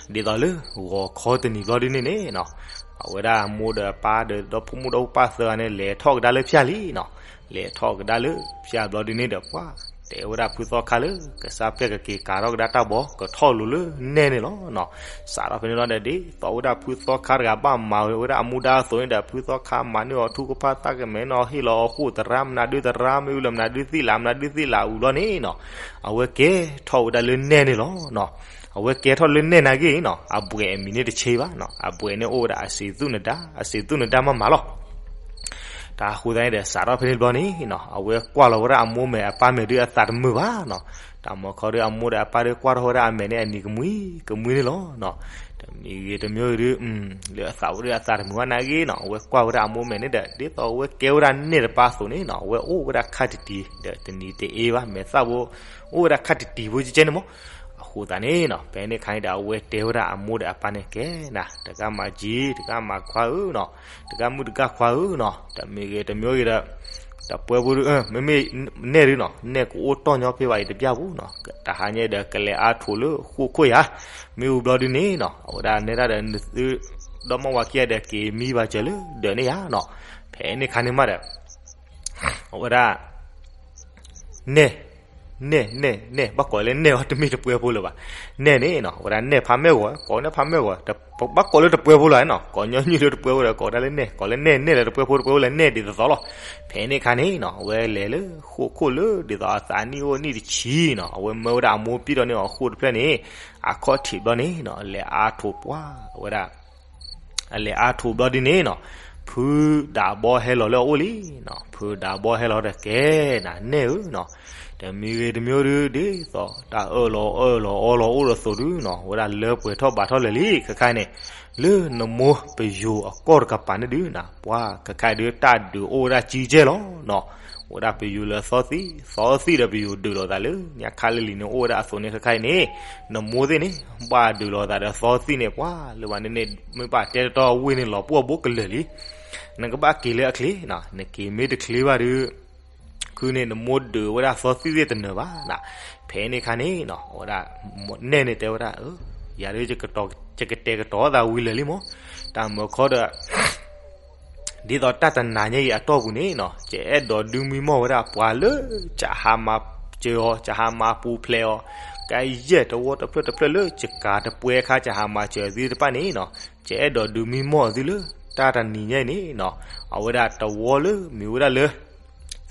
ဒ်သိးလၢ ဂီၤခီတနံၤဘျီဒ်န့ၣ်န့ၣ်နီၤ, အဝဲဒၣ်အမိၢ်ဒီးအပၢ်ဒီး ဒီဖိမိၢ်ဒီဖိပၢ်သၢဂၤန့ၣ် လဲၤထီၣ်ကဒါလၢဖၠၣ်လံနီၤ. လဲၤထီၣ်ကဒါလၢဖၠၣ်ဘျီဒုန့ၣ်ဒီး ပှၤတဲဝဲဒၣ်ဖုသီခါလၢ ကစၢ်ဖဲကက့ၤကၤထီၣ်ကဒါတၢ်ဘီ ကထီၣ်လိၤလၢနဲၣ်န့ၣ်လီၤနီၤ. စးထီၣ်ဖဲန့ၣ်လီၤဒီး ဒ်သိးဝဲဒၣ်ဖုသီခါတဂၤဘၣ်မၤဝဲဒၣ်အမူဒါအသိးန့ၣ်ဒီး ဖုသီခါမၤန့ၢ်အီၤထူကဖၣ်သၣ်ကမဲာ်နီၤ ဟ့ၣ်လီၤအီၤဃိၣ်သရၣ် မနုၤဒုသရၣ် မ့ၣ်အူလၢမနုၤဒုသ့ၣ်လး မနုၤဒုသ့ၣ်လးအူလီၤန့ၣ်နီၤ, အဝဲကဲထီၣ်ဝဲဒၣ်လၢနဲၣ်န့ၣ်လီၤနီၤ. အဝဲကဲထီၣ်လၢနဲၣ်နာ်က့နီၤ အဘှဲးအမံၤန့ၣ်တဆ့ဘၣ်နီၤ, အဘှဲးန့ၣ်အိၣ်ဝဲဒၣ်အစံးသူၣ်နဒါ အစံးသူၣ်နဒါမးမးလီၤ. တၢ်ဃိသတးန့ၣ်ဒီး စးထီၣ်ဖဲန့ၣ်ဘျီန့ၣ်နီၤ အဝဲကွၢ်လီၤဝဲဒၣ်အမိၢ်မဲာ်အပၢ်မဲာ်ဒုးအသးတမုာ်ဘၣ်နီၤ. တၢ်မၤခီဒုးအမိၢ်ဒီးအပၢ်ဒုးကွၢ်ထီၣ်ဝဲဒၣ်အမဲာ်န့ၣ် အနံၤကမှံကမှံန့ၣ်လီၤနီၤ. တမံၤဂ့ၤတမံၤဂ့ၤဒုး လၢအသးဝဲဒုးအသးတမုာ်ဘၣ်နာ်က့နီၤ အဝဲကွၢ်ဝဲဒၣ်အမိၢ်မဲာ်န့ၣ်ဒီး ဒ်သိးအဝဲကဲဝဲဒၣ်နဲၣ်တပၢ်အသိးန့ၣ်နီၤ အဝဲအိၣ်ဝဲဒၣ်ခါတံၢ်တံၢ် ဒီးတနံၤတအ့ဘၣ် မဲာ်သၣ်ဖိ အိၣ်ဝဲဒၣ်ခါတံၢ်တံၢ်ဖိကကဲန့ၣ်မး. အဃိသတးန့ၣ်နီၤ ဖဲန့ၣ်ခါန့ၣ်ဒီး အဝဲတဲဝဲဒၣ်အမိၢ်ဒီးအပၢ်န့ၣ် ကဲနၤ တဂၤမၤကံ တဂၤမၤခွါဧၢနီၤ, တဂၤမုၣ်တဂၤခွါဧၢနီၤ, တမံၤဂ့ၤတမံၤဂ့ၤဒီး တပှဲဖိဒုး မ့မ့ၢ်နဲၣ်ဒုးနီၤ နဲၣ်ကအိၣ်တီၢ်ညီဖဲဘၣ်အံၤတဘျီပူၤနီၤ, တဟါညါဒီးကလဲၤအါထိးလၢဃိၣ်ခိၣ်ယၤ, မ့ၣ်အူဘျီဒုးန့ၣ်နီၤ အဝဲဒၣ်နဲဒၣ်ဒီးနသု ဒီမါဝၤခံဂၤဒီးက့ၤမံဘၣ်စၢၤလၢဒၢးန့ၣ်ယၤနီၤ. ဖဲန့ၣ်ခါန့ၣ်မးဒီး အဝဲဒၣ် နဲၣ် နဲၣ် နဲၣ် နဲၣ် ဘၣ်ကိးလၢနဲၣ်အီၤတမ့ၢ်တပှဲဖိလၢၤဘၣ်. နဲၣ်န့ၣ်နီၤ အဝဲဒၣ်နဲၣ်ဖးမဲာ်ဂီၤ ကိးဝဲဒၣ်ဖးမဲာ်ဂီၤ ဘၣ်ကိးလၢတပှဲဖိလၢၤနီၤ ကိးညီနုၢ်လၢတပှဲဖိဒီး ကိးဝဲဒၣ်လၢနဲၣ် ကိးလၢနဲၣ် နဲၣ်လၢတပှဲဖိတပှဲဖိလၢၤ နဲၣ်ဒ်သိးသိးလီၤ. ဖဲန့ၣ်ခါန့ၣ်နီၤ အဝဲလဲၤလၢဃိၣ်ခိၣ်လၢဒ်သိးအသးနံၣ်အိၣ်နံၣ်တဆံနီၤ အဝဲမၢဝဲဒၣ်အမိၢ်ပံၢ်ဒီးန့ၣ်အီၤဃိၣ်တဖျၢၣ်န့ၣ် အခီၣ်ထံးဘျီန့ၣ်နီၤ လဲၤအါထိးပှၢ်ဝဲဒၣ် အလဲၤအါထိးဘျီဒ်န့ၣ်နီၤ ဖုဒးဘီဟဲလီၤလၢအအိၣ်လံနီၤ ဖုဒးဘီဟဲလီၤဒီးကဲနၤနဲၣ်ဧၢနီၤ တမံၤဂ့ၤတမံၤဒုး ဒ်သိးတၢ်အၢၣ်လီၤအၢၣ်လီၤအီလီၤအိၣ်ဒီးသိးဒုးနီၤ ဝဲဒၣ်လၢပှဲၤထီၣ်ဘၣ်ထီၣ်လၢာ်လံ ခဲခါန့ၣ် လၢနမိၢ်ပယိၤအကီၢ်တကပၤန့ၣ်ဒုးနၤ ပှၤခဲခါဒုး တၢ်ဒုးအိၣ်ဝဲဒၣ်ကံကဲလီၤနီၤ အိၣ်ဝဲဒၣ်ပယိၤလၢသီသံၣ် သီသံၣ်ဒီးပယိၤဒုးလိာ်သးလၢညါခါလၢလံၤန့ၣ် အိၣ်ဝဲဒၣ်အသိးန့ၣ် ခဲခါအံၤန့ၣ် နမိၢ်သ့ၣ်န့ၣ် ဘၣ်ဒုးလိာ်သးဒီးသီသံၣ်န့ၣ် ပှၤလၢဘၣ်န့ၣ်န့ၣ် မ့ၢ်ဘၣ်တဲတတီအဝ့ၢ်န့ၣ် လီၤပှီၢ်ဘိကလၢာ်လံ နကဘၣ်က့ၤလၢအချ့နီၤ နက့ၤမ့ၢ်တချ့ဘၣ်ဒီး ခုန့ၣ်နမိၢ်ဒုးဝဲဒၣ်သီသံၣ်သ့ၣ်တနၢၤဘၣ်နၤ ဖဲန့ၣ်ခါန့ၣ်နီၤ အဝဲဒၣ် နဲၣ်န့ၣ်တဲဝဲဒၣ် ယၤဒုး ယကတဲာ်ကတီၤသးဝံၤလၢာ်လံမး တၢ်မၤခီဒီး ဒ်သိးတၢ်တနၤညါအံၤအတီၢ်ပူၤန့ၣ်နီၤ ယအဲၣ်ဒိးဒုးမံမီၢ်ဝဲဒၣ်ပှၤလၢ ကဟးမၤစၢၤအီၤ ကဟးမၤပူၤဖျဲးအီၤ ကယဲၢ်တဝီတဖျၢၣ်တဖျၢၣ်လၢ ကကၤတပှဲအခါ ကဟးမၤစၢၤသုတဖၣ်န့ၣ်နီၤ ယအဲၣ်ဒိးဒုးမံမီၢ်သုလၢ တၢ်တနံၤညါအံၤန့ၣ်နီၤ အဝဲဒၣ်တဝီလၢမ့ၢ်ဝဲဒၣ်လၢ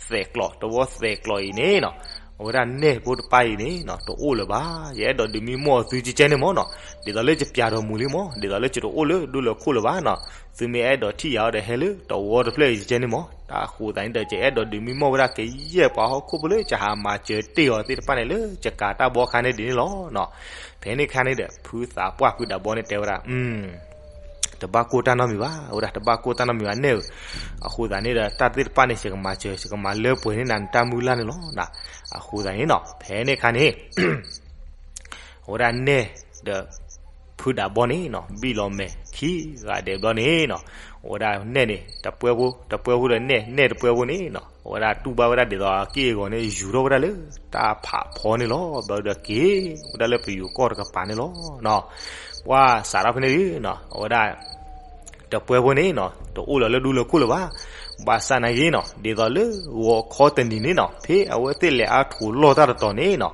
သဲးကျိး တဝီသဲးကျိးအံၤန့ၣ်နီၤ အဝဲဒၣ်နဲၣ်ဖိတပၢ်အံၤန့ၣ်နီၤ တအိၣ်လၢၤဘၣ် ယအဲၣ်ဒိးဒုးမံမီၢ်သုကကဲန့ၣ်မးနီၤ ဒ်သိးလၢယပျးဒီးမူၤလံမး ဒ်သိးလၢယတအိၣ်လၢဒူလၢခိၣ်လၢၤဘၣ်နီၤ သုမ့ၢ်အဲၣ်ဒိးထံၣ်ယၤအီၤဒီးဟဲလၢတဝီတဖျၢၣ်အံၤကကဲန့ၣ်မး တၢ်ဃိသတးန့ၣ်ဒီး ယအဲၣ်ဒိးဒုးမံမီၢ်ဝဲဒၣ်ကယဲၢ်ပှၤဟီၣ်ခိၣ်ဖိလၢ ကဟးမၤစၢၤတ့ၢ်အီၤသ့ၣ်တဖၣ်န့ၣ်လၢ ကကၤတၢ်ဘီခါန့ၣ်ဒ်န့ၣ်လီၤနီၤ ဖဲန့ၣ်ခါန့ၣ်ဒီး ဖုသးပှၢ်ဖုဒးဘီန့ၣ်တဲဝဲဒၣ် တဘၣ်ကိၢ်တၢ်နီတမံၤဘၣ် အဝဲဒၣ်တဘၣ်ကိၢ်တၢ်နီတမံၤဘၣ်နဲၣ်ဧၢ, အဃိသတးန့ၣ်ဒီး တၢ်သ့ၣ်တဖၣ်န့ၣ် ယကမၤစၢၤ ယကမၤလၢပှဲၤန့ၢ်နၤနတၢ်မုၢ်လၢ်န့ၣ်လီၤ. အဃိသတးန့ၣ်နီၤ ဖဲန့ၣ်ခါန့ၣ် အဝဲဒၣ်နဲၣ်ဒီး ဖုဒးဘီန့ၣ်နီၤ ဘံၣ်လီၤမဲာ်ခံဂၤဒဲးဘျီန့ၣ်နီၤ အဝဲဒၣ်နဲၣ်န့ၣ် တပှဲဖိ တပှဲဖိဒီးနဲၣ် နဲၣ်တပှဲဖိန့ၣ်နီၤ အဝဲဒၣ်တူၢ်ဘၣ်ဝဲဒၣ်ဒ်သိးအက့ၢ်အဂီၤန့ၣ် ယူၤထီၣ်ဝဲဒၣ်လၢတၢ်ဖးဖီန့ၣ်လီၤ. ဘျီဒီးက့ၤဝဲဒၣ်လၢပယိၤကီၢ်တကပၤန့ၣ်လီၤ. ပှၤစးထီၣ်ဖဲန့ၣ်ဒုးနီၤ အဝဲဒၣ် တပှဲဖိန့ၣ်နီၤ တအိၣ်လၢၤလၢဒူလၢခိၣ်လၢၤဘၣ်. ဘၣ်ဆၣ်နာ်က့နီၤ ဒ်သိးလၢဂီၤခီတနံၤန့ၣ်နီၤ ဖဲအဝဲသ့ၣ်လဲၤအါထိးလီၢ်တၢ်တတီၤန့ၣ်နီၤ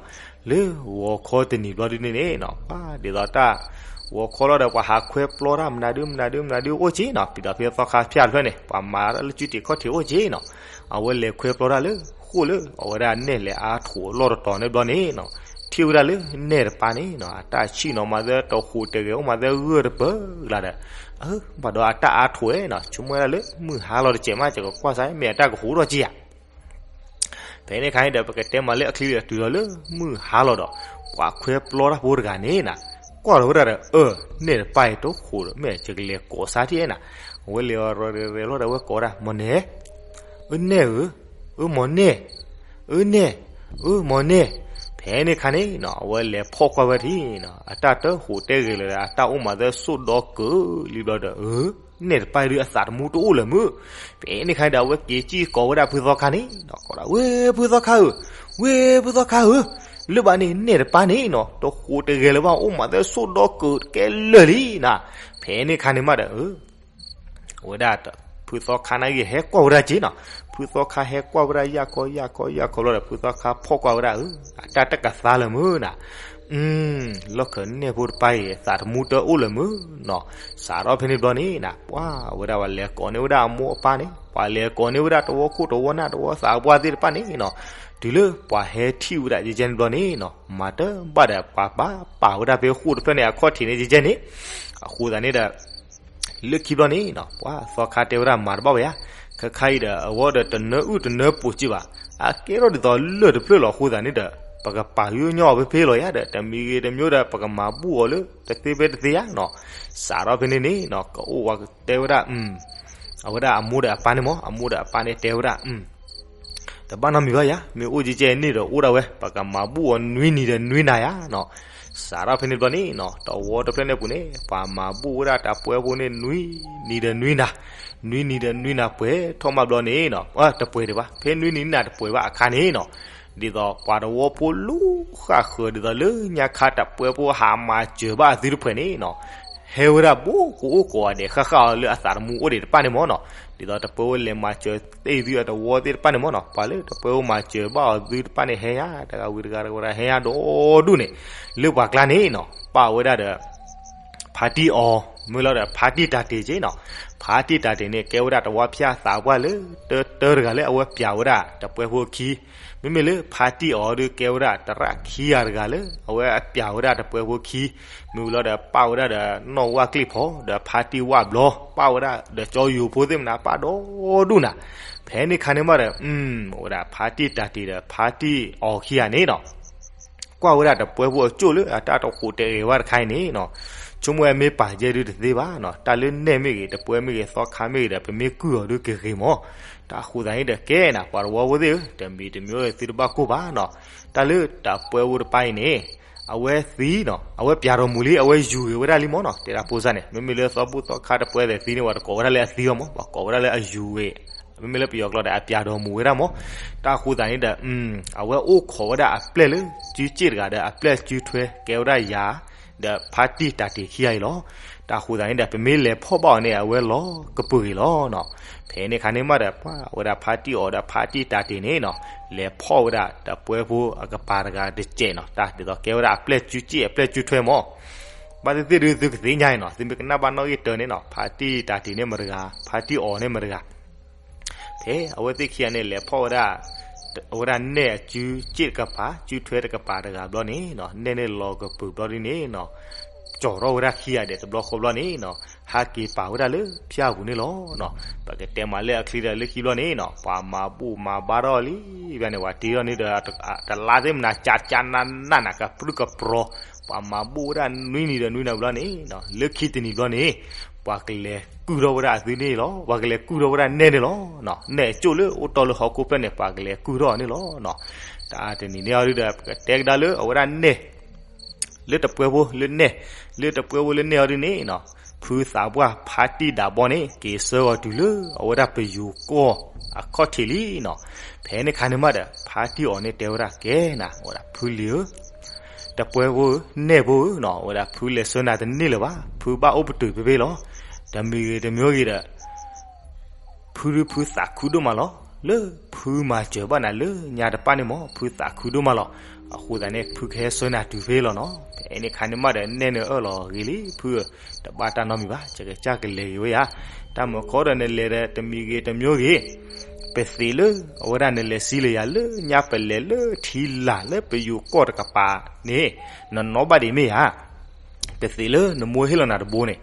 လၢဂီၤခီတနံၤဘျီဒုန့ၣ်န့ၣ်နီၤ ပှၤဒ်သိးတၢ်ဂီၤခီလီၤဒီး ပှၤဟးခွဲပျီတၢ်မနုၤဒုမနုၤဒုမနုၤဒုအိၣ်က့နီၤ ပျံၤဒီးဖဲသီခါဖၠၣ်တဖျၢၣ်န့ၣ် ပှၤမၤတၢ်လၢကုတံာ်ခီၣ်ထံးအိၣ်က့နီၤ အဝဲလဲၤခွဲပျီတၢ်လၢဃိၣ်လၢ အဝဲဒၣ်နဲၣ်လဲၤအါထိးလီၢ်တတီၤန့ၣ်ဘျီန့ၣ်နီၤ ထံၣ်ဝဲဒၣ်လၢနဲၣ်တပၢ်န့ၣ်နီၤ အတၢ်ဆံၣ်နီၤမးသၢတဟူးတဂဲၤအိၣ်မးသၢဂၢၢ်တပၢၢ်ကလါဒီး အၢ ဘၣ်ဒီးအတၢ်အါထိးဝဲနီၤ ဆိကမိၣ်ဝဲဒၣ်လၢမုၢ်ဟါလီၤတစဲးမး ယကကွၢ်စၢ် မ့ၢ်အတၢ်ကဟူးထီၣ်က့ဧါ ဖဲန့ၣ်ခါန့ၣ်ဒီး ပကတဲမးလၢအချံဒီးတုၤလီၤလၢမုၢ်ဟါလီၤဒီး ပှၤခွဲပျီတၢ်ဖိတဂၤန့ၣ်နီၤ ကွၢ်လီၤဝဲဒၣ်ဒီး အၢ နဲၣ်တပၢ်အံၤတဟူးဒီး မ့ၢ်ယကလဲၤကိးစၢ်ထံၣ်နီၤ အဝဲလဲၤအီၤရဲၣ်ရဲၣ်လီၤဒီး အဝဲကိးဒၣ် မ့ၢ်နဲၣ် အၢ နဲၣ်ဧၢ အၢ မ့ၢ်နဲၣ် အၢ နဲၣ် အၢ မ့ၢ်နဲၣ် ဖဲန့ၣ်ခါန့ၣ်နီၤ အဝဲလဲၤဖီၣ်ကွၢ်ဝဲထံၣ်နီၤ အတၢ်တဟူးတဲဂဲၤလၢၤဒီး အတၢ်အိၣ်မးသၢစိၣ်ဒီကၢၤလံဘျီဒီး အၢ နဲၣ်တပၢ်အံၤဒုးအသးတမူတအိၣ်လၢၤမုၢ် ဖဲန့ၣ်ခါဒီး အဝဲက့ၤကံၣ်ကိးဝဲဒၣ်ဖုသီခါန့ၣ်နီၤ ကိးဒၣ် ဝ့ ဖုသီခါဧၢ ဝ့ ဖုသီခါဧၢ လၢဘၣ်န့ၣ် နဲၣ်တပၢ်န့ၣ်နီၤ တဟူးတဂဲၤလၢၤဘၣ် အိၣ်မးသၢစိၣ်ဒီကၢၤတကဲလၢာ်လံနီၤ ဖဲန့ၣ်ခါန့ၣ်မးဒီး အဝဲဒၣ် ဖုသီခါနာ်က့ဟဲကွၢ်ဝဲဒၣ်က့နီၤ. ဖုသီခါဟဲကွၢ်ဝဲဒၣ်ယၢ်ခီယၢ်ခီယၢ်ခီဘျီဒီး ဖုသီခါဖီၣ်ကွၢ်ဝဲဒၣ် အတၢ်တကသါလၢၤမုၢ်နၤ, လီၢ်ခၢၣ်နဲၣ်ဖိတပၢ်အံၤ သးတမူတအိၣ်လၢၤမုၢ်နီၤ. စးထီၣ်ဖဲန့ၣ်ဘျီန့ၣ်နၤ ပှၤဝဲဒၣ်ပှၤလဲၤကိးန့ၢ်ဝဲဒၣ်အမိၢ်အပၢ်န့ၣ် ပှၤလဲၤကိးန့ၢ်ဝဲဒၣ်တဝီခိၣ်တဝီနၢ်တဝီသးပှၢ်သ့ၣ်တဖၣ်န့ၣ်နီၤ, တုၤလၢပှၤဟဲထံၣ်ဝဲဒၣ်ကဲကဲန့ၣ်ဘျီန့ၣ်နီၤ မၤတဘၣ်ဒီးပှၤဘၣ်ပာ်ဝဲဒၣ်ဖဲဃိာ်တဖျၢၣ်န့ၣ်အခီၣ်ထံးန့ၣ်ကဲကဲန့ၣ်, အဃိသတးန့ၣ်ဒီး လၢခံဘျီန့ၣ်နီၤ ပှၤသီခါတဲဝဲဒၣ်မၤတဘၣ်ဝဲယါ, ခဲခါအံၤဒီး အဝဲဒီးတနၢအုၣ်တနၢပိာ်က့ဘၣ်, အကဲထီၣ်ဒ်သိးလၢၢ်တဖျၢၣ်လီၤ. အဃိသတးန့ၣ်ဒီး ပကပာ်ကညီအီၤဖဲဖဲလီၤယါဒီး တမံၤဂ့ၤတမံၤဒီး ပကမၤဘူၣ်အီၤလၢတသ့ဖဲတသ့ယါနီၤ. စးထီၣ်ဖဲန့ၣ်န့ၣ်နီၤ ကအိၣ်ဝဲတဲဝဲဒၣ် အဝဲဒၣ်အမိၢ်ဒီးအပၢ်န့ၣ်မး အမိၢ်ဒီးအပၢ်န့ၣ်တဲဝဲဒၣ် တဘၣ်နီတမံၤဘၣ်ယါ, မ့ၢ်အိၣ်ကဲကဲန့ၣ်ဒီးအိၣ်ဒၣ်ဝဲ ပကမၤဘူၣ်အီၤနွံနံၤဒီးနွံနၤယါနီၤ. စးထီၣ်ဖဲန့ၣ်ဘျီန့ၣ်နီၤ တဝီတဖျၢၣ်န့ၣ်ပူၤန့ၣ် ပှၤမၤဘူၣ်ဝဲဒၣ်တၢ်ပှဲၤဖိန့ၣ် နွံနံၤဒီးနွံနၤ, နွံနံၤဒီးနွံနၤပှဲၤထီၣ်မးဘျီန့ၣ်နီၤ တပှဲၤဒံးဘၣ် ဖဲနွံနံၤနွံနၤတပှဲၤဘၣ်အခါန့ၣ်နီၤ ဒ်သိးပှၤတဝီဖိလူၤဃၣ်ဃၢၤ ဒ်သိးလၢညါခါတၢ်ပှဲၤဖိဟးမၤစၢၤဘၣ်အသုတဖုန့ၣ်နီၤ ဟဲဝဲဒၣ်ဘူးကအိၣ်ကိးဂၤဒဲး ဃၣ်ဃၣ်အီၤလၢအသးတမူအိၣ်ဒံးတဖၣ်န့ၣ်မးနီၤ. ဒ်သိးတပှဲၤဖိလဲၤမၤစၢၤသ့ၣ်သုအတဝီသ့ၣ်တဖၣ်န့ၣ်မးနီၤ ပှၤလၢတပှဲၤဖိမၤစၢၤဘၣ်အီၤသုတဖၣ်န့ၣ် ဟဲယါ တဂၤဝံၤတဂၤတဂၤဝဲဒၣ် ဟဲယါဒီဒူၣ်န့ၣ် လၢပှၤကျါန့ၣ်နီၤ ပၣ်ဝဲဒၣ်ဒီး ဖါတံၢ်အီၤ မ့ၢ်လီၤဒီး ဖါတံၢ်တၢ်တ့ၢ်က့နီၤ. ဖါတံၢ်တၢ်တ့ၢ်န့ၣ် ကဲဝဲဒၣ်တဝီဖၠၣ်သးပှၢ်လၢ တၢတၢတဂၤလၢအဝဲပျးဝဲဒၣ်တပှဲၤဖိအခံ, မ့မ့ၢ်လၢဖါတံၢ်အီၤဒုး ကဲဝဲဒၣ်တရၣ်ခံဂၤတဂၤလၢ အဝဲအပျးဝဲဒၣ်တပှဲၤဖိခံ, မ့ၢ်ဝံၤလီၤဒီး ပၣ်ဝဲဒၣ်ဒီးနီၢ်ဝၣ်ကျ့ၣ်ဖီ ဒီးဖါတံၢ်ဝၣ်ဘျီ ပၣ်ဝဲဒၣ်ဒီးကၠီယိၤဖိသ့ၣ်မနၤ ပၣ်ဒီဒူၣ်နၤ. ဖဲန့ၣ်ခါန့ၣ်မးဒီး အဝဲဒၣ်ဖါတံၢ်တၢ်တ့ၢ်ဒီး ဖါတံၢ်အီၤခံဂၤန့ၣ်နီၤ ကွၢ်ဝဲဒၣ်တပှဲၤဖိအကၠိၣ်လၢအတၢ်တဟူးတဂဲၤဝဲတခါအံၤန့ၣ်နီၤ, ဆိကမိၣ်ဝဲမ့ၢ်ပာ်ယဲဒုးတသ့ဘၣ်နီၤ, တၢ်လၢနဲၣ်မ့ၢ်ဂ့ၤ တပှဲၤမ့ၢ်ဂ့ၤ သီခါမ့ၢ်ဂ့ၤဒီး ပမ့ၢ်ကုၢ်အီၤဒုးကဂ့ၤမး. တၢ်ဃိသးန့ၣ်ဒီးကဲနၤ ပှၤတဝီဖိသ့ၣ်ဧၢ, တမံၤတမံၤသုတဘၣ်ကိၢ်ဘၣ်နီၤ, တၢ်လၢတပှဲၤဖိတပၢ်အံၤန့ၣ် အဝဲသံနီၤ, အဝဲပျးဒီးမူၤလံ အဝဲယူၤဂ့ၤဝဲဒၣ်လံမးနီၤ, တဲဒၣ်ဖိစၢ်န့ၣ် မ့မ့ၢ်လၢသီဘူၣ်သီခါတပှဲၤသ့ၣ်သံန့ၣ် ပှၤတကိးဝဲဒၣ်လၢအသံဘၣ်မး, ပှၤကိးဝဲဒၣ်လၢအယူၤဂ့ၤ မ့မ့ၢ်လၢပယီၤကျိာ်ဒီး အပျးဒီးမူၤဝဲဒၣ်မး. တၢ်ဃိသးန့ၣ်ဒီး အဝဲအိၣ်ခိးဝဲဒၣ်အပျဲၢ်လၢ စုစ့ၣ်တဂၤဒီး အပျဲၢ်စုထွဲ ကဲဝဲဒၣ်ယၤ ဒီးဖါတံၢ်တၢ်တ့ၢ်ခံဂၤအံၤလီၤ. တၢ်ဃိသးန့ၣ်ဒီး ပမ့ၢ်လဲၤဖီၣ်ဘၣ်အီၤန့ၣ် အဝဲလီၤကပုာ်ဂ့ၤလီၤနီၤ. ဖဲန့ၣ်ခါန့ၣ်မးဒီး ပှၤဝဲဒၣ်ဖါတံၢ်အီၤဒီးဖါတံၢ်တၢ်တ့ၢ်န့ၣ်နီၤ, လဲၤဖီၣ်ဝဲဒၣ်တပှဲၤဖိအကပၤတဂၤတစဲးနီၤ, တၢ်ဒ်သိးကဲဝဲဒၣ်အပျဲၢ်စုစ့ၣ်အပျဲၢ်စုထွဲမး. ဘၣ်သ့ၣ်သ့ၣ်ဒုးသုကသ့ၣ်ညါအံၤနီၤ, သုမ့ၢ်ကနၣ်ဘၣ်နီၣ်ဂံၢ်တၢန့ၣ်နီၤ, ဖါတံၢ်တၢ်တ့ၢ်န့ၣ်မတၤတဂၤ, ဖါတံၢ်အီၤန့ၣ်မတၤတဂၤ ဖဲအဝဲသ့ၣ်ခံဂၤန့ၣ် လဲၤဖီၣ်ဝဲဒၣ် အဝဲဒၣ်နဲၣ်အစုစ့ၣ်တကပၤ စုထွဲတကပၤတဂၤဘျီန့ၣ်နီၤ, နဲၣ်န့ၣ်လီၤကပုာ်ဘျီဒ်န့ၣ်နီၤ, ကၠီၤထီၣ်ဝဲဒၣ်ခံဂၤဒဲးတဘျီဃီဘျီန့ၣ်နီၤ, ဟးက့ၤပာ်ဝဲဒၣ်လၢဖၠၣ်ပူၤန့ၣ်လီၤနီၤ. ပကတဲမးလၢအချံဒီးလၢခံဘျီန့ၣ်နီၤ, ပှၤမၤဘူၣ်မၤဘါထီၣ်လံ, ဖဲန့ၣ် ပှၤတ့ထီၣ်န့ၣ်ဒီး တလါသ့ၣ်မနၤ ကၠါကၠါနးနးနး ကပြုၢ်ကပြီၤ, ပှၤမၤဘူၣ်ဝဲဒၣ်နွံနံၤဒီးနွံနၤဘျီန့ၣ်နီၤ, လၢခံတနံၤဘျီန့ၣ် ပှၤကလဲၤကုၢ်ထီၣ်ဝဲဒၣ်အသုန့ၣ်လီၤ, ပှၤကလဲၤကုၢ်ထီၣ်ဝဲဒၣ်နဲၣ်န့ၣ်လီၤနီၤ, နဲၣ်အကၠိၣ်လၢအိၣ်တီၢ်လၢဟီၣ်ခိၣ်ဖျၢၣ်န့ၣ် ပှၤကလဲၤကုၢ်ထီၣ်န့ၣ်လီၤနီၤ. တၢ်တနံၤန့ၣ်အီၤဒုးဒီး ပကတဲကဒါလၢအဝဲဒၣ်နဲၣ် လၢတပှဲၤဖိလၢနဲၣ်, လၢတပှဲၤဖိလၢနဲၣ်အီၤဒုးန့ၣ်နီၤ, ဖုသးပှၢ်ဖါတံၢ်ဒၣ်ဘီန့ၣ် က့ၤဆှၢအီၤတုၤလၢအဝဲဒၣ်ပယူၤကီၢ်အခီၣ်ထံးလံနီၤ. ဖဲန့ၣ်ခါန့ၣ်မးဒီး ဖါတံၢ်အီၤန့ၣ်တဲဝဲဒၣ် ကဲနၤ အဝဲဒၣ်ဖုလံၤဧၢ, တပှဲၤဖိဧၢ နဲၣ်ဖိဧၢနီၤ, အဝဲဒၣ်ဖုလဲၤဆှၢနၤတန့ၢ်လၢၤဘၣ်, ဖုဘၣ်အိၣ်ပတုာ်ဖဲဖဲလီၤ. တမံၤဂ့ၤတမံၤဂ့ၤဒီး ဖုဒုးဖုသးခုဒိၣ်မးလီၤ, လၢဖုမၤစၢၤဘၣ်နၤလၢညါတပၣ်န့ၣ်မး ဖုသးခုဒိၣ်မးလီၤ. အဃိသတးန့ၣ် ဖုကဟဲဆှၢနၤတုၤဖဲလီၤနီၤ. ဖဲန့ၣ်ခါန့ၣ်မးဒီး နဲၣ်န့ၣ်အၢၣ်လီၤဂ့ၤလံ, ဖုဧၢ, တဘၣ်တၢ်နီတမံၤဘၣ်, ယကစၢ်ကလဲၤဂ့ၤဝဲယၤ, တၢ်မုာ်ခီဒီးနလဲၤဒီး တမံၤဂ့ၤတမံၤဂ့ၤ, ပသ့ၣ်လၢအဝဲဒၣ်နလဲၤစံလၢယၤလၢညါ ပလဲၤလၢထံလာ်လၢပယူၤကီၢ်တကပၤန့ၣ် နနီၣ်ဘၣ်ဒံးမ့ၢ်ဧါ ပသ့ၣ်လၢနမိၢ်ဟ့ၣ်လီၤနၤတဘိန့ၣ်,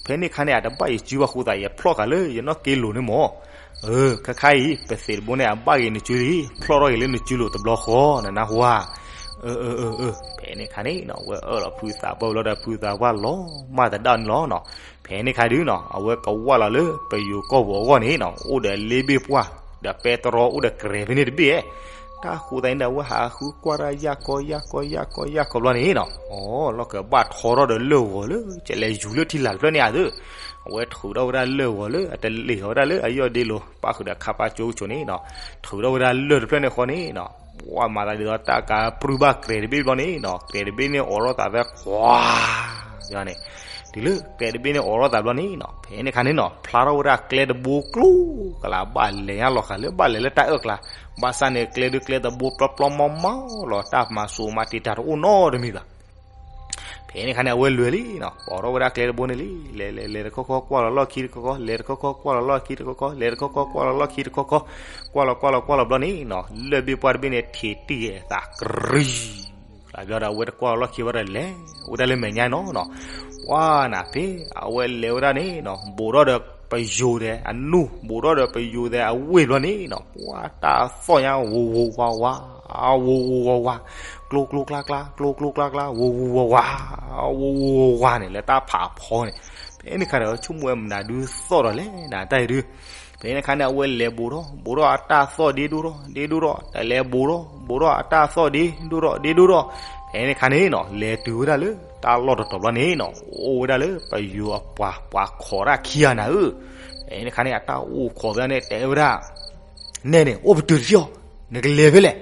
ဖဲန့ၣ်ခါန့ၣ် အတဘၣ်ယစုဘၣ်အဃိသတး ယဖျီၣ်ဃာ်လၢယနီၢ်က့လိၤန့ၣ်မး. ခဲခါအံၤ ပသ့ၣ်တဘိန့ၣ် အဘၣ်ဂ့ၤနစုလံ, ဖျီၣ်ထီၣ်ဂ့ၤလၢနစုလိၤတဘျီဃီ နနၢ်ဟူဧါ. ဖဲန့ၣ်ခါန့ၣ်နီၤ အဝဲအၢၣ်လီၤဖုသးပှၢ်ဝံၤလီၤဒီး ဖုသးပှၢ်လီၤမၢ်သဒၣ်န့ၣ်လီၤနီၤ. ဖဲန့ၣ်ခါဒုးနီၤ အဝဲကဝၢ်လီၤလၢပယူၤကီၢ်ပူၤအဂီၢ်န့ၣ်နီၤ အိၣ်ဒီးလ့ဘ့ၣ်ပှၢ် ဒီးပဲတြီအိၣ်ဒီးကြဲးဖဲန့ၣ်တဘ့ၣ်ဧဲ. တၢ်ဃိသတးန့ၣ်ဒီး အဝဲဟးဃုကွၢ်တၢ်ယၢ်ကီယၢ်ကီယၢ်ကီယၢ်ကီဘျီန့ၣ်နီၤ အိ လီၢ်ကဘၣ်ထီထီၣ်ဒီးလၢၢ်ဂီၤလၢ ကလဲၤယူၤလၢထံလာ်တဖျၢၣ်န့ၣ်ဧါသၢ. အဝဲထုးထီၣ်ဝဲဒၣ်လၢၢ်ဂီၤလၢ အတလ့ၣ်အီၤဝဲဒၣ်လၢအယီၢ်ဒ့လိၤ ပၣ်ဃုာ်ဒီးခါပၢ်ကၠိကဆိးန့ၣ်နီၤ ထုးထီၣ်ဝဲဒၣ်လၢၢ်တဖျၢၣ်န့ၣ်ဃီန့ၣ်နီၤ ပှၤမၤသးဒ်သိးတၢ်ကပြုၢ်ဘၣ်ကြဲးတဘ့ၣ်ဘျီန့ၣ်နီၤ ကြဲးတဘ့ၣ်န့ၣ်အိးထီၣ်သးသၢ ကွၢ်န့ၣ် တုၤလၢကျဲတဘ့ၣ်န့ၣ်အိးထီၣ်သးဘျီန့ၣ်နီၤ, ဖဲန့ၣ်ခါန့ၣ်နီၤ ဖျါထီၣ်ဝဲဒၣ်ကျဲတဘိကျိၤကလာ် ဘၣ်လဲၤညါလီၤဃာ်လၢ ဘၣ်လဲၤလၢတၢ်အၢၣ်ကျါ, ဘၣ်ဆၣ်န့ၣ် ကျဲဒုးကျဲတဘိပျီပျီမီမီလီၤ, တၢ်မၤစိၤမၤတံာ်တာ်တအိၣ်နီတမံၤဘၣ်. ဖဲန့ၣ်ခါန့ၣ် အဝဲလဲၤလံနီၤ, အိးထီၣ်ဝဲဒၣ်ကျဲတဘိန့ၣ်လံ, လဲၤလဲၤလဲၤတခီခီ ကွၢ်လီၤလီၢ်ခံတခီခီ, လဲၤတခီခီ ကွၢ်လီၤလီၢ်ခံတခီခီ, လဲၤတခီခီ ကွၢ်လီၤလီၢ်ခံတခီခီ, ကွၢ်လီၤကွၢ်လီၤကွၢ်လီၤဘျီန့ၣ်နီၤ လၢၢ်ဘ့ၣ်ပှၢ်တဘ့ၣ်န့ၣ် ထံးတံၢ်အသးကရံ ဘျီဒီး အဝဲတကွၢ်လီၢ်ခံဘၣ်ဒီး လဲၤဝဲဒၣ်လၢမဲာ်ညါနီၤနီၤ, ပှၤနၤဖဲ အဝဲလဲၤဝဲဒၣ်န့ၣ်နီၤ ဘူးထီၣ်ဒီးပယိၤဒဲးအနူၢ် ဘူးထီၣ်ဒီးပယိၤဒဲးအဝ့ၢ်ဘျီန့ၣ်နီၤ, ပှၤတၢ်သီၣ်ညါ ဝူဝူဝါဝါ, ဝူဝူဝါဝါ, ကျိကျိကျါကျါ ကျိကျိကျါကျါ ဝူဝူဝါဝါ, ဝူဝူဝါဝါန့ၣ် လၢတၢ်ဖးဖီန့ၣ်, ဖဲန့ၣ်ခါဒီး ဆိကမိၣ်ဝဲမနုၤဒုးသီၣ်ဒီးလဲၣ်နၤတၢ်အံၤဒုး ဖဲန့ၣ်ခါန့ၣ် အဝဲလဲၤဘူးထီၣ် ဘူးထီၣ်အတၢ်သီၣ်ဒ့ဒိၣ်ထီၣ် ဒ့ဒိၣ်ထီၣ်, တလဲၤဘူးထီၣ် ဘူးထီၣ်အတၢ်သီၣ်ဒ့ဒိၣ်ထီၣ် ဒ့ဒိၣ်ထီၣ်, ဖဲန့ၣ်ခါန့ၣ်နီၤ လဲၤတုၤဝဲဒၣ်လၢတၢ်လီၢ်တတီၤဘျီန့ၣ်နီၤ အိၣ်ဝဲဒၣ်လၢပယိၤအပှၤ ပှၤခိးတၢ်ခံဂၤနၤဧၢ, ဖဲန့ၣ်ခါန့ၣ် အတၢ်အိၣ်ခိးဝဲဒၣ်န့ၣ် တဲဝဲဒၣ် နဲၣ်န့ၣ် အိၣ်ပတုာ်တထံၣ်အီၤ, နကလဲၤဖဲလဲၣ်.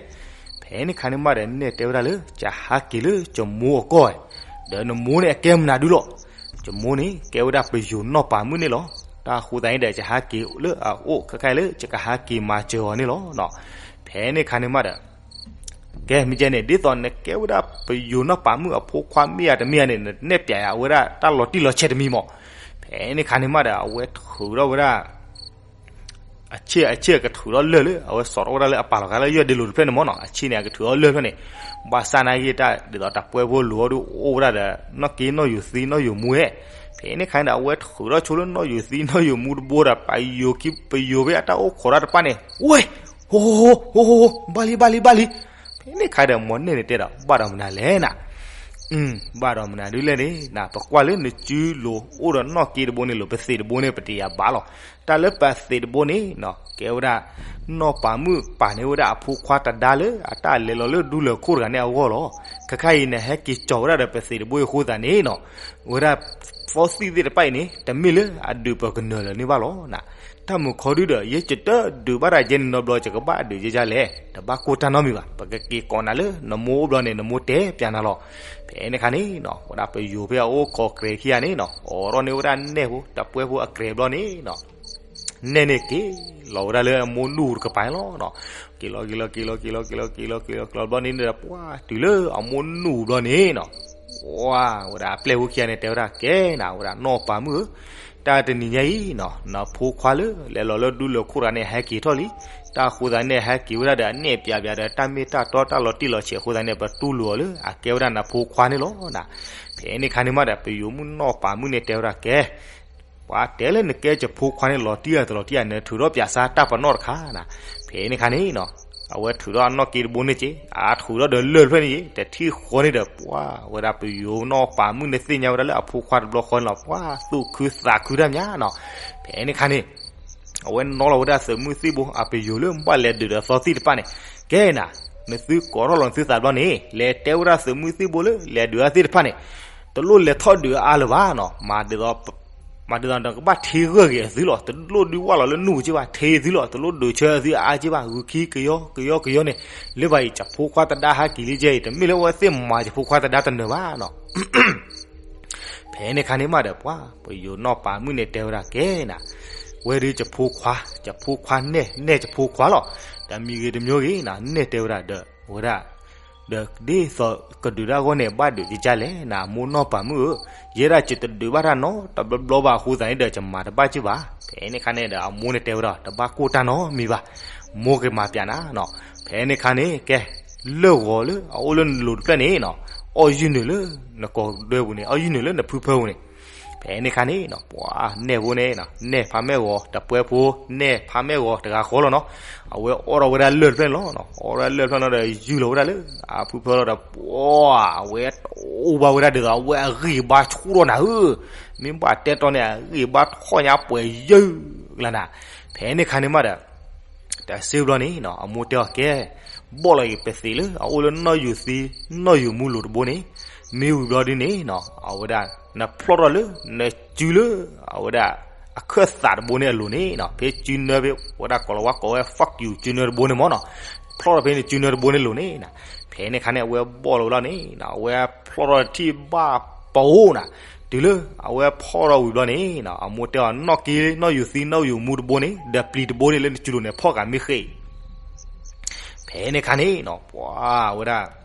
ဖဲန့ၣ်ခါန့ၣ်မးဒီး နဲၣ်တဲဝဲဒၣ်လၢ ယဟးက့ၤလၢယမိၢ်အကီၢ်, ဒီးနမိၢ်န့ၣ် အကဲမနုၤဒုလီၤ. ယမိၢ်န့ၣ် ကဲဝဲဒၣ်ပယိၤနီၢ်ပၤမုၣ်န့ၣ်လီၤ. တၢ်ဃိသတးန့ၣ်ဒီး ယဟးက့ၤလၢအအိၣ်ခဲခါလၢ ယကဟးက့ၤမၤစၢၤအီၤန့ၣ်လီၤ. ဖဲန့ၣ်ခါန့ၣ်မးဒီး ကဲ မ့ၢ်ကဲန့ၣ် ဒ်သိးနကဲဝဲဒၣ်ပယိၤနီၢ်ပၤမုၣ်အဖိခွါမ့ၢ်ဧါတမ့ၢ်ဧါန့ၣ် နနဲၣ်ပျးယၤအဝဲဒၣ်တၢ်လီၤတံၢ်လီၤဆဲးတမံၤမး. ဖဲန့ၣ်ခါန့ၣ်မးဒီး အဝဲထုးထီၣ်ဝဲဒၣ် အဆ့ၣ် အဆ့ၣ်အကထုးထီၣ်လၢၢ်လၢ အဝဲစိာ်ထီၣ်ဝဲဒၣ်လၢအပာ်လီၤခါလၢယွၢ်ဒ့လိၤတဖျၢၣ်န့ၣ်မးနီၤ. အဆ့ၣ်န့ၣ် အကထုးထီၣ်လၢၢ်တဖျၢၣ်န့ၣ်, ဘၣ်ဆၣ်နာ်က့တၢ်ဒ်သိးတၢ်ပှဲၤဖိလိၤအီၤဒုးအိၣ်ဝဲဒၣ်ဒီး နီၢ်က့နီၢ်ယိၤသံနီၢ်ယိၤမူဧဲ. ဖဲန့ၣ်ခါန့ၣ်ဒီး အဝဲထုးထီၣ်ဆိလၢနီၢ်ယိၤသံနီၢ်ယိၤမူတဘိဒီး ပယိၤခံ ပယိၤဖဲအတၢ်အိၣ်ခိးတၢ်တဖၣ်န့ၣ် ဝဲ, ဟိဟိဟိ, ဘၣ်လံ ဘၣ်လံ ဘၣ်လံ. ဖဲန့ၣ်ခါဒီး မိၢ်နဲၣ်န့ၣ်တဲဒီး ဘၣ်ဒီးမနုၤလဲၣ်နၤ. ဘၣ်ဒီးမနုၤဒုလဲၣ်န့ၣ် ပကွၢ်လၢနစုလိၤအိၣ်ဒီးနီၢ်က့တဘိန့ၣ်လိၤ ပသံးတဘိန့ၣ် ပတယာ်ဘၣ်လီၤ. တၢ်လၢပသံးတဘိန့ၣ် ကဲဝဲဒၣ် နီၢ်ပၤမုၣ်ပာ်န့ၢ်ဝဲဒၣ်အဖိခွါတဒါလၢ အတၢ်လဲၤလီၤလၢဒူလၢာ်ခိၣ်တဂၤန့ၣ်အဂီၢ်လီၤ. ခဲခါအံၤ နဟဲက့ၤကၠီၤဝဲဒၣ်ဒီးပသံးတဘိအံၤအဃိသတးန့ၣ်နီၤ, ဝဲဒၣ် သီသံၣ်သ့ၣ်တဖၣ်အံၤန့ၣ် တမ့ၢ်လၢအဒုးပကနၢၤလၢၤန့ၣ်ဘၣ်လီၤ. တၢ်မုာ်ခီဒုဒီး ယဲယတဒုးဘၣ်တၢ်ယဲန့ၣ်နီတဘျီ ယကဘၣ်ဒုးယဲယါလဲၣ်. တဘၣ်ကိၢ်တၢ်နီတမံၤဘၣ်. ပကက့ၤကိးနၤလၢနမိၢ်အိၣ်ဘျီန့ၣ် နမိၢ်တဲပျးနၤလီၤ. ဖဲန့ၣ်ခါန့ၣ်နီၤ ဝဲဒၣ်ပယိၤဖဲအအိၣ်ခိးကြဲးခံဂၤန့ၣ်နီၤ အိးထီၣ်န့ၢ်ဝဲဒၣ်နဲၣ်ဖိ တပှဲၤဖိအကြဲးဘျီန့ၣ်နီၤ နဲၣ်န့ၣ်က့ၤလီၤဝဲဒၣ်လၢအမိၢ်နူၢ်တကပၤန့ၣ်လီၤ. က့ၤလီၤက့ၤလီၤက့ၤလီၤက့ၤလီၤက့ၤလီၤက့ၤလီၤက့ၤလီၤက့ၤလီၤက့ၤလီၤဘျီန့ၣ် ပှၤတုၤလၢအမိၢ်နူၢ်ဘျီန့ၣ်နီၤ ဝဲဒၣ်အပျဲၢ်ဖိခံဂၤန့ၣ် တဲဝဲဒၣ် ကဲနၤ ဝဲဒၣ်နီၢ်ပၤမုၣ်ဧၢ, တၢ်တနံၤညါအံၤနီၤ နဖိခွါလၢလဲၤလီၤလၢဒူလၢာ်ခိၣ်တဂၤန့ၣ် ဟဲက့ၤထီၣ်လံ. တၢ်အဃိသတးန့ၣ် ဟဲက့ၤဝဲဒၣ်ဒီး အနဲၣ်ပျးပျးဒီး တၢ်မ့ၢ်တၢ်တီတၢ်လီၤတံၢ်လီၤဆဲးအဃိသတးန့ၣ် ပတူၢ်လိာ်အီၤလၢအကဲဝဲဒၣ်နဖိခွါန့ၣ်လီၤနၤ. ဖဲန့ၣ်ခါန့ၣ်မးဒီး ပယိၤမုၣ်နီၢ်ပၤမုၣ်န့ၣ် တဲဝဲဒၣ် ကဲ ပှၤတဲလၢနကဲယဖိခွါန့ၣ် လီၤတံၢ်အတလီၤတံၢ်ဧါ နထုးထီၣ်ပၠးစၢ်တၢ်ပနီၣ်တခါနၤ. ဖဲန့ၣ်ခါန့ၣ်နီၤ အဝဲထုးထီၣ်အနီၢ်က့တဘိန့ၣ်က့ၤ အထုးထီၣ်ဒီးလၢၢ်တဖျၢၣ်န့ၣ်က့ၤ တထံၣ်ဃီန့ၣ်ဒီး ပှၤဝဲဒၣ်ပယိၤနီၢ်ပၤမုၣ်န့ၣ်သ့ၣ်ညါဝဲဒၣ်လၢအဖိခွါတဘျီဃီန့ၣ်လီၤ. ပှၤသူၣ်ခုသးခုတၢ်မးနီၤ. ဖဲန့ၣ်ခါန့ၣ် အဝဲနီၣ်လီၤဝဲဒၣ်သုးမုၢ်သံၣ်ဘိ အပယိၤလၢဘၣ်လဲၤဒုးဒီးသီသံၣ်တဖၣ်န့ၣ်, ကဲနၤ, နသုကိးထီၣ်လီၤနသုသးဘျီန့ၣ် လဲၤတဲဝဲဒၣ်သုးမုၢ်သံၣ်ဘိလၢ လဲၤဒုးအသ့ၣ်တဖၣ်န့ၣ်, တလိၣ်လဲၤထီၣ်ဒုးအါလၢၤဘၣ်နီၤ. မၤဒ်သိး မၤဒ်သိးနကဘၣ်ထံဂၢၢ်ဂ့ၤအသုလီၤ. တလိၣ်ဒုးဝၢ်လီၤလၢနူၢ်က့ဘၣ်, ထံသုလီၤ. တလိၣ်ဒုးဆၢအသုအါက့ဘၣ်, ဂုာ်ခံကယီကယီကယီန့ၣ်, လၢဘၣ်အံၤ ယဖိခွါတဒါဟဲက့ၤလံကဲအံၤ တမ့ၢ်လၢအဝဲသ့ၣ်မၤယဖိခွါတဒါတနၢၤဘၣ်နီၤ. ဖဲန့ၣ်ခါန့ၣ်မးဒီး ပှၤပယိၤနီၢ်ပၤမုၣ်န့ၣ်တဲဝဲဒၣ် ကဲနၤ, ဝဲဒုးယဖိခွါ, ယဖိခွါနဲၣ်, နဲၣ်ယဖိခွါလီၤ. တမံၤဂ့ၤတမံၤဂ့ၤနၤ, နဲၣ်တဲဝဲဒၣ်ဒီး ဝဲဒၣ် ဒီးဒ်သိးကဒုးတၢ်အဂီၢ်န့ၣ် ဘၣ်ဒုးကကၢ်လဲၣ်နၤ မိၢ်နီၢ်ပၤမုၣ်ဧၢ, ယဲဒၣ်ယတဒုးဘၣ်တၢ်နီတဘျီဘျီဘၣ်အဃိသတးန့ၣ်ဒီး ယမၤတဘၣ်က့ဘၣ်. ဖဲန့ၣ်ခါန့ၣ်ဒီး အမိၢ်န့ၣ်တဲဝဲဒၣ် တဘၣ်ကိၢ်တၢ်နီတမံၤဘၣ်, မိၢ်ကမၤပျးနၤနီၤ. ဖဲန့ၣ်ခါန့ၣ် ကဲ လၢၢ်ဂီၤလၢအအိၣ်လၢနလိၤတဖျၢၣ်န့ၣ်နီၤ, အီၣ်ယုၢ်နုာ်လၢနကိးဒၢပူၤန့ၣ်, အီၣ်ယုၢ်နုာ်လၢနဖုဖၢပူၤန့ၣ်. ဖဲန့ၣ်ခါန့ၣ်နီၤ ပှၤနဲၣ်ဖိန့ၣ်, နဲၣ်ဖးမဲာ်ဂီၤတပှဲၤဖိ, နဲၣ်ဖးမဲာ်ဂီၤတဂၤဃီလီၤနီၤ. အဝဲအီၣ်ထီၣ်ဝဲဒၣ်လၢၢ်တဖျၢၣ်န့ၣ်လီၤ. အီၣ်ထီၣ်လၢၢ်တဖျၢၣ်န့ၣ်ဒီး ယုၢ်လီၤဝဲဒၣ်လၢအဖုဖၢလီၤဒီး ပှၤအဝဲအိၣ်ဘၣ်ဝဲဒၣ်ဒ်သိး အဝဲအဂံၢ်ဘါဆူၣ်ထီၣ်နၤဧၢ, မ့ၢ်ဘၣ်တဲတီန့ၣ် အဂံၢ်ဘါထီၣ်ညါပှဲၤယၢၢ်လၢနၤ. ဖဲန့ၣ်ခါန့ၣ်မးဒီး တၢ်စ့ဘျီန့ၣ်နီၤ အမိၢ်တဲအီၤ ကဲ ဘီၣ်လီၤအံၤပသံးလၢအအိၣ်လၢနီၢ်ယိၤသံ နီၢ်ယိၤမူလိၤတဘိန့ၣ်, မ့ၢ်ဝံၤဘျီဒ်န့ၣ်နီၤ အဝဲဒၣ် နဖျီၣ်ထီၣ်လၢ နစုလၢ အဝဲဒၣ် အခၢၣ်သးတဘိန့ၣ်အလိၤန့ၣ်နီၤ, ဖဲစုနၢဖဲ ဝဲဒၣ်ကိးလီၤဝဲကိးဝဲ fuck you စုနၢတဘိန့ၣ်မ့ၢ်နီၤ, ဖျီၣ်ထီၣ်ဖဲန့ၣ်စုနၢတဘိန့ၣ်လိၤန့ၣ်နီၤ. ဖဲန့ၣ်ခါန့ၣ် အဝဲဘီၣ်လီၤဝဲလီၤန့ၣ်နီၤ အဝဲဖျီၣ်ထီၣ်တထံၣ်ဘၣ်ပအိၣ်နီၤ, တ တုၤလၢအဝဲဖီၣ်ထီၣ်ဝံၤဘျီန့ၣ်နီၤ အမိၢ်တဲအီၤ နီၣ်က့ နီၣ်ယူၤသံ နီၣ်ယူၤမူတဘိန့ၣ် ဒီးပျံၤတဘိန့ၣ်လၢနစုလိၤန့ၣ် ဖီၣ်ဃာ်မ့ၢ်ဃ့ၢ် ဖဲန့ၣ်ခါန့ၣ်နီၤ ပှၤဝဲဒၣ်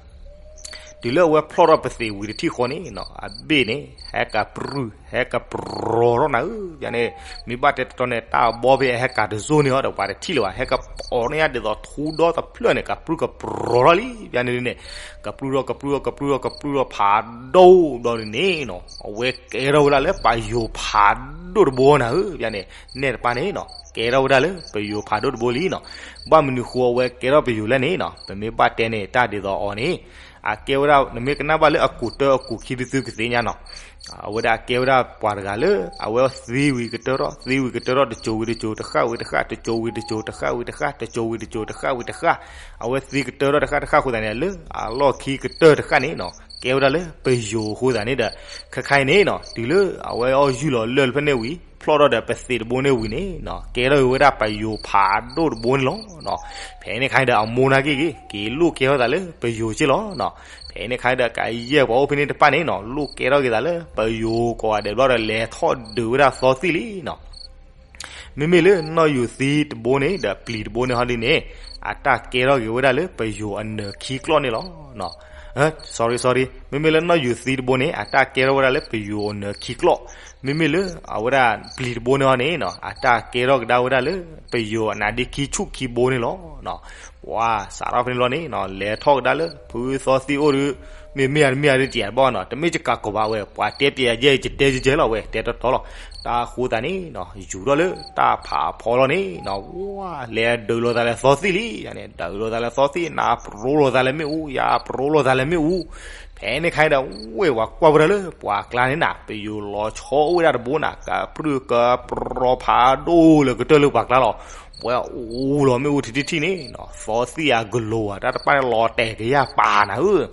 တုၤလၢအဝဲဖျီၣ်ထီၣ်ပသံးဝံၤတထံၣ်ဃီန့ၣ်နီၤ အဘ့ၣ်န့ၣ် ဟဲကပြုၢ် ဟဲကပြီၤထီၣ်နၤဧၢ ယန့ၣ် မ့ၢ်ဘၣ်တဲတတီၤန့ၣ် တၢ်အဘီဖဲအဟဲကၤတစိၢ်န့ၣ်ဟီဒီး ပှၤတထံၣ်လၢၤဘၣ် ဟဲကပီၤန့ၢ်ယၤဒ်သိးထူဒီသဖျၢၣ်န့ၣ် ကပြုၢ်ကပြီၤထီၣ်လံ ယန့ၣ်န့ၣ် ကပြုၢ်ထီၣ် ကပြုၢ်ထီၣ် ကပြုၢ်ထီၣ် ကပြုၢ်ထီၣ်ဖးဒိၣ်ဘျီန့ၣ်နီၤ အဝဲကဲထီၣ်ဝဲဒၣ်လၢပယိၤဖးဒိၣ်တဘိနၤဧၢ ယန့ၣ် နဲၣ်တပၤန့ၣ်နီၤ ကဲထီၣ်ဝဲဒၣ်လၢပယိၤဖးဒိၣ်တဘိလံနီၤ ဘၣ်မနုၤဃိအဝဲကဲထီၣ်ပယိၤလဲၣ်န့ၣ်နီၤ ပမ့ၢ်ဘၣ်တဲန့ၣ် တၢ်ဒ်သိးအီၤန့ၣ် အကဲဝဲဒၣ် နမ့ၢ်ကနၣ်ဘၣ်လၢအကူာ်တၢအကူာ်ခံဒုသုကသ့ၣ်ညါနီၤ အဝဲဒၣ်အကဲဝဲဒၣ်ပှၤတဂၤလၢ အဝဲသံဝံၤကတၢၢ်ထီၣ် သံဝံၤကတၢၢ်ထီၣ် တစိၤဝံၤတစိၤ တဃၣ်ဝံၤတဃၣ် တစိၤဝံၤတစိၤ တဃၣ်ဝံၤတဃၣ် တစိၤဝံၤတစိၤ တဃၣ်ဝံၤတဃၣ် အဝဲသံကတၢၢ်ထီၣ်တဃၣ်တဃၣ်အဃိသတးန့ၣ် လၢအလီၢ်ခံကတၢၢ်တဃၣ်န့ၣ်နီၤ ကဲဝဲဒၣ်လၢပယိၤအဃိသတးန့ၣ်ဒီး ခဲခါအံၤန့ၣ်နီၤ တုၤလၢအဝဲအီၣ်ယုၢ်လီၤလၢၢ်ဖဲန့ၣ်ဝံၤ ဖျီၣ်ထီၣ်ဒီးပသံးတဘိန့ၣ်ဝံၤန့ၣ်နီၤ ကဲထီၣ်က့ၤဝဲဒၣ်ပယိၤဖးဒိၣ်တဘိန့ၣ်လီၤနီၤ ဖဲန့ၣ်ခါအံၤဒီးအမိၢ်နာ်က့ဂ့ၤ က့ၤလိၣ်ကဲထီၣ်သးလၢပယိၤက့လီၤနီၤ ဖဲန့ၣ်ခါအံၤဒီးကယဲၢ်ပှၤအိၣ်ဖဲန့ၣ်တဖၣ်န့ၣ်နီၤ လိၣ်ကဲထီၣ်က့ၤသးလၢပယိၤကိးဂၤဒဲးဘျီဒီး လဲၤထီၣ်ဒုးဝဲဒၣ်သီသံၣ်လံနီၤ မ့မ့ၢ်လၢနီၣ်ယူၤသံတဘိန့ၣ် ဒီးပျံၤတဘိန့ၣ်ဟီဒ်န့ၣ် အတၢ်ကဲထီၣ်က့ၤဝဲဒၣ်လၢပယိၤအနၢၤခံကျီၢ်န့ၣ်လီၤ. sorry sorry မ့မ့ၢ်လၢနီၣ်ယူၤသံတဘိန့ၣ် အတၢ်ကဲထီၣ်ဝဲဒၣ်လၢပယိၤအနၢၤခံကျီၢ်, မ့မ့ၢ်လၢအဝဲဒၣ်ပျံၤတဘိန့ၣ်ဟီန့ၣ် အတၢ်ကဲထီၣ်ကဒါဝဲဒၣ်လၢပယိၤအနါဒ့ခံဆူၣ်ခံဘိန့ၣ်လီၤ. ပှၤစးထီၣ်ဖဲန့ၣ်ဘျီန့ၣ် လဲၤထီၣ်ကဒါလၢ ဖုသီသံအိၣ်ဒီး မ့မ့ၢ်အတမ့ၢ်အဒုးတယၤတဘၣ်နီၤ, တမ့ၢ်ယကးကိးဘၣ်ဝဲ ပှၤတဲပျဲယဲ ယတဲယဲလီၤဝဲ တဲတီတီလီၤ. တၢ်ဃိသးန့ၣ် ယူၤထီၣ်လၢတၢ်ဖးဖီလီၤန့ၣ် ဝဲလဲၤဒုးလိာ်သးလၢသီသံၣ်လံ, ဒုးလိာ်သးလၢသီသံၣ် နပရိလိာ်သးလၢမ့ၣ်အူ ယပရိလိာ်သးလၢမ့ၣ်အူ. ဖဲန့ၣ်ခါဒီး ဝဲပှၤကွၢ်ဝဲဒၣ်လၢပှၤကျါန့ၣ်နၤ ပယိၤလီၤဆီအိၣ်ဝဲဒၣ်တဘိနၤ ကပြုၢ်ကပြီၤဖးဒိၣ်လၢကတၢၢ်လၢပှၤကျါလီၤ. ဝဲအူလီၤမ့ၣ်အူထံထံထံန့ၣ် သီသံၣ်အကလိၤဧါ တၢ်တဖၣ်န့ၣ် လီၤတဲာ်ကယၢ်ပာ်နၤဧၢ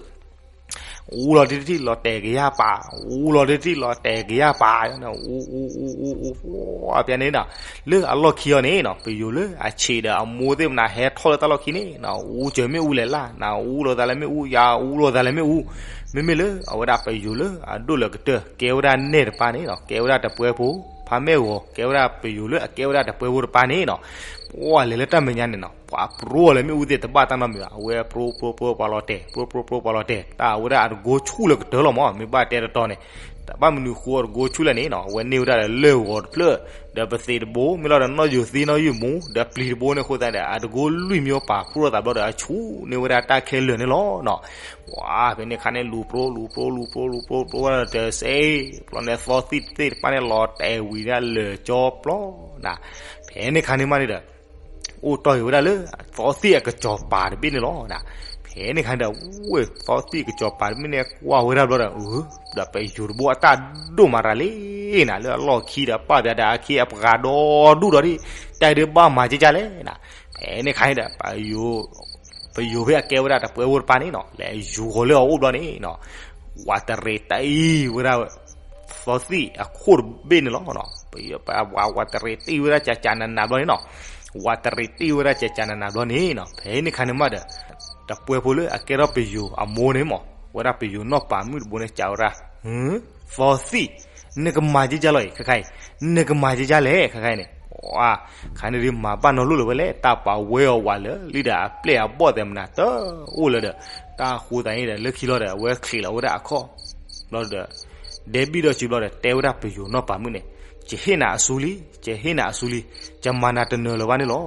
အူလီၤထံထံထံ လီၤတဲာ်ကယၢ်ပာ်, အူလီၤထံထံထံ လီၤတဲာ်ကယၢ်ပာ်, အူအူအူအူအူ ပှၤဖဲန့ၣ်နၤ လၢအလီၢ်ခံအီၤန့ၣ် ပယိၤလၢအဆံးဒီးအမိၢ်သ့ၣ်မနၤဟဲထီၣ်လၢတၢ်လီၢ်ခံန့ၣ် အူစၢၤမ့ၣ်အူလဲၤလၢ် နအူလီၤသးလၢမ့ၣ်အူ ယအူလီၤသးလၢမ့ၣ်အူ. မ့မ့ၢ်လၢအဝဲဒၣ်ပယိၤလၢအဒိၣ်လၢကတၢၢ် ကဲဝဲဒၣ်နဲၣ်တပၤန့ၣ် ကဲဝဲဒၣ်တပှဲဖိ ဖးမဲာ်ဂီၤ ကဲဝဲဒၣ်ပယိၤလၢအကဲဝဲဒၣ်တပှဲဖိတပၤန့ၣ် ပှၤလဲၤလၢတၢ်မဲာ်ညါန့ၣ်နီၤ ပှၤပရိအီၤလၢမ့ၣ်အူသ့ၣ်တဘၣ်တၢ်နီတမံၤဘၣ်, အဝဲပရိပရိပရိပှၤလီၤတဲာ် ပရိပရိပရိပှၤလီၤတဲာ် တၢ်အဝဲဒၣ်အတကိဆူၣ်လၢကတၢၢ်လီၤမး မ့ၢ်ဘၣ်တဲတတီၤန့ၣ်, တဘၣ်မနုၤဃိအတကိဆူၣ်လဲၣ်န့ၣ်နီၤ အဝဲန့ၢ်ဝဲဒၣ်ဒီးလၢၢ်ဂီၤတဖျၢၣ် ဒီးပသံးတဘိ မ့ၢ်လီၤဒီးနီၣ်ယိၤသံနီၣ်ယိၤမူ ဒီးပျံၤတဘိန့ၣ်အဃိသတးဒီး အတကိလွံၢ်မံၤပာ်ဖှိၣ်ထီၣ်သးဘျီဒီး အဆူၣ်န့ၢ်ဝဲဒၣ်တၢ်ခဲလၢာ်န့ၣ်လီၤနီၤ. ပှၤဖဲန့ၣ်ခါန့ၣ် လူၤပရိလူၤပရိလူၤပရိလူၤပရိပရိဝဲဒၣ်ဒီးတစဲး ဘျီန့ၣ်သီသံၣ်သ့ၣ်တဖၣ်န့ၣ် လီၤတဲာ်ဝံၤဒၣ်လၢာ်ကၠီပျီနၤ. ဖဲန့ၣ်ခါန့ၣ်မးန့ၣ်ဒီး အိၣ်တီၢ်က့ၤဝဲဒၣ်လၢ သီသံၣ်အကစီၤပၤတဘ့ၣ်န့ၣ်လီၤ. ဖဲန့ၣ်ခါဒီး ဝဲသီသံၣ်အကစီၤပၤတဘ့ၣ်န့ၣ် ကွၢ်ဝဲဒၣ်ဘျီဒီး အၢ ဒီးပယိၤတဘိအတၢ်ဒိၣ်မးတၢ်လံနၤ လၢအလီၢ်ခံဒီး ပာ်ပၠးဒီးအခ့အပှၤဒီဒူၣ်ဒီးဒ် တၢ်ဒုးဘၣ်မၤကကလဲၣ်နၤ. ဖဲန့ၣ်ခါန့ၣ်ဒီး ပယိၤဖဲအကဲဝဲဒၣ်တပှဲဖိတပၤန့ၣ်နီၤ လဲၤယူၤဃီၤလၢအအိၣ်ဘျီန့ၣ်နီၤ ဝးတရံးတံၢ်ဝဲဒၣ် သီသံၣ်အခိၣ်တဘ့ၣ်န့ၣ်လီၤ. ဝးတရံးတံၢ်ဝဲဒၣ်ကကနးနးဘျီန့ၣ်နီၤ ဝးတရံးတံၢ်ဝဲဒၣ်ကကနးနးဘျီန့ၣ်နီၤ ဖဲန့ၣ်ခါန့ၣ်မးဒီး တပှဲဖိလၢအကဲထီၣ်ပယိၤအမိၢ်န့ၣ်မး ဝဲဒၣ်ပယိၤနီၢ်ပၤမုၣ်တဘိန့ၣ် စံးဝဲဒၣ် သီသံၣ် နကမၤကကလီၤအံၤ ခဲခါအံၤ နကမၤကကလဲၣ် ခဲခါအံၤန့ၣ် ခါန့ၣ်ဒ်မၤဘၣ်နီၢ်လိၣ်လၢၤဝဲလဲၣ် တၢ်ပာ်ဝဲအီၤဝးလၢာ်လံဒီးအပျဲၢ်အဘီၣ်သဲးမနၤတအိၣ်လၢၤဒီး တၢ်ဃိသးန့ၣ်ဒီး လၢခံလီၤဒီး အဝဲချံးလီၤဝဲဒၣ်အခီၣ် ဘျီဒီး ဒဲဘံၣ်ဒီးစုဘျီဒီး တဲဝဲဒၣ်ပယိၤနီၢ်ပၤမုၣ်န့ၣ် ယဟ့ၣ်နၤအစုလံ ယဟ့ၣ်နၤအစုလံ ယမၤနၤတနၢၤလၢၤဘၣ်န့ၣ်လီၤ.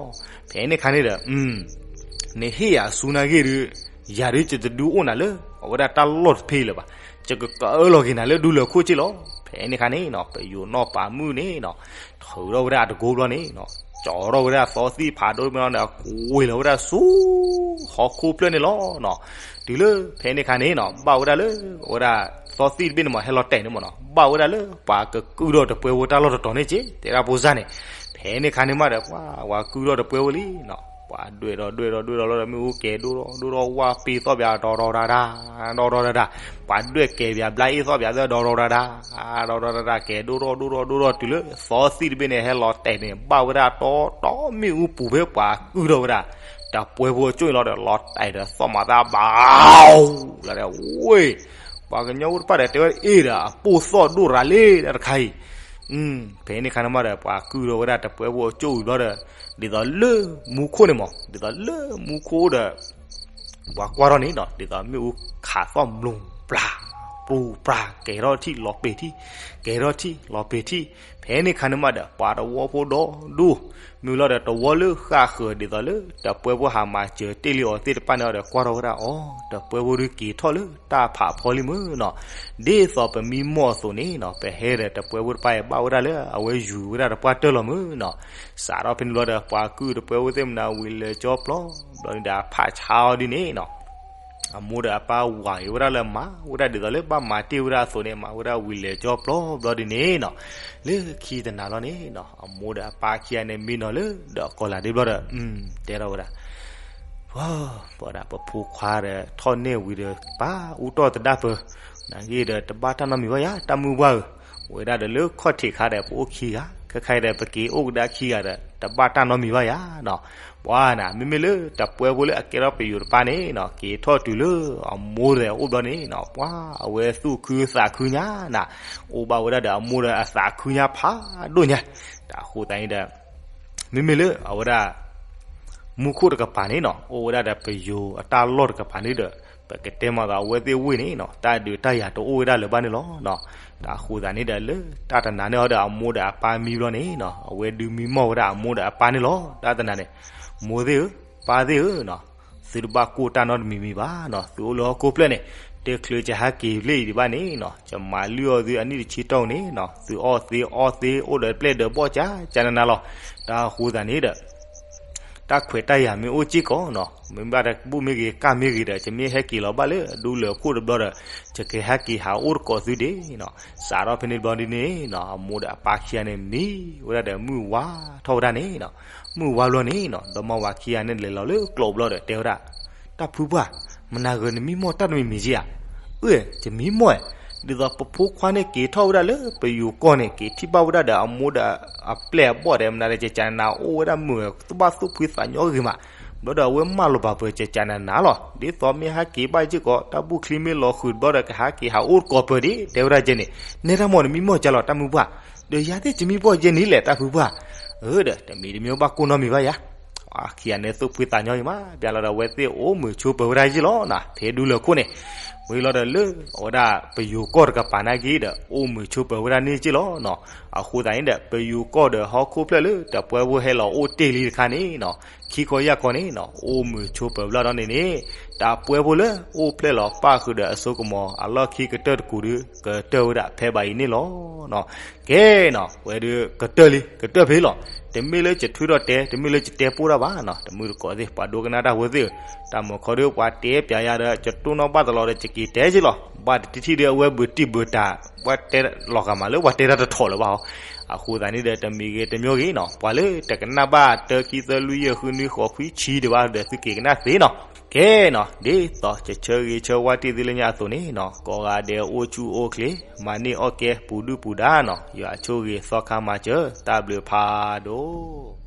ဖဲန့ၣ်ခါန့ၣ်ဒီး နဟ့ၣ်ယၤအစုနာ်ဂ့ၢ်ဒီး ယၤဒုးယတဒုးအိၣ်နၤလၢ အဝဲဒၣ်တၢ်လီၢ်တဖဲလၢၤဘၣ်, ယကကအၢလီၤက့ၤနၤလၢဒူလၢၢ်ခိၣ်က့လီၤ. ဖဲန့ၣ်ခါန့ၣ်နီၤ ပယိၤနီၢ်ပၤမုၣ်န့ၣ်နီၤ ထုးထီၣ်ဝဲဒၣ်အတကိဘျီန့ၣ်နီၤ ကၠီထီၣ်ဝဲဒၣ်သီသံၣ်ဖးဒိၣ်မ့ၢ်လီၤန့ၣ် အကွံာ်လီၤဝဲဒၣ်ဆူ ဟီၣ်ခိၣ်ဖျၢၣ်န့ၣ်လီၤနီၤ. တုၤလၢဖဲန့ၣ်ခါန့ၣ်နီၤ ဘၣ်ဝဲဒၣ်လၢ အဝဲဒၣ်သီသံၣ်တဘ့ၣ်န့ၣ်မး ဟဲလီၤတဲာ်န့ၣ်မးနီၤ ဘၣ်ဝဲဒၣ်လၢ ပှၤကကုၢ်ထီၣ်တပှဲဖိတၢ်လီၢ်တတီၤန့ၣ်က့ တဲဒၣ်ဖိစၢ်န့ၣ်. ဖဲန့ၣ်ခါန့ၣ်မးဒီး ပှၤ ပှၤကုၢ်ထီၣ်တပှဲဖိလံနီၤ ပှၤဒွဲၣ်ဒီးဒွဲၣ်ဒီးဒွဲၣ်ဒီးလီၤဒီး မ့ၣ်အူကဲၤဒိၣ်ထီၣ်ဒိၣ်ထီၣ် ဝၣ်ပ့ၤသီၣ်ပၠး ဒီဒီဒီဒၣ် ဒီဒီဒီဒၣ် ပှၤဒွဲၣ်ကဲၤပၠး ဘျါအ့ၣ်သီၣ်ပၠး ဒီဒီဒီဒၣ် ဒီဒီဒီဒၣ် ကဲၤဒိၣ်ထီၣ်ဒိၣ်ထီၣ်ဒိၣ်ထီၣ် တုၤလၢသီသံၣ်တဘ့ၣ်န့ၣ် ဟဲလီၤတဲာ်န့ၣ် ဘၣ်ဝဲဒၣ်တီတီမ့ၣ်အူပူၤဖဲပှၤကုၢ်ထီၣ်ဝဲဒၣ် တပှဲဖိအကၠိၣ်န့ၣ်လီၤဒီး လီၤတဲာ်ဒီးသီၣ်မၤသၣ်ဘၣ် လီၤဒီး ဝ့ၢ် ပှၤကညီဖိတဖၣ်ဒီး တဲဝဲအ့ၣ်ဒီး အပိၢ်သီၣ်ဒိၣ်ရၤလံတၢ်တခါအံၤ. ဖဲန့ၣ်ခါန့ၣ်မးဒီး ပှၤကုၢ်ထီၣ်ဝဲဒၣ်တပှဲဖိအကၠိၣ်ဝံၤဘျီဒီး ဒ်သိးလၢမူခိၣ်န့ၣ်မး ဒ်သိးလၢမူခိၣ်ဒီး ပှၤကွၢ်ထီၣ်န့ၣ်နီၤ ဒ်သိးမ့ၣ်အူခးသီၣ်ဘျိပျၢ် ပြူပြၢ် ကဲထီၣ်ထံၣ်လီၤပ့ၤထံၣ် ကဲထီၣ်ထံၣ်လီၤပ့ၤထံၣ်. ဖဲန့ၣ်ခါန့ၣ်မးဒီး ပှၤတဝီဖိဒီဒူၣ် မ့ၢ်လီၤဒီးတဝီလၢဃၣ်ဃၢၤ ဒ်သိးလၢတပှဲဖိဟးမၤစၢၤတ့ၢ်လံအီၤသ့ၣ်တဖၣ်န့ၣ်ဒီး ကွၢ်ထီၣ်ဝဲဒၣ်အီၤ တပှဲဖိဒုးက့ၤထီၣ်လၢတၢ်ဖးဖီလံမုၢ်နီၤ. ဒ်သိးပမံမီၢ်အသိးန့ၣ်နီၤ ပဟဲဒီးတပှဲဖိတဖၣ်အံၤဘၣ်ဝဲဒၣ်လၢအဝဲယူၤဝဲဒၣ်တပှၢ်တၢၢ်လီၤမုၢ်နီၤ. စးထီၣ်ဖဲန့ၣ်ဘျီဒီး ပှၤကုၢ်တပှဲဖိသ့ၣ်မနုၤဝံၤလဲၤကၠီပျီ ဘျီန့ၣ်ဒီးအဖးဆါအီၤဒ်န့ၣ်နီၤ အမိၢ်ဒီးအပၢ်ဝၤဂ့ၤဝဲဒၣ်လၢမၤဝဲဒၣ်ဒ်သိးလၢဘၣ်မၤတ့ၢ်ဝဲဒၣ်အသိးန့ၣ် မၤဝဲဒၣ်ဝံၤလဲၤကၠီပျီဘျီဒ်န့ၣ်နီၤ. လၢခံတနၤလီၤန့ၣ်နီၤ အမိၢ်ဒီးအပၢ်ခံဂၤန့ၣ်မံနီၤလၢဒီးကီၢ်လၤဒ့ဘျီဒီး တဲထီၣ်ဝဲဒၣ် ပှၤဒီးပဖိခွါဒီးထီၣ်န့ၢ်ဝံၤဒီး ပၢ်အူတီၢ်သဒၣ်ပၢၤ နာ်က့ဒီးတဘၣ်တၢ်နီတမံၤဘၣ်ယၤ တၢ်မုၢ်ပှၢ်ဧၢ. ဝဲဒၣ်ဒီးလၢခီၣ်ထံးခါဒီးပအိၣ်ခံဂၤ ခဲခါအံၤဒီးပက့ၤအိၣ်ကဒါခံဂၤဒီး တဘၣ်တၢ်နီတမံၤဘၣ်ယၤနီၤ. ပှၤနၤ မ့မ့ၢ်လၢတပှဲဖိလၢအကဲထီၣ်ပယိၤတပၢ်န့ၣ်နီၤ က့ၤထီၣ်တုၤလၢအမိၢ်ဒီးအအိၣ်ဘျီန့ၣ်နီၤ ပှၤအဝဲသူၣ်ခုသးခုညါနၤ အိၣ်ဘၣ်ဝဲဒၣ်ဒီးအမိၢ်ဒီးအသးခုညါဖးဒိၣ်ညါ. တၢ်အဃိသတးန့ၣ်ဒီး မ့မ့ၢ်လၢအဝဲဒၣ် မူခိၣ်တကပၤန့ၣ်နီၤ အိၣ်ဝဲဒၣ်ဒီးပယိၤအတၢ်လီၢ်တကပၤန့ၣ်ဒီး ပကတဲမၤသးအဝဲသ့ၣ်ဝ့ၢ်န့ၣ်နီၤ တၢ်ဒုးတၢ်ယၤတအိၣ်ဝဲဒၣ်လၢၤဘၣ်န့ၣ်လီၤ. တၢ်အဃိသတးန့ၣ်ဒီး လၢတၢ်တနၤန့ၣ်အီၤဒီးအမိၢ်ဒီးအပၢ်မံဘျီန့ၣ်နီၤ အဝဲဒုးမံမီၢ်ဝဲဒၣ်အမိၢ်ဒီးအပၢ်န့ၣ်လီၤ. တၢ်တနၤန့ၣ် မိၢ်သ့ၣ်ဧၢ ပၢ်သ့ၣ်ဧၢနီၤ သုတဘၣ်ကိၢ်တၢ်နီတမံၤမံၤဘၣ်နီၤ သုအိၣ်လၢဟီၣ်ခိၣ်ဖျၢၣ်န့ၣ် တဲချုးကဟဲက့ၤလၢအံၤဒံးဘၣ်န့ၣ်နီၤ ကမၤလုၢ်အီၣ်သုအနံၣ်တဆံတီၢ်န့ၣ်နီၤ သုအီၣ်သ့အီသ့အိၣ်ဒီးပျဲၢ်ဒီးဘီၣ်ကၠးကၠးနးနးလီၤ. တၢ်အဃိသတးန့ၣ်ဒီး တၢ်ခွဲးတၢ်ယာ်မ့ၢ်အိၣ်စ့ၢ်ကီးနီၤ မ့ၢ်ဘၣ်တဘူၣ်မ့ၢ်ဂ့ၤ ကၢ်မ့ၢ်ဂ့ၤဒီး ကမ့ၢ်ဟဲက့ၤလီၤဘၣ်လၢဒူလၢၢ်ခိၣ်တဘျီဒီး ယကဟဲက့ၤဟးအိၣ်တကိးသုဒံးနီၤ. စးထီၣ်ဖဲန့ၣ်တဘျီဒ်န့ၣ်နီၤ အမိၢ်ဒီးအပၢ်ခံဂၤန့ၣ် မံဝဲဒၣ်ဒီးမုၢ်ဝါထီၣ်ဝဲဒၣ်န့ၣ်နီၤ. မုၢ်ဝါဘျီန့ၣ်နီၤ ဒီမါဝၤခံဂၤန့ၣ်လဲၤလီၤလၢကျိးဘျီဒီးတဲဝဲဒၣ် တၢ်ဖုပှၢ် မနၤဂ့ၤနမံမီၢ်တၢ်တမံၤမံၤက့ဧါ. အၢ ယမံမီၢ်ဧါ ဒ်သိးပဖိခွါန့ၣ်က့ၤထီၣ်ဝဲဒၣ်လၢပယိၤကီၢ်န့ၣ် က့ၤထံၣ်ဘၣ်ဝဲဒၣ်ဒီးအမိၢ်ဒီးအပျဲၢ်အဘီၣ်ဒီး မနုၤဒီး ကကနးအိၣ်ဝဲဒၣ်မုာ် သဘၣ်သူၣ်ဖှံသးညီဂ့ၤမး ဘျီဒီးအဝဲမၢလီၤပာ်ပၢၤ ကကနးနးလီၤ. ဒ်သိးမ့ၢ်ဟဲက့ၤဘၣ်စ့ၢ်ကီး တၢ်ဘူၣ်ချံမ့ၢ်လီၤဃုာ်တဘျီဒီး ကဟဲက့ၤဟးအိၣ်တကိးပၢၤဒံး တဲဝဲဒၣ်ကဲန့ၣ် နဲဒၣ်မီၢ်နမံမီၢ်ကလီၤ တၢ်မုၢ်ပှၢ် ဒီးယၤသ့ၣ်ကမံပီၢ်ယဲန့ၣ်လဲၣ် တၢ်ဖုပှၢ်. အၢ ဒီးတမံၤတမံၤဘၣ်ကိၢ်နီတမံၤဘၣ်ယၤ အခံဂၤန့ၣ်သူၣ်ဖှံသးညီယံၤမး ဘၣ်လီၤဒီးအဝဲသ့ၣ်အိၣ်မုာ်ဆိးပၢၤဝဲဒၣ်ယ့ၢ်လီၤနီၤ ဖဲဒူလၢၢ်ခိၣ်န့ၣ် ဝံၤလီၤဒီးလၢ အဝဲဒၣ်ပယိၤကီၢ်တကပၤနာ်က့ဒီး အိၣ်မုာ်ဆိးပၢၤဝဲဒၣ်န့ၣ်က့ၢ်လီၤနီၤ. အဃိသတးန့ၣ်ဒီး ပယိၤကီၢ်ဒီးဟီၣ်ခိၣ်ဖျၢၣ်လၢတပှဲဖိဟဲလီၤအိၣ်တ့ၢ်လံတခါန့ၣ်နီၤ ခံခီယၢ်ခီန့ၣ်နီၤ အိၣ်မုာ်ဆိးပၢၤဝဲလီၤဒီးန့ၣ်န့ၣ် တပှဲဖိလၢအိၣ်ဖျဲၣ်လီၤပၣ်ဃုာ်ဒီးအစိကမီၤ အလီၢ်ခံကတၢၢ်တကူာ်ဒီး ကတၢၢ်ဝဲဒၣ်ဖဲဘၣ်အံၤန့ၣ်လီၤနီၤ. ကဲနီၤ ဝဲဒၣ်ကတၢၢ်လံ ကတၢၢ်ဖဲလီၤ. တမ့ၢ်လၢကထုးထီၣ်တဲ တမ့ၢ်လၢကတဲပိၢ်တၢ်ဘၣ်နီၤ တမုၢ်တကိးသ့ၣ် ပှၤဒိကနၣ်တၢ်ဖိသ့ၣ်ဧၢ, တၢ်မုာ်ခီဒီးပှၤတဲပျးယၤဒီး ကတိၢ်နီၣ်ဘၣ်တလီၤဒီး ကက့ၤတဲက့ၤလီၤ. ဘၣ်တထံၣ်ထံၣ်ဒီးအဝဲဘုးတံၢ်ဘုးတၢ် ပှၤတဲလီၤဂာ်မးလၢပှၤတဲတၢ်တထီၣ်လၢၤဘၣ်ဟီ. အဃိသတးန့ၣ်ဒီး တမံၤဂ့ၤတမံၤဂ့ၤနီၤ ပှၤလၢတကနၣ်ဘၣ်တၢ ခံ သၢ လွံၢ် ယဲၢ် ဃု နွံ ဃိး ခွံ ဆံဒံးဘၣ်ဒီး သုက့ၤကနၣ်သ့နီၤ. ကဲနီၤ ဒ်သိးကဆၢဂ့ၤဆၢဝါတ့ၢ်သုလၢညါအသိးန့ၣ်နီၤ ကိးဂၤဒဲးအိၣ်ဆူၣ်အိၣ်ချ့ မၤန့ၢ်အီၣ်ကဲ ပူၤဒုၣ်ပူၤဒါနီၤ ယွၤဆိၣ်ဂ့ၤသီခါမၤစၢၤ တၢ်ဘျုးဖးဒိၣ်